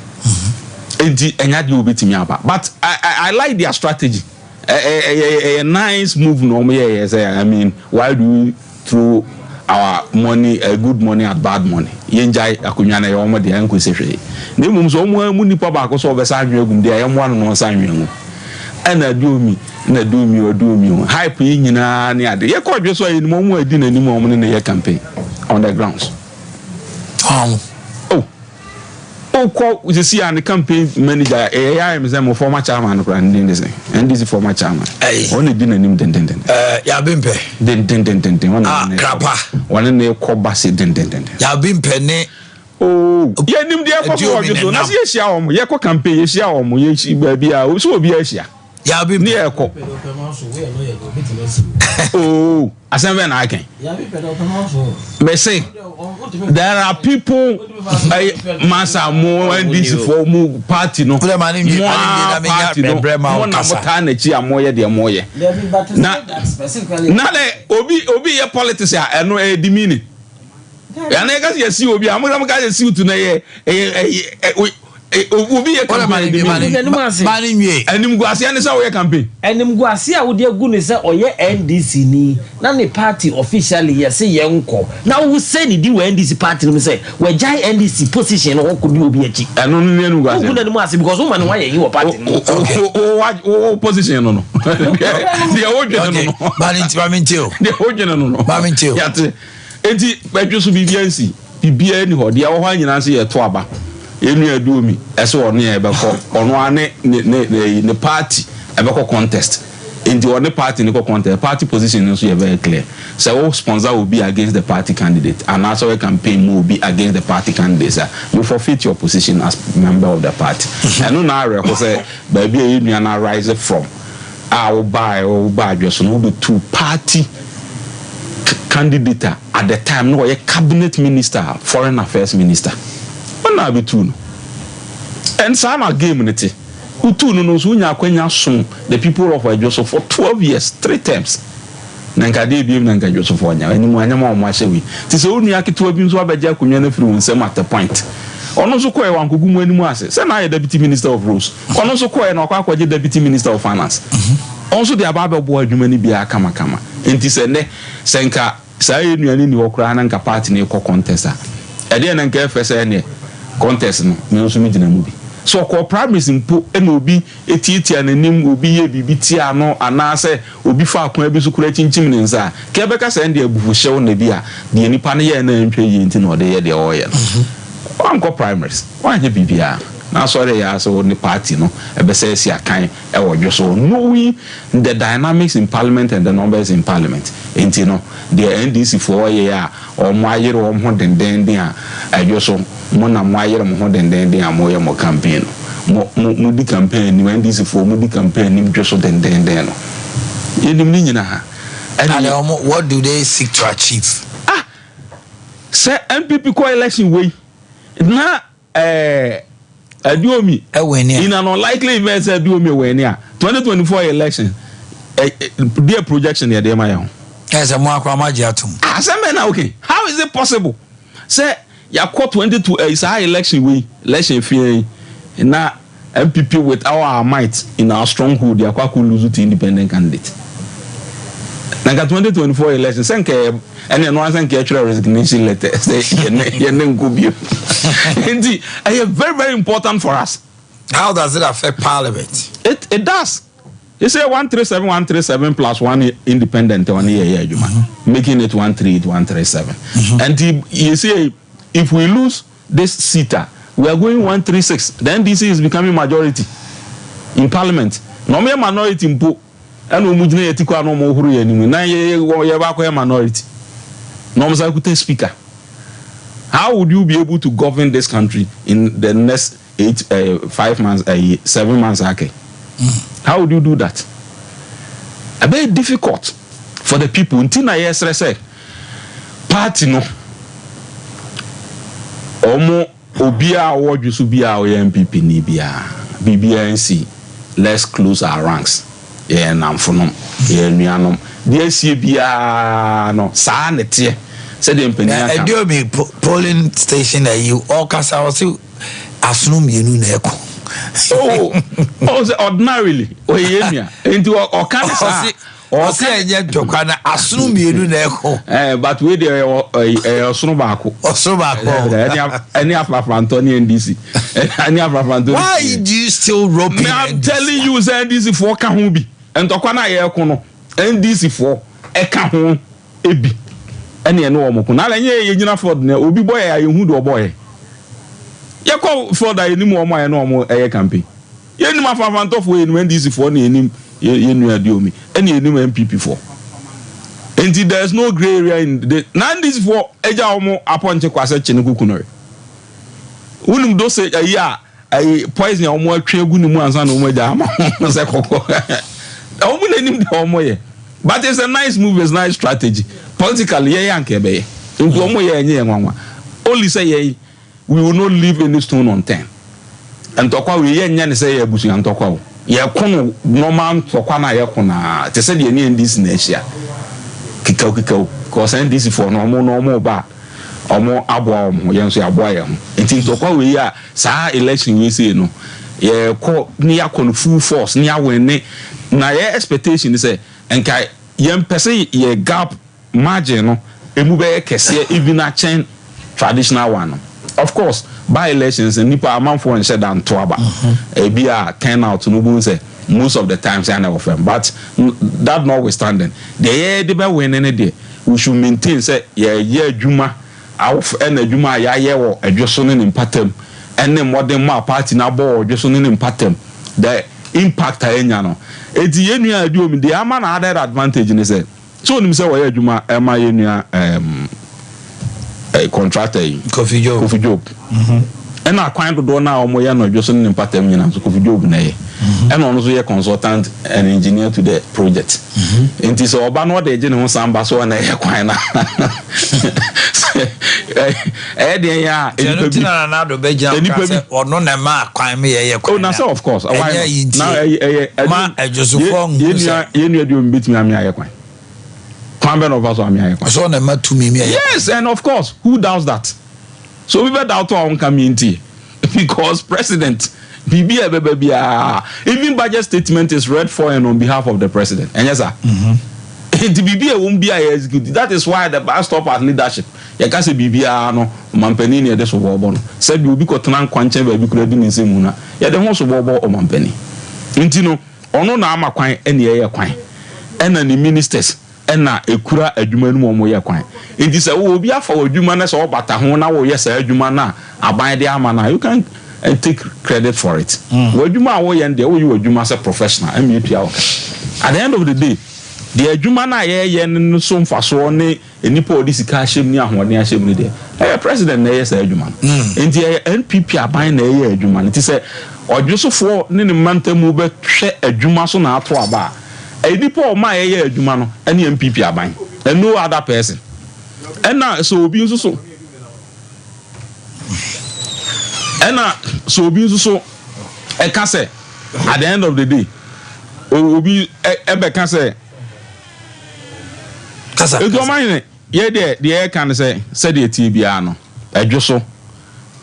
Enti ɛnyɛ adeɛ a obetumi aba but I I I like their strategy ɛyɛ ɛyɛ nice move na wɔn yɛ yɛ sɛ I mean why do we throw our money uh, good money at bad money yɛn gyae akonnwa no ɛyɛ wɔn deɛ ɛnkosi hwee na mmom sɛ wɔn mu nipa baako sɛ ɔbɛsa anwea gum deɛ yɛn mmoa no na ɔnsa anwea ngum ɛna aduomi na aduomi o aduomi o hype yi nyinaa ne ade yɛkɔ adwe so a yɛnim wɔn a edi n'anim a wɔn ne no yɛ campaign on the grounds. Oh. Wokɔ sisi a ne campaign manager ɛyɛ ayɛ me sɛ mo former chairman no koraa ne din de sɛn NDC former chairman ɔno na di n'anim dendenden. Ɛɛ Yabi Mpɛ. Dendendenden ɔno ah, ne krapa. Ɔne ne kɔ ba se dendendenden. Yabi Mpɛ ne. Oo yɛnim deɛ ɛkɔ so wɔ dwe so na sɛ yɛhyia wɔn yɛkɔ campaign yɛhyia wɔn yɛhyia baabi a sɛ obi ahyia. Yabi Ne yɛ kɔ. Oo asɛm bɛn na aka yi. Mese there are people ɛyɛ masa mo NDC fo mo party no mo a party no mo na mo taa n'akyi a mo yɛ deɛ mo yɛ na na dɛ obi obi yɛ politics a ɛno ɛyɛ demeaning yɛn na yɛ ka sɛ yɛ si obi a mo na mo ka sɛ si tu na yɛ ɛyɛ ɛyɛ Obi yɛ campaign de mi. Ba ne nwie. Animguaseɛ ne sɛ woyɛ campaign. Animguaseɛ a wode agu no sɛ ɔyɛ NDC ni na ne party officially yɛse yɛnkɔ na wo sɛ ne din wɔ NDC party no mu sɛ wagyae NDC position no hɔ kɔdi obi akyi. Ɛno no ne animguaseɛ. Wogu n'anim ase because woma ne ho ayɛ he wɔ party no mu. Wo position no no. Deɛ wodwene no no. Ba ne nti ma mente o. Deɛ wodwene no no. Ma mente o. Yate. Enti bɛdwe so biribiara nsi. Biribiara nni hɔ. Deɛ ɛwɔ hɔ ara nyinaa nso yɛto aba. Yɛn nua Aduomi, ɛsɛ ɔne yɛn bɛkɔ. Ɔno ara ne ne ne ne ne party ɛbɛkɔ contest. Nti ɔne party no kɔ contest. Party position no nso yɛ very clear. Sɛ wo sponsor obi against the party candidate anaasɛ woyɛ campaign ma obi against the party candidates a, you forfeit your position as member of the party. Ɛno na awerɛho sɛ baabi a yɛn nua no arise from a wobaeɛ wobaa adwo so no wobɛtuu party candidate a at the time na ɔyɛ cabinet minister foreign affairs minister ɔna abɛtuu no and saa na game no te wotuu no no nso wonya akwanya som the people of Adwoso for 12 years three terms na nka adeɛ ebiem na nka Adwosofoɔ anya anim anyam a wɔn ahyɛ wei te sɛ wo nua ketewa bi nso abɛgye akonnwa no afiri wo nsam at a point. Ɔno nso kɔɛ wankogu mo anim ase sɛ na ayɛ deputy minister of roads. Ɔno nso kɔɛ na wakɔ akɔgye deputy minister of finance. Ɔno nso de aba abɛboa adwuma no biara kamakama. Nti sɛ nnɛ sɛ nka saa yɛn nua no nni hɔ koraa na nka party no rekɔ contest a, ɛdeɛn na nka ɛfɛ sɛ ɛneɛ contest no me nso megyina mu bi. Sɛ ɔkɔɔ primaries mpo na obi tiatia n'anim, obi yɛɛ biribi tiaa no anaasɛ obi faa kwan bi so koraa kyinkyim ne nsa a, nka yɛbɛka sɛ ɛnde abufuhyew na bi a deɛ nipa no yɛɛ no antwa yie nti na ɔde reyɛ deɛ ɔreyɛ no. Wankɔ primaries, wanyɛ biribiara. N'asɔre yɛ ara sɛ wo ne party no bɛsan asi akan wɔ dwo so knowing the dynamics in parliament and the numbers in parliament. Nti no, deɛ NDC foɔ reyɛ a wɔayere wɔn ho dendeenden a ɛdwo so, mo na moayere mo ho dendeenden a moreyɛ mo campaign no. Mo, mo, modi campaign anim, NDC foɔ modi campaign anim dwo so dendeenden no. Yɛnim ne nyinaa. Ɛne. And wɔn, what do they seek to achieve? Ah! Sɛ NPP kɔ election wei na eh, Aduomi, in an unlikely event sɛ Aduomi wɛni a, 2024 election, eh, eh, deɛ projection yɛ deɛ ma yɛ ho. Ɛ sɛ mo akora mo agye atom. Asɛm bɛn na okay, how is it possible sɛ yɛakɔ 22 eh, saa election wei, election fia yi, na NPP with all our might in our stronghold yɛakɔ akɔ lose to independent candidate. Na nka 2024 election sɛ nka ɛyɛ ɛne ɛno ara sɛ nka yɛtwerɛ resignation letter sɛ yɛne yɛne nkɔ bio. Nti ɛyɛ very very important for us. How does it affect parliament? It it does. You say 137 137 plus one independent ɔne yɛ yɛ adwuma making it 138 137. Nti you say if we lose this seat a, we are going 136, the NDC is becoming majority in parliament. Na wɔn yɛ minority mpo, ɛna wɔn gyina yɛ ti kɔ a na wɔn horo yɛn anim, na yɛ yɛ baako yɛ minority, na wɔn san kuta speaker. How would you be able to govern this country in the next eight, uh, 5 months, 7 months? Okay. How would you do that? Ɛbɛyɛ difficult for the people. Nti na yɛsrɛ sɛ party no ɔmo obiara a ɔwɔ dwo so biara a ɔyɛ NPP ni biara biribiara nsi let's close our ranks. Yɛyɛ nnamfonom, yɛyɛ anuanom. Deɛ asie biara no saa na ɛteɛ sɛdeɛ mpanin aka no. Aduomi polling station ayi ɔkasa ɔse asono mmienu na ɛko. Oh, oh, sɛ ordinarily ɔyɛ yɛn nua nti ɔka ne saa. Ɔse ɛnyɛ ntɔkwa na asono mmienu na ɛko. Eh, but wei deɛ ɛyɛ ɔsono baako. Ɔsono baako. Ɛne afrafrantɔ ne NDC. Ɛne afrafrantɔ. Why do you still rope in NDC? I'm telling you sɛ NDC foɔ ka ho bi. Ntɔkwa no a yɛreko no NDC foɔ ɛka ho bi. Ɛne ɛne wɔn ko. Na ɛnyɛ yɛ gyina field na obi bɔ yɛ a yɛhu deɛ ɔbɔ yɛ. Yɛkɔ field a yɛnim wɔn a yɛne wɔn ɛyɛ campaign. Yɛnim afrafrantɔfoɔ, yɛnim NDC foɔ na yɛnim yɛn nua Aduomi ɛna yɛnim NPP foɔ. Nti there is no grey area in the na NDC foɔ agya wɔn apɔnkye kwa sɛ kyene kuku no. Wonim dosage ayi a ayi poison a wɔn atwe agu ne mu ansa na wɔn agya ama wɔn sɛ kɔkɔ. Wɔn na anim deɛ wɔn yɛ. But it's a nice move, it's nice strategy. Politically yɛyɛ anka ɛbɛyɛ. Nti wɔn yɛ ɛnyɛ yɛn nwanwa. Only sɛ yɛn We will not leave any stone unturned. Ntɔkwa wei yɛnyɛ no sɛ ɛyɛ abusua ntɔkwa o. Yɛko no normal ntɔkwa no a yɛko no ara te sɛ deɛ ɛne NDC na ahyia. Kekaw kekaw because NDC foɔ no wɔn no wɔn reba a wɔn aboa wɔn ho yɛn nso yɛaboa yɛn ho. Nti ntɔkwa wei a saa election wei sei no yɛkɔ ne yɛakɔ no full force ne yɛawin ne na yɛ expectation ne sɛ nka yɛmpɛ sɛ yɛ gap margin no emu bɛyɛ kɛseɛ even akyɛn traditional one no. Of course by elections no nipa amanfoɔ nhyɛ da nto aba. Ebi a turn out no wobɛhu sɛ most of the times ɛa na ɛwɔ fam but that notwithstanding deɛ yɛde bɛ win no deɛ we should maintain sɛ yɛyɛ adwuma awofo ɛna adwuma a yɛayɛ wɔ ɛdwo so ne ne mpatam ɛne mmɔdenmɔ a party no abɔ wɔ ɔdwo so ne ne mpatam the impact a yɛanya no. Enti yɛn nua Aduomi deɛ ama no added advantage ne sɛ So onim sɛ wɔyɛ adwuma ma yɛn nua ɛɛm eh, contractor yi? Kofi Job. Kofi Job. Ɛna akwan dodoɔ no a wɔyɛ no dwo so ne ne mpatam nyinaa nso Kofi Job na ɛyɛ. Ɛna ɔno nso yɛ consultant and engineer to the project. Nti sɛ ɔba na ɔde gye ne ho san ba so ɔna ɛyɛ kwan na ɛyɛ deɛ yɛ a Nti ɛno nti na Nana Addo bɛgyina hɔ ka sɛ ɔno na ɛma kwan ma yɛyɛ kwan Oh, na sɛ of course. Why Ɛnyɛ not? ayi nti Na ɛyɛ ɛyɛ ma adwosofoɔ nhu sɛ. Yɛn nua deɛ omi betumi ame ayɛ kwan. Kwan bɛ na ɔfa so ame ayɛ kwan. Ɔsɛ ɔna ɛma tumi mi ayɛ kwan. Yes, and of course, who doubts that? So obi bɛ doubt a ɔnka mi nti because president biribi a ɛbɛba biara even budget statement is read for and on behalf of the president ɛnyɛ saa nti biribi a ɛwɔ mu bi a yɛ execute that is why the bar stop at leadership yɛka sɛ biribiara no ɔmampanin na yɛde soboɔ bɔ no sɛbi obi kɔtena nkwankyɛn baabi koraa di ne nsɛm mu na yɛde ho soboɔ bɔ ɔmampanin nti no ɔno na ama kwan ɛna ɛyɛ kwan ɛna ne ministers na ɛkura adwuma no mu wɔyɛ kwan. Nti sɛ wo obi afa w'adwuma na sɛ ɔbata ho na woyɛ saa adwuma no a aban de ama no a, you can take credit for it. W'adwuma a woyɛ no deɛ woyɛ w'adwuma sɛ professional ɛma yɛtua wo ka. At the end of the day, deɛ adwuma no a yɛyɛ no so mfasoɔ ne nnipa a wɔde sika ahyɛ mu ne ahoɔden ahyɛ mu no deɛ, ɛyɛ president na ɛyɛ saa adwuma no. Nti ɛyɛ NPP aban na ɛyɛ adwuma no. Nti sɛ ɔdwosofoɔ ne ne mantamu bɛhwɛ adwuma so na ato aba a, Nnipa a wɔma yɛyɛ adwuma no ne NPP aban and no other person. Ɛna sɛ obi nso so ɛna sɛ obi nso so ɛka sɛ at the end of the day obi ɛbɛka sɛ kasa etu ɔma hene yɛ deɛ deɛ yɛka no sɛ sɛdeɛ tie biara no ɛdwo so.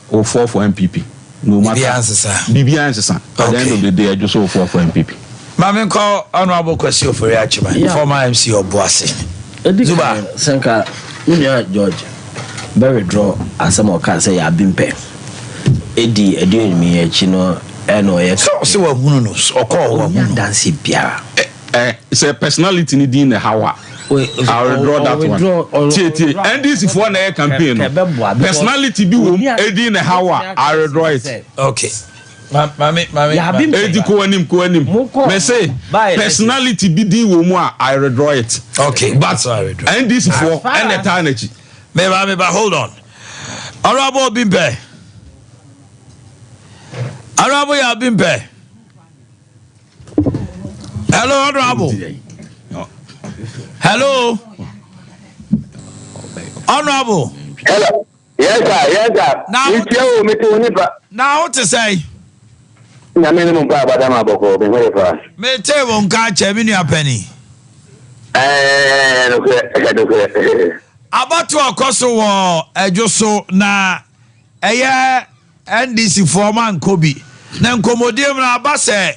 Wo foɔ for NPP. No matter. Biribiara nsesa. Biribiara nsesa. At the end of the day, ɛdwo so wo foɔ for NPP. Maame nkɔ Honourable Kwasi Ofori Agyemang, former MC Obuasi. Edi Zuba. kan, sɛ nka me nua George bɛ withdraw asɛm a ɔkaa sɛ Yabi mpɛ edi aduonum yi akyi no ɛna ɔyɛ. Sɛ ɔse wahunu no, ɔkɔɔ hɔ wahunu no. Ɔnni adanseɛ biara. Eh, sɛ personality ni din na ɛhaw a, I withdraw that one. Tie tie, NDC foɔ na ɛyɛ campaign no. Personality bi wɔ mu, edin na ɛhaw a, I withdraw it. Okay. Mami, mami, Eti ko anim, ko anim. Me se, personality bi din wɔ mu a, I withdraw it. Okay. But NDC foɔ ɛna ɛtaa n'akyi. Meba, meba, hold on. Honorable Obimpɛ. Honorable Yabimpɛ. Hello, Honorable. Hello. Honorable. Hello. Yes, sir. Yes, sir. Na wo te o, me te onipa. Na wo te sɛn? Nyame ne mo mpa abada ma bɔkɔ, me ho yɛ fa. Me te wo nka kyɛ me nua pani. Eh, nokorɛ, nokorɛ. Abatoɔ kɔ so wɔ ɛdwo so na ɛyɛ NDC foɔ mo ankɔ bi. Na nkɔmmɔdie mu no aba sɛ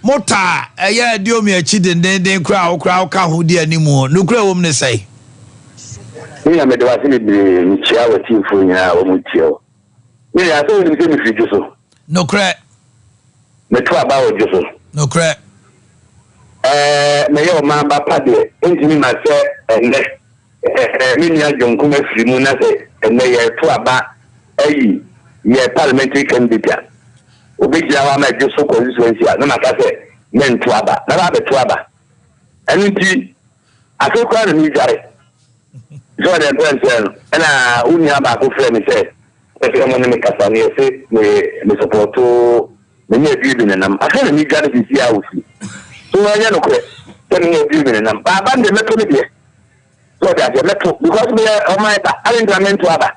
mo taa ɛyɛ Adiomi akyi dendeenden koraa a wo koraa wo ka ho di animu. Nokorɛ ɛwɔ mu ne sɛn? Me nua meda wo ase bebree, mekyia w'atiefoɔ nyinaa a wɔn tie wo. Me nua sɛ wonim sɛ mefiri Dwoso? Nokorɛ. Meto aba wɔ Dwoso. Nokorɛ. Ɛɛ mɛyɛ ɔman ba pa deɛ, ɛntumi ma sɛ ɛnnɛ Me nua John Kumah firi mu na sɛ ɛnnɛ yɛreto aba ayi yɛ parliamentary candidate a, ɔbɛgyina hɔ ama Adwoso constituency a, na maka sɛ mɛnto aba. Mɛba abɛto aba. Ɛno nti, afei koraa na meredware. Sɛ ɔde mprɛmprɛ no, ɛna wo nua baako frɛ me sɛ, pɛ sɛ mo ne me kasa no yɛse me me sɔpɔto me ne adue bi nenam. Afei na meredware sisi a wosi. So ɛnyɛ nokorɛ sɛ me ne adue bi nenam. Baaba no deɛ mɛto ne deɛ. So ɔte aseɛ mɛto because meyɛ ɔman ba ade nti na mento aba.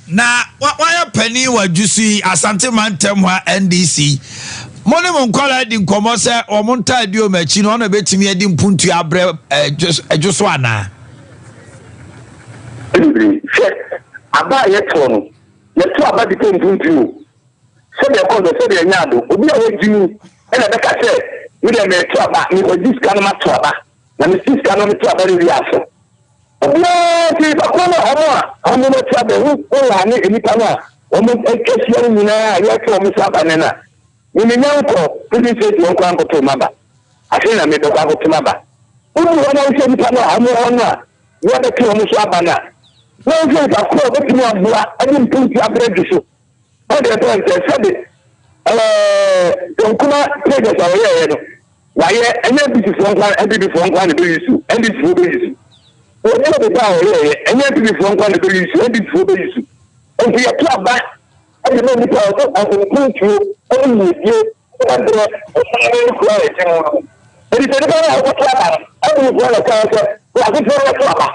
Na wayɛ panin wɔ adwusu yi Asante mantam ha NDC. Mo ne mo nkwadaa di nkɔmmɔ sɛ wɔn ntaade wɔn akyi no ɔna bɛtumi adi mpuntua abrɛ adwo so anaa? Bebree hwɛ aba a yɛtoɔ no yɛto aba de pɛ mpuntuo o sɛdeɛ ɛkɔ no sɛdeɛ ɛnyɛ ado obi a wagyimi ɛna ɛbɛka sɛ me deɛ meto aba mekɔgye sika no mato aba. Na me si sika no me to aba no wie aso. Obiara nti nipa korɔ no a wɔn a wɔn bɛto aba wo wo la ne nipa no a wɔn atwa ahyia no nyinaa a yɛto wɔn so aba no na me me nya nkɔ prison station wɔn kɔ ankɔto m'aba afei na me bɛkɔ akɔto m'aba wodu hɔ na wohwɛ nipa no a wɔn hɔ no a yɛbɛto wɔn so aba no a na wohwɛ nipa korɔ a wɔbɛtumi aboa ɛde mpuntu abrɛ dwo so Ɔde ɛbɛn sɛ sɛbe ɛɛ Nkuma project a wɔyɛɛyɛ no wayɛ ɛnyɛ NPP foɔ nko NPP foɔ nko na ɛbɛyi su NDC foɔ bɛyi su. Wɔnyɛ ɔde ba a wɔyɛɛyɛ ɛnyɛ NPP foɔ nko na ɛbɛyi su NDC foɔ bɛyi su. Nti yɛto aba ɛde ma nnipa a ɔde mpuntuo ɛne yiedie ɛbrɛ ɔman ne kura a yɛte mu no. Ɛdi sɛ nnipa no a wɔkɔto aba no NPP foɔ na ɛka sɛ wɔaseteɛ no yɛto aba.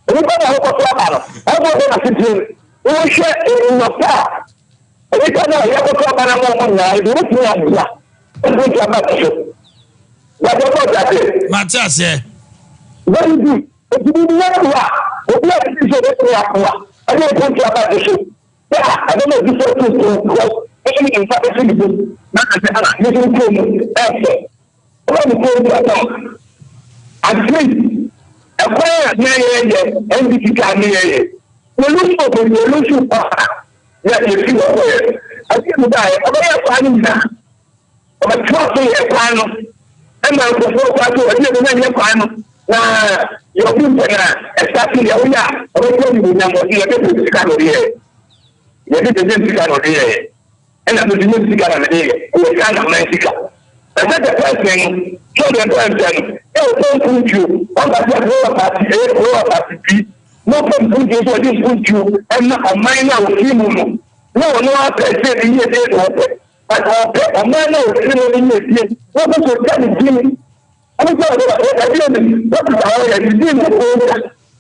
Nnipa no a wɔkɔto aba no ɛbɔ sɛ n'aseteɛ mu. Wohwɛ nnwuma pa a nnipa no a yɛkɔto aba no ama wɔn nyinaa no, wobɛtumi aboa mpuntu aba no so. Bàtɛ kɔ ɔte aseɛ. Mate aseɛ. Very good. Nti biribi yɛ boa obi a ɛdi sɛ obɛtumi aboa. Ɛde mpuntuo aba de so sɛ a ɛbɛma obi so atu mpon because ɛde ne nsa bɛsi ne bo na aka sɛ ah me nso me kurom ɛɛfɛ. Woba me kurom bi ata at least ɛkwan a na yɛyɛ NDC kaa ne yɛyɛ yɛ lose hope yɛ lose paa na yɛfiri hɔ kɔyɛ ɛdeɛ mu baeɛ ɔbɛyɛ kwan no nyinaa. Ɔbɛtoa so yɛɛ kwan no ma nkurɔfoɔ kwan so, ɔde anuonyam yɛ kwan no, na deɛ ɔbu ntɛn a ɛsate deɛ woyɛ a ɔbɛte animuonyam, ɔse yɛde bɛgye sika na ɔde yɛɛ, yɛde bɛgye sika na ɔde yɛɛ, ɛna me nso nyɛ sika na mede yɛ, ɛyɛ Ghana man sika. Ɛsɛ sɛ pɛnsɛn no, sɛ ɔde mpɛnsɛn no, ɛ ɔpɛ mpuntuo, ɔmfa sɛ kuro asase A, kuro asase B, na ɔpɛ mpuntuo sɛ ɔde mpuntuo ɛma ɔman no a ɔfiri mu no, na ɔno ara pɛ sɛ ne yie deɛ na ɔpɛ. But ɔpɛ ɔman no a ɔfiri mu no yiedie na ɔpɛ sɛ ɔgya ne din. Ɔno sɛ ɔde ɛdeɛ no wɔte saa ɔyɛ ne din na ɔgya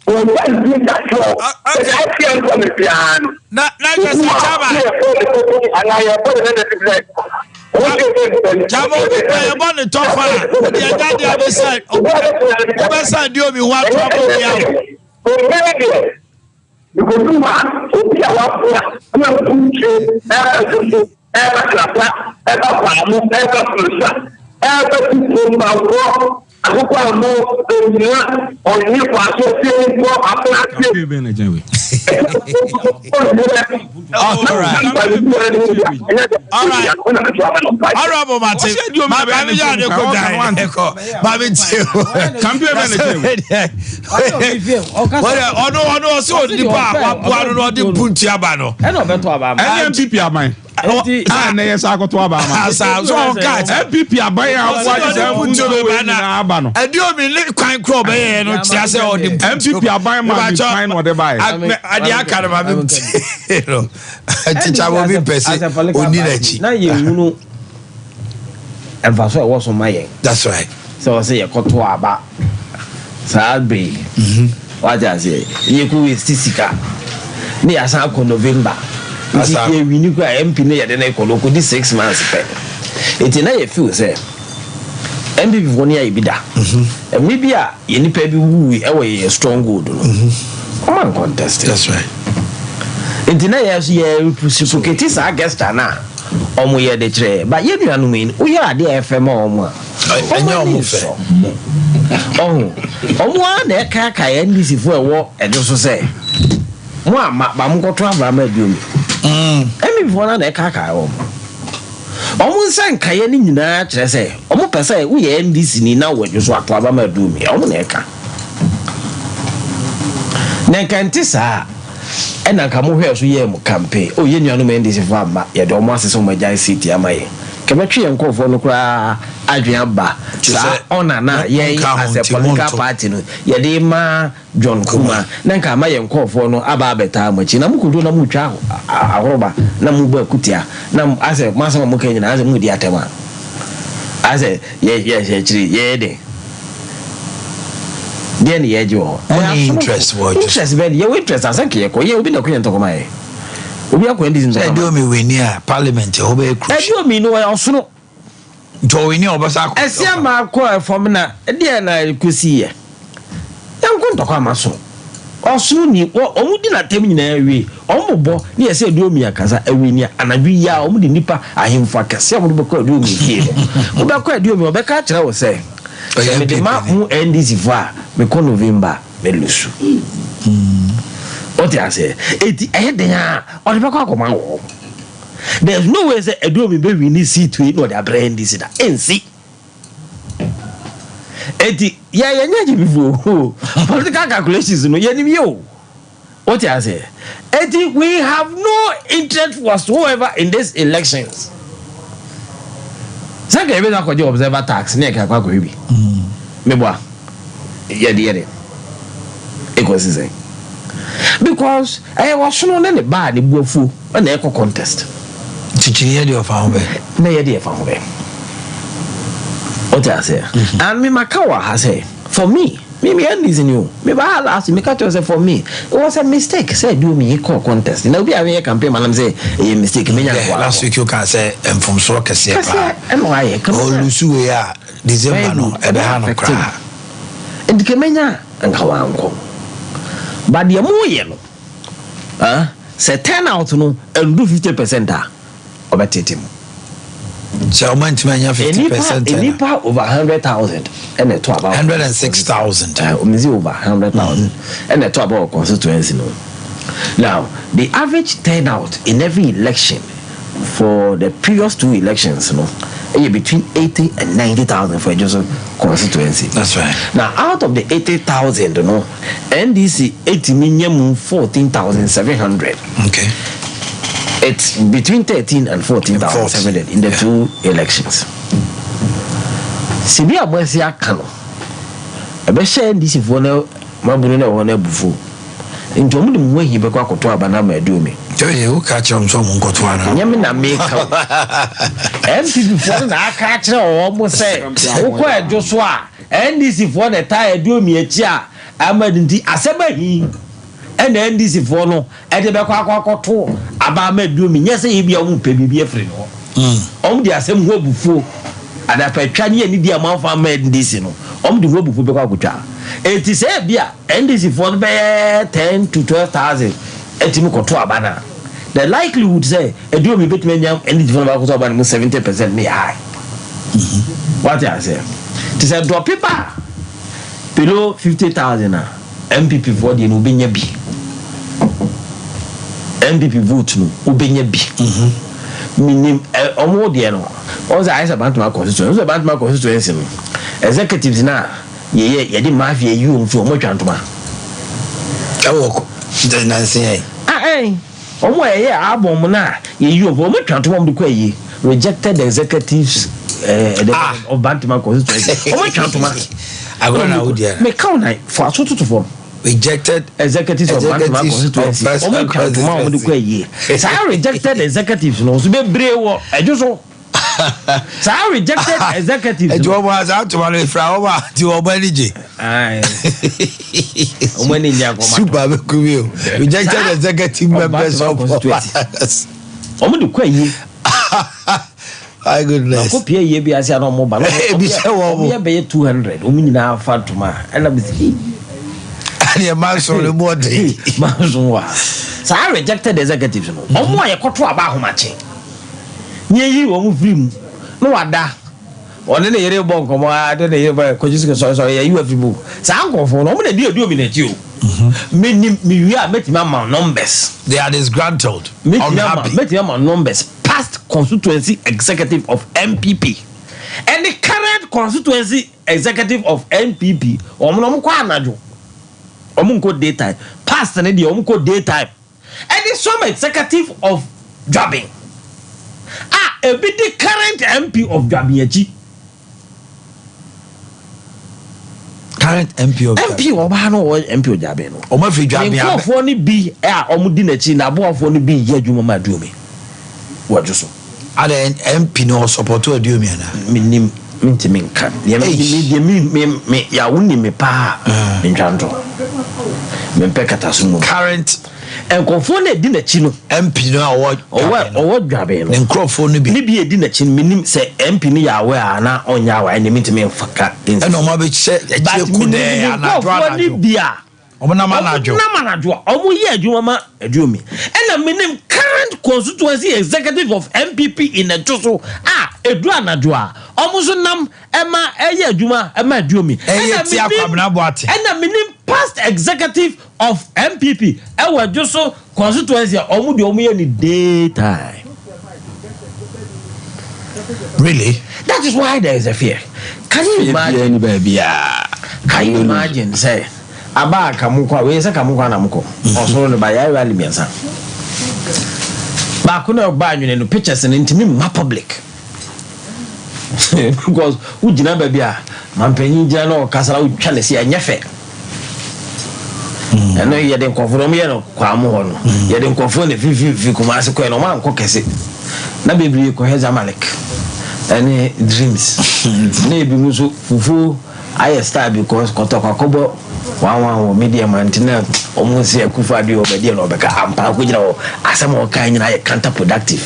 ɔgya ne din da soɔ. Sɛ aseɛ nkɔ no biara no. Na na kyɛ sɛ kyama. Ne yɛbɔ ne koko anaa yɛbɔ ne nana bi sɛ. Kyama obi pɛ yɛbɔ ne tɔfa a ɔde agya deɛ abɛsa wobɛsa di omi ho ato abɔ obi awo. Obi deɛ Mikodu hɔ a, obi a waboa na mpuntuo reba Soso, reba Krapa, reba Kwamo, reba Kurosa, reba Kukuo, Mbaworɔ, Akokoamo, Benua, Ɔnye, Kwaso, Senkɔ, Abrase. Honorable Mate, maame yɛ ade ko dan ɛkɔ maame tie o. Campaign bɛ na kyɛn Wɔde ɔno ɔno ɔsɛ onipa a waboa no na ɔde mpuntu aba no. Ɛna ɔbɛtɔ aba ama. Ɛne NPP aban. Eti a ɛnɛ yɛ sa akɔtɔ aba ama. Asa so ɔka kyɛ. NPP aban a aboa de sɛ mpuntu wei nyinaa aba no. Ɛdi omi ne kwan koro ɔbɛyɛ no kyerɛ sɛ ɔde mpuntu. NPP aban ma ne kwan na ɔde baeɛ. Adeɛ aka no ma mi tie no. Tikya wɔ bi mpɛ sɛ ɔni n'akyi. Na yɛn hunu mfaso a ɛwɔ so ma yɛn. That's right. Sɛ ɔsɛ yɛkɔto aba saa bere yi. Mhm. Wate aseɛ? Yɛkɔ waste sika ne yɛasan akɔ November. Nti yɛwini koraa MP no yɛde no kɔ no ɔkɔdi 6 months pɛ. Nti na yɛ feel sɛ NPP foɔ no yɛayɛ bi da. Mhm. Mmere bi a yɛ nipa bi wuwui ɛwɔ yɛ stronghold no, mhm. ɔma ncontest. That's right. Nti na yɛ so yɛ reciprocate saa gesture no a ɔmo yɛ de kyerɛ yɛ. But yɛ nuanom yi, woyɛ adeɛ a ɛfɛ ma ɔmo a, Ɛnyɛ ɔmo fɛ. Ɔho, ɔmo ara na ɛkaakae NDC foɔ ɛwɔ ɛdwo so sɛ, mo amma, ba mo nkɔto aba ama Aduomi. NPP foɔ no ara na ɛkaakae wɔn. Ɔmo nsa nkaeɛ no nyinaa kyerɛ sɛ, ɔmo pɛ sɛ woyɛ NDC ni na wɔ ɛdwo so ato aba ma Aduomi. Ɔmo na ɛka. Na nka ɛnte saa a, ɛna nka mo hwɛɛ so yɛɛ mo campaign. Oh, yɛn nuanom NDC foɔ amma, yɛda ɔmo ase sɛ ɔmo agyae seat ama yɛn. Nka ɛbɛtwe yɛn nkorɔfoɔ no koraa adwene aba saa honour no a yɛn as a political party no yɛde rema John Kumah na nka ama yɛn nkorɔfoɔ no aba abɛtaa mo akyi. Na mo kɔduru na motwa ahoroba na mobɔ akutia na asɛ mo asɛm a moka nyinaa asɛ modi atɛm a asɛ yɛ yɛ akyiri yɛyɛ dɛn? Deɛ ne yɛgye wɔ hɔ? Mo interest wɔ interest bɛn? Yɛwɔ interest asɛ nka yɛkɔ yɛ obi na ɛkɔ yɛn ntɔkwa ma yɛ. Obi akɔ NDC ntɔkwa ma. Ɛdi omi wini a parliament ɛhɔ bɛyɛ crucial. Ɛdi omi no ɔyɛ ɔsono. Nti ɔwini a ɔbɛsa akɔ. Ɛsi ama akɔ ɛfam na ɛdeɛ na ɛkɔsi yɛ. Yɛnko ntɔkwa ama so. Ɔsono ni wɔ ɔmo di n'atɛm nyinaa wie. Ɔmo bɔ ne yɛ sɛ ɛdi omi akasa ɛwini a anadwo yi a ɔmo de nipa ahemfo akɛse a ɔmo de bɛkɔ ɛdi omi fie no. Wobɛkɔ ɛdi omi ɔbɛka akyerɛ wo sɛ sɛ mede ma mo NDC fo a mekɔ November. Me lusu. Wote aseɛ? Eti ɛyɛ den a ɔde bɛkɔ akɔma wɔn. There is no way sɛ Aduomi bɛ wini seat wei na ɔde abrɛ NDC da. Ɛnsi. Eti yɛ yɛ nyɛ gyimifoɔ o. Political calculations no yɛnim yɛ o. Wote aseɛ? Eti we have no interest whatsoever in this elections. Sɛ nka yɛbɛtumi akɔgye observer tax ne yɛka akɔ akɔhwɛ bi. Meboa. Yɛde yɛ dɛ. Ekosi sɛn? Because ɛyɛ ɔsono ne ne ba a ne bo afuo na ɛkɔ contest. Nti kyiniiɛ deɛ ɔfa ho bɛ? Na yɛ deɛ ɛfa ho bɛ. Wote aseɛ? And me maka wɔ ha sɛ for me. Me me NDC ni o. Me ba ha last week me ka kyerɛ sɛ for me it was a mistake sɛ ɛde omi yi kɔɔ contest na obi a meyɛ campaign ma nam sɛ ɛyɛ mistake menya Yeah, nkoa last week you can say mfomsoɔ kɛseɛ paa. Kɛseɛ ɛna wayɛ. Ɔlusu wei a December no ɛbɛha no koraa. Nti kɛ menya nka wankɔ. But deɛ moyɛ no. Ah, sɛ turnout no ɛndu 50% a, ɔbɛtete mu. Sɛ ɔmo antumi anya 50% a. Nnipa over 100,000 ɛna ɛto aba. 106,000. Ɔmo si over 100,000 ɛna ɛto aba wɔ constituency no. Now, the average turnout in every election for the previous two elections no ɛyɛ between 80 and 90,000 for Ejoso constituency. That's right. Now, out of the 80,000 no, NDC etumi nya mu 14,700. Okay. It's between 13 and 14,700 in the two elections. Sibi a mo asi aka no, ɛbɛhyɛ NDC foɔ no mabunu no ɛwɔ no abufuo. Nti wɔn de mo ho ahi bɛkɔ akɔto aba no ama Aduomi. Ee, woka kyerɛ wɔn sɛ wɔn nkɔto ana? Nyɛ me na meka o. NPP foɔ no na aka akyerɛ wɔn sɛ wokɔ ɛdwo so a NDC foɔ na ɛtaa Aduomi akyi a ama no nti asɛm ahi ɛna NDC foɔ no ɛde bɛkɔ akɔ akɔto aba ama Aduomi nyɛ sɛ ebia wɔn pɛ biribi afiri ne hɔ. Wɔn de asɛm ho abufuo adapatwa ne anidie a wɔamfa amma NDC no wɔn de ho abufuo bɛkɔ akɔtwa. Enti sɛ ebia NDC foɔ no bɛyɛ ten to 12,000 atumi kɔto aba no a, the likelihood sɛ Aduomi bɛtumi anya NDC foɔ no baako so aba no mu 70% no yɛ high. Wate aseɛ? Nti sɛ drɔpe ba a below 50,000 a, NPP foɔ deɛ no wobɛnya bi. NPP vote no wobɛnya bi. Menim ɛ ɔmo deɛ no, wɔn sɛ ayɛ sɛ Bantama constituency, wɔn sɛ Bantama constituency no executives no a Yɛyɛ yɛde mafia yi wɔn fi wɔn atwa ntoma. Ɛwɔ kɔ nansi yɛn. Ah ɛn wɔn a yɛyɛ album no a yɛyi wɔn fi wɔn atwa ntoma wɔn de kɔ ayie rejected executives ɛɛ eh, the ah. of Bantama constituency wɔn atwa ntoma. Agorɔ na awudi yɛn. Mɛ kaw na fo aso tutu fam. Rejected executives of Bantama constituency wɔn atwa ntoma wɔn de kɔ ayie saa rejected executives no nso bebree wɔ ɛdwo so. Saa rejected executives no. Ɛti wɔn a saa ntoma no efura wɔn a ti wɔn ani gye. Wɔn ani gye akɔma. Super bɛ ku mi o. Rejected executive members of Wɔn de kɔ ayie. My goodness. Akɔ pie ayie bi ase a na wɔn ba. Ebi sɛ wɔn. Wɔn yɛ bɛyɛ 200 wɔn nyinaa fa ntoma ɛna bi si. Ɛni manson ne mu ɔden. Manson wa. Saa rejected executives no. Wɔn a yɛkɔto aba ahomakye. Na yɛyi wɔn firi mu, na wada, ɔne ne yere bɔ nkɔmmɔ ara, de ne yere bɔ kɔgye sika sɔre sɔre, yɛyi afiri mu. Saa nkurɔfoɔ no, wɔn na ɛdi aduomi n'akyi o. Menim, mewie a, mɛtumi ama numbers. They are disgruntled, Mɛtumi ama, unhappy. mɛtumi ama numbers, past constituency executive of NPP, ɛne current constituency executive of NPP, wɔn no wɔn kɔ anadwo, wɔn nkɔ daytime, past no deɛ wɔn kɔ daytime. Ɛne some executive of Dwaben a ebi di current MP of Dwaben akyi. Current MP of MP ɔbaa no ɔwɔ MP of Dwaben no. Wɔn afiri Dwaben Ne nkurɔfoɔ no bi a wɔn di n'akyi n'aboafoɔ no bi yɛ adwuma ma Aduomi wɔ dwo so. Adɛ MP no ɔsɔpɔto Aduomi anaa? Menim mentumi nka deɛ me deɛ me me me ya wo nim me paa mentwa nto mempɛ kataso mu. Current. Nkurɔfoɔ no edi n'akyi no. MP no a ɔwɔ ɔwɔ ɔwɔ dwaben no. Ne nkurɔfoɔ no bi. Ne bi edi n'akyi no menim sɛ MP no yɛ aware a anaa ɔnyɛ aware ɛnneɛ mentumi nfa ka. Ɛna wɔn abɛhyɛ akyire kodɛɛ anadwo anadwo. But menim ne nkurɔfoɔ no bi a. Wɔn nam anadwo. Wɔn nam anadwo a wɔn yɛ adwuma ma Aduomi. Ɛna menim current constituency executive of NPP in Ɛtwoso a ɛduru anadwo a wɔn nso nam ɛma ɛyɛ adwuma ma Aduomi. Ɛyɛ tia Kwabena Boateng. Ɛna menim past executive of NPP ɛwɔ Ɛdwoso constituency a wɔn deɛ wɔn yɛ no day time. Really? That is why there is a fear. Can you imagine? Can you imagine sɛ aba a ka mo kɔ a wei sɛ ka mo kɔ a na mo kɔ ɔsoro no ba yɛ rally mmiɛnsa baako na ɔba anwene no pictures no ntumi mma public because wogyina baabi a mampanyin gyina na ɔkasa na wotwa ne se ɛnyɛ fɛ. Ɛno yɛde nkurɔfoɔ no wɔyɛ no Kwamo hɔ no yɛde nkurɔfoɔ na fifirifi Kumasi kɔɛ no wɔn ankɔ kɛse na bebree kɔhwɛ Zamalek ɛne Dreams na ebi mu nso fufuo ayɛ style because kɔtɔkɔ akɔbɔ one one wɔ media ma nti na wɔn nsi Akufo Addo ɔbɛdeɛ na ɔbɛka ampa akɔgyina hɔ asɛm a ɔka nyinaa yɛ counter productive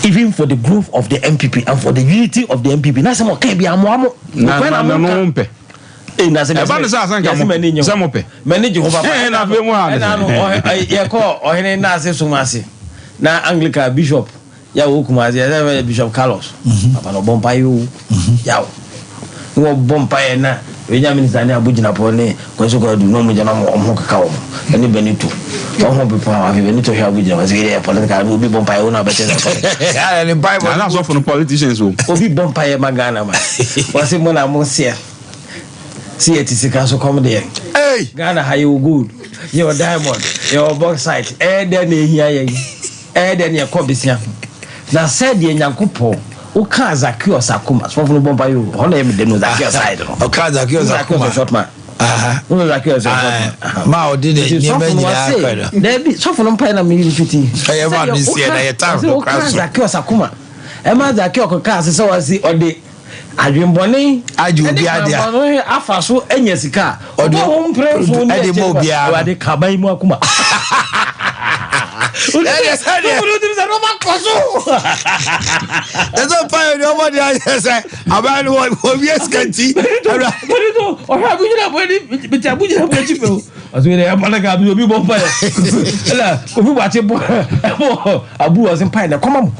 even for the growth of the NPP and for the unity of the NPP na asɛm a ɔka bi amoa mo na na na no mpɛ. Ɛba ne sɛ asɛnka mo sɛ mo pɛ. M'ani gye ho papa. Ɛɛ na afei mo ha ne Ɛna no sɛ. yɛkɔ ɔhene n'ase som ase na Anglican bishop yɛ wɔ Kumasi yɛ sɛ Bishop Carlos. Papa no ɔbɔ mpaeɛ o. Yaw. Na wɔbɔ mpaeɛ na regional minister ne Abu Jinapor ne Kwasi Kwadu na wɔn gyina wɔn ho keka wɔn ɛne Benito. Wɔn ho pepa afei Benito hwɛ Abu Jinapor sɛ yɛ political obi bɔ mpaeɛ wo na ɔbɛkyɛ sɛ political. Ayɛ ne mpaebɔ. Na asɔfo no politicians o. Obi bɔ mpaeɛ ma Ghana ma. Wɔse mo na mo seɛ. Sɛ yɛte sika so kɔm deɛ. Hey! Ghana ha yɛwɔ gold, yɛwɔ diamond, yɛwɔ bauxite. Ɛyɛ dɛn na ehia yɛn? Ɛyɛ dɛn na yɛkɔ besia? Na sɛdeɛ Nyankopɔn wokaa Zacchaeus akoma, sɔfo no bɔ mpaeɛ o, hɔ na ɛyɛ me dɛ no, Zacchaeus side no. Ɔkaa Zacchaeus akoma. Zacchaeus yɛ short man. Wone Zacchaeus yɛ short man. Ma ɔde ne nneɛma nyinaa kɔ no. Daabi, sɔfo no mpaeɛ na me repeat. Ɛyɛ ma ne nsiɛ na yɛ time no kora so. Zacchaeus akoma. Ɛma Zacchaeus kɔkaa sɛ sɛ wɔsi ɔde Adwemmɔne Agye ne obi ade a. kwammɔne afa so anya sika a, Ɔde ɔbɔ ho mprɛnson ne ɛde akyire ma no, obiara no. Awurade ka aban yi mu akoma. Ɛdeɛ sɛdeɛ. Wofunu wotim sɛ nneɛma kɔ so. Ɛsɛ mpaeɛ deɛ ɔbɔ deɛ ayɛ sɛ aban no wɔ wɔwie sika nti. Awura. Wọ́n tó ọ̀hún abúgyina bọ̀ ẹni bìtì abúgyina bọ̀ ẹkyi fẹ́ o. Ọ̀sùn yẹn ẹ̀bọ̀ náà kà obi bọ̀ mpa yẹ. Ẹ̀nà obi bọ̀ àti bọ̀ ẹ̀bọ̀ abu ɔse mpae na ɛkɔma mo.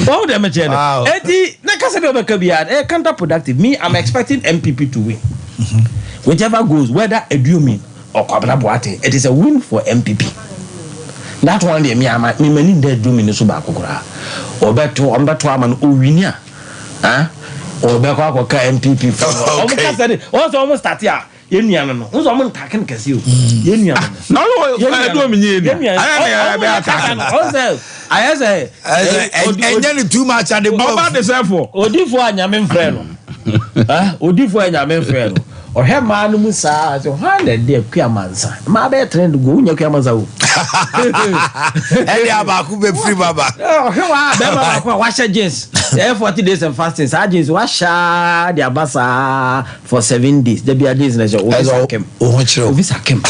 Wɔn deɛ mekyerɛ no. Eti na kasa bi a ɔbɛka biara ɛyɛ counter productive. Me I'm expecting NPP to win. Whichever goes whether Aduomi or Kwabena Boateng it is a win for NPP. That one deɛ me ama me m'ani nda Aduomi no so baako koraa. Ɔbɛto ɔmbɛto ama no owini a ah ɔbɛkɔ akɔka NPP fo. Ɔmo kasa de wɔn sɛ ɔmo start a. Yɛn nua no no, n sɛ ɔmo ntaake no kɛse o. Yɛn nua no no. Na ɔno Yɛn nua ɛdu omi nye yɛn nua nua. Ayɛ ne ɔmo ɛbɛ yɛ kasa ataake no, ɔn sɛ ayɛ sɛ Ɛnyɛ no too much ade bɔ. Ɔba de sɛ fo. Odifoɔ a Nyame mfrɛ no. Ah, odifoɔ a Nyame mfrɛ no. Ɔhwɛ mmaa no mu saa sɛ hwan na ɛde Akua Mansa. Mmaa bɛyɛ trend go, wonya Akua Mansa o. Ɛde abaako bɛfiri mu aba. Ɔhwɛ wa bɛrima baako a wahyɛ jeans. Ɛyɛ 40 days and fasting. Saa jeans wahyɛ ara de aba saa. For 7 days da bia days na sɛ obi sa kɛm oho kyerɛ obi sa kɛm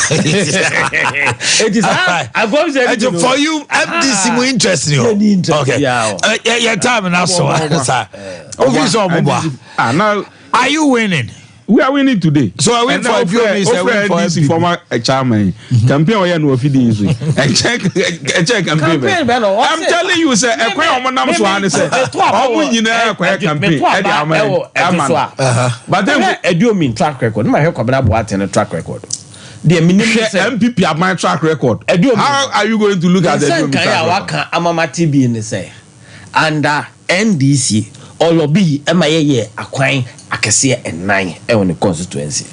eti saa agom sɛ ɛti for you MDC mu interest ni o okay yɛ yɛ time na so sa obi sɛ ɔmo bɔ a are you winning. We are winning today. So a win for Aduomi is a win for NDC former chairman. Campaign ɔyɛ no ɔfidi yi so. Ɛkyɛ ɛkyɛ campaign bɛ. I'm telling you sɛ ɛkwan a wɔn nam so ano sɛ wɔn nyinaa kɔyɛ campaign ɛde ama ama no. But then Aduomi track record. Ne ma hwɛ Kwabena Boateng track record. Deɛ minim ne sɛ. Hwɛ NPP aban track record. Aduomi. How are you going to look at the Aduomi track record? Nsɛnkan a waka ama mate bi ne sɛ under NDC, ɔlɔbii ma yɛyɛɛ akwan akɛseɛ nnan wɔ ne constituency.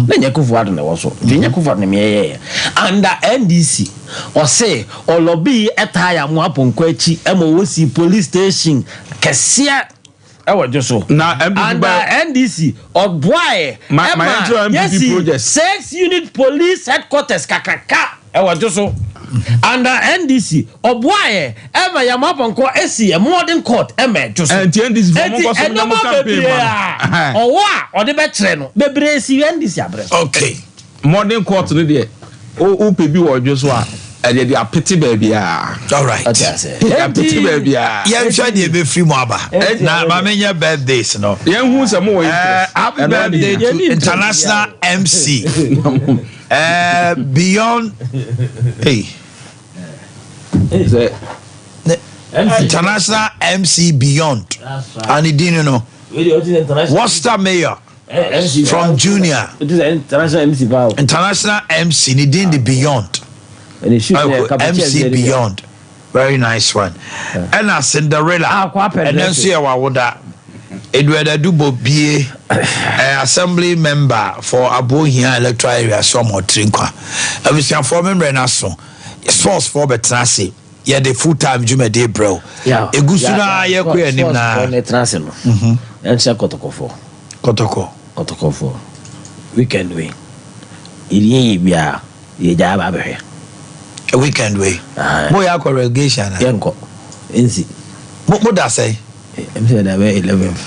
Na nyɛ Kufuor Addo na ɛwɔ so, nti nyɛ Kufuor Addo na meyɛyɛeɛ. Under NDC, ɔse ɔlɔbii taa yɛ Amoah Pɔnkɔ akyi ma wɔsii police station kɛseɛ wɔ Dwoso. Na NPP Under ba NDC, ɔboaeɛ Ma- ma ma yɛnkyerɛ NPP yɛsii projects. six unit police headquarters kakraka wɔ Dwoso. Under NDC, ɔboaeɛ Ɛma yɛn apɔnkɔ si yɛn modern court ɛma ɛdwo so. Ɛnti NDC fo ɔmo Enti nkɔ so nyɛ mo nneɛma campaign bebree ma no. a ɔwɔ a ɔde bɛkyerɛ no bebree si NDC abrɛ so. Okay. Modern court no deɛ wo wo pɛ bi wɔ ɔdwo so a ɛdeɛ de apete baabiara. All right. Ɔte ase. Apete Enti baabiara. Yɛnhwɛ deɛ ɛbɛfiri mu aba. Enti Na ɛno ma deɛ. menyɛ birthdays no. Yɛn hu sɛ mo wɔ Eh, interest. happy Ɛno ara birthday deɛ. to Yɛnni interest international biara. MC. Eh, beyond. Hey. International MC Beyond and ne din no Worcester Mayor from Junior International MC ne din de Beyond MC Beyond very nice one ɛna Cinderella ɛnɛ nso yɛ wawoda Edward Adubo Bie assembly member for Abohia electoral area so ɔmo ɔtiri nkwa abusuafoɔ memmerɛ no aso. Sports foɔ bɛtena ase yɛde full time dwumadie brɛ wo ɛgu so no ara yɛkɔ yɛn anim no ara. Sports foɔ no tena ase no yɛnhyɛ kɔtɔkɔfoɔ. Kɔtɔkɔ. Kɔtɔkɔfoɔ weekend wei yɛdeɛ yɛ biara yɛgya aba abɛhwɛ. Weekend wei mo yɛ akɔ relegation ana. Yɛnkɔ nsi. Mo mo da sɛn. Ɛm sɛ yɛda bɛyɛ 11th.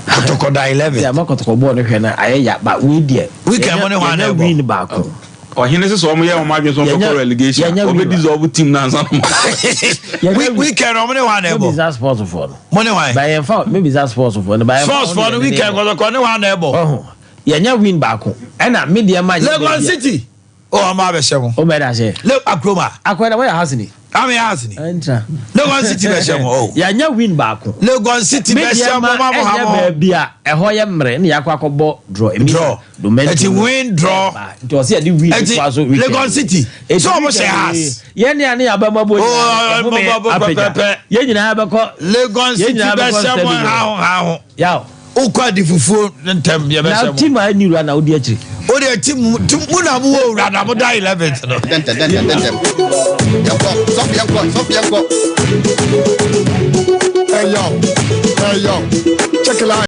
Kɔtɔkɔ da 11th. Sɛ ama kɔtɔkɔ bɔɔl no hwɛ no ayɛ ya ba wei deɛ. Weekend mo ne hwan na ɛbɔ. Yɛnya win baako. Ɔhene sɛ sɛ wɔn yɛ wɔn adwene sɛ wɔn bɛkɔ relegation a, wɔbɛ dissolve team no ansa na wɔn. Weekend wɔn ne hwan na ɛbɔ. Mebisa sports foɔ no. Mo ne hwan. Bayɛnfa mebisa sports foɔ no. Sports foɔ no weekend kɔtɔkɔ ne hwan na ɛbɔ. Ɔho. Yɛnya win baako ɛna me deɛ ma nyɛ Legon baabi a. City o ɔmo abɛhyɛ mo. O mɛ da hyɛ. Le akuroma. Akɔyɛ dɛ wɔyɛ house ni. Ami house ni. Ɛntra. Legon City bɛhyɛ mo o. Yɛanya win baako. Legon City Me bɛhyɛ deɛ mo ma ma mo ha ɛnyɛ mo. baabi a ɛhɔ yɛ mmerɛ na yɛakɔ akɔbɔ draw. Emi Draw. Domɛnto Ɛti no win draw. ɛba. Nti ɔsɛ yɛde win Ɛti toa so weekend. Legon City. Ɛti So ɔmo hyɛ weekend yi, house. Yɛn ne ane yɛaba mu abɔ Oh, nyinaa ɔmo yɛhome bɔ apagya. pɛpɛpɛ. Yɛn nyinaa bɛkɔ. Legon Yɛn City nyinaa bɛkɔ bɛhyɛ mo stadium. ha ho ha ho. Yaw. Wokɔ adi fufuo ntɛm yɛbɛhyɛ Na mo. team a ɛnni wura na wodi akyire. O deɛ team team mu na mo wɔ wura na mo da eleventh no. Dɛntɛm dɛntɛm dɛntɛm. Yɛnkɔ sɔfo yɛnkɔ sɔfo yɛnkɔ. Hey yo, hey yo, check it out.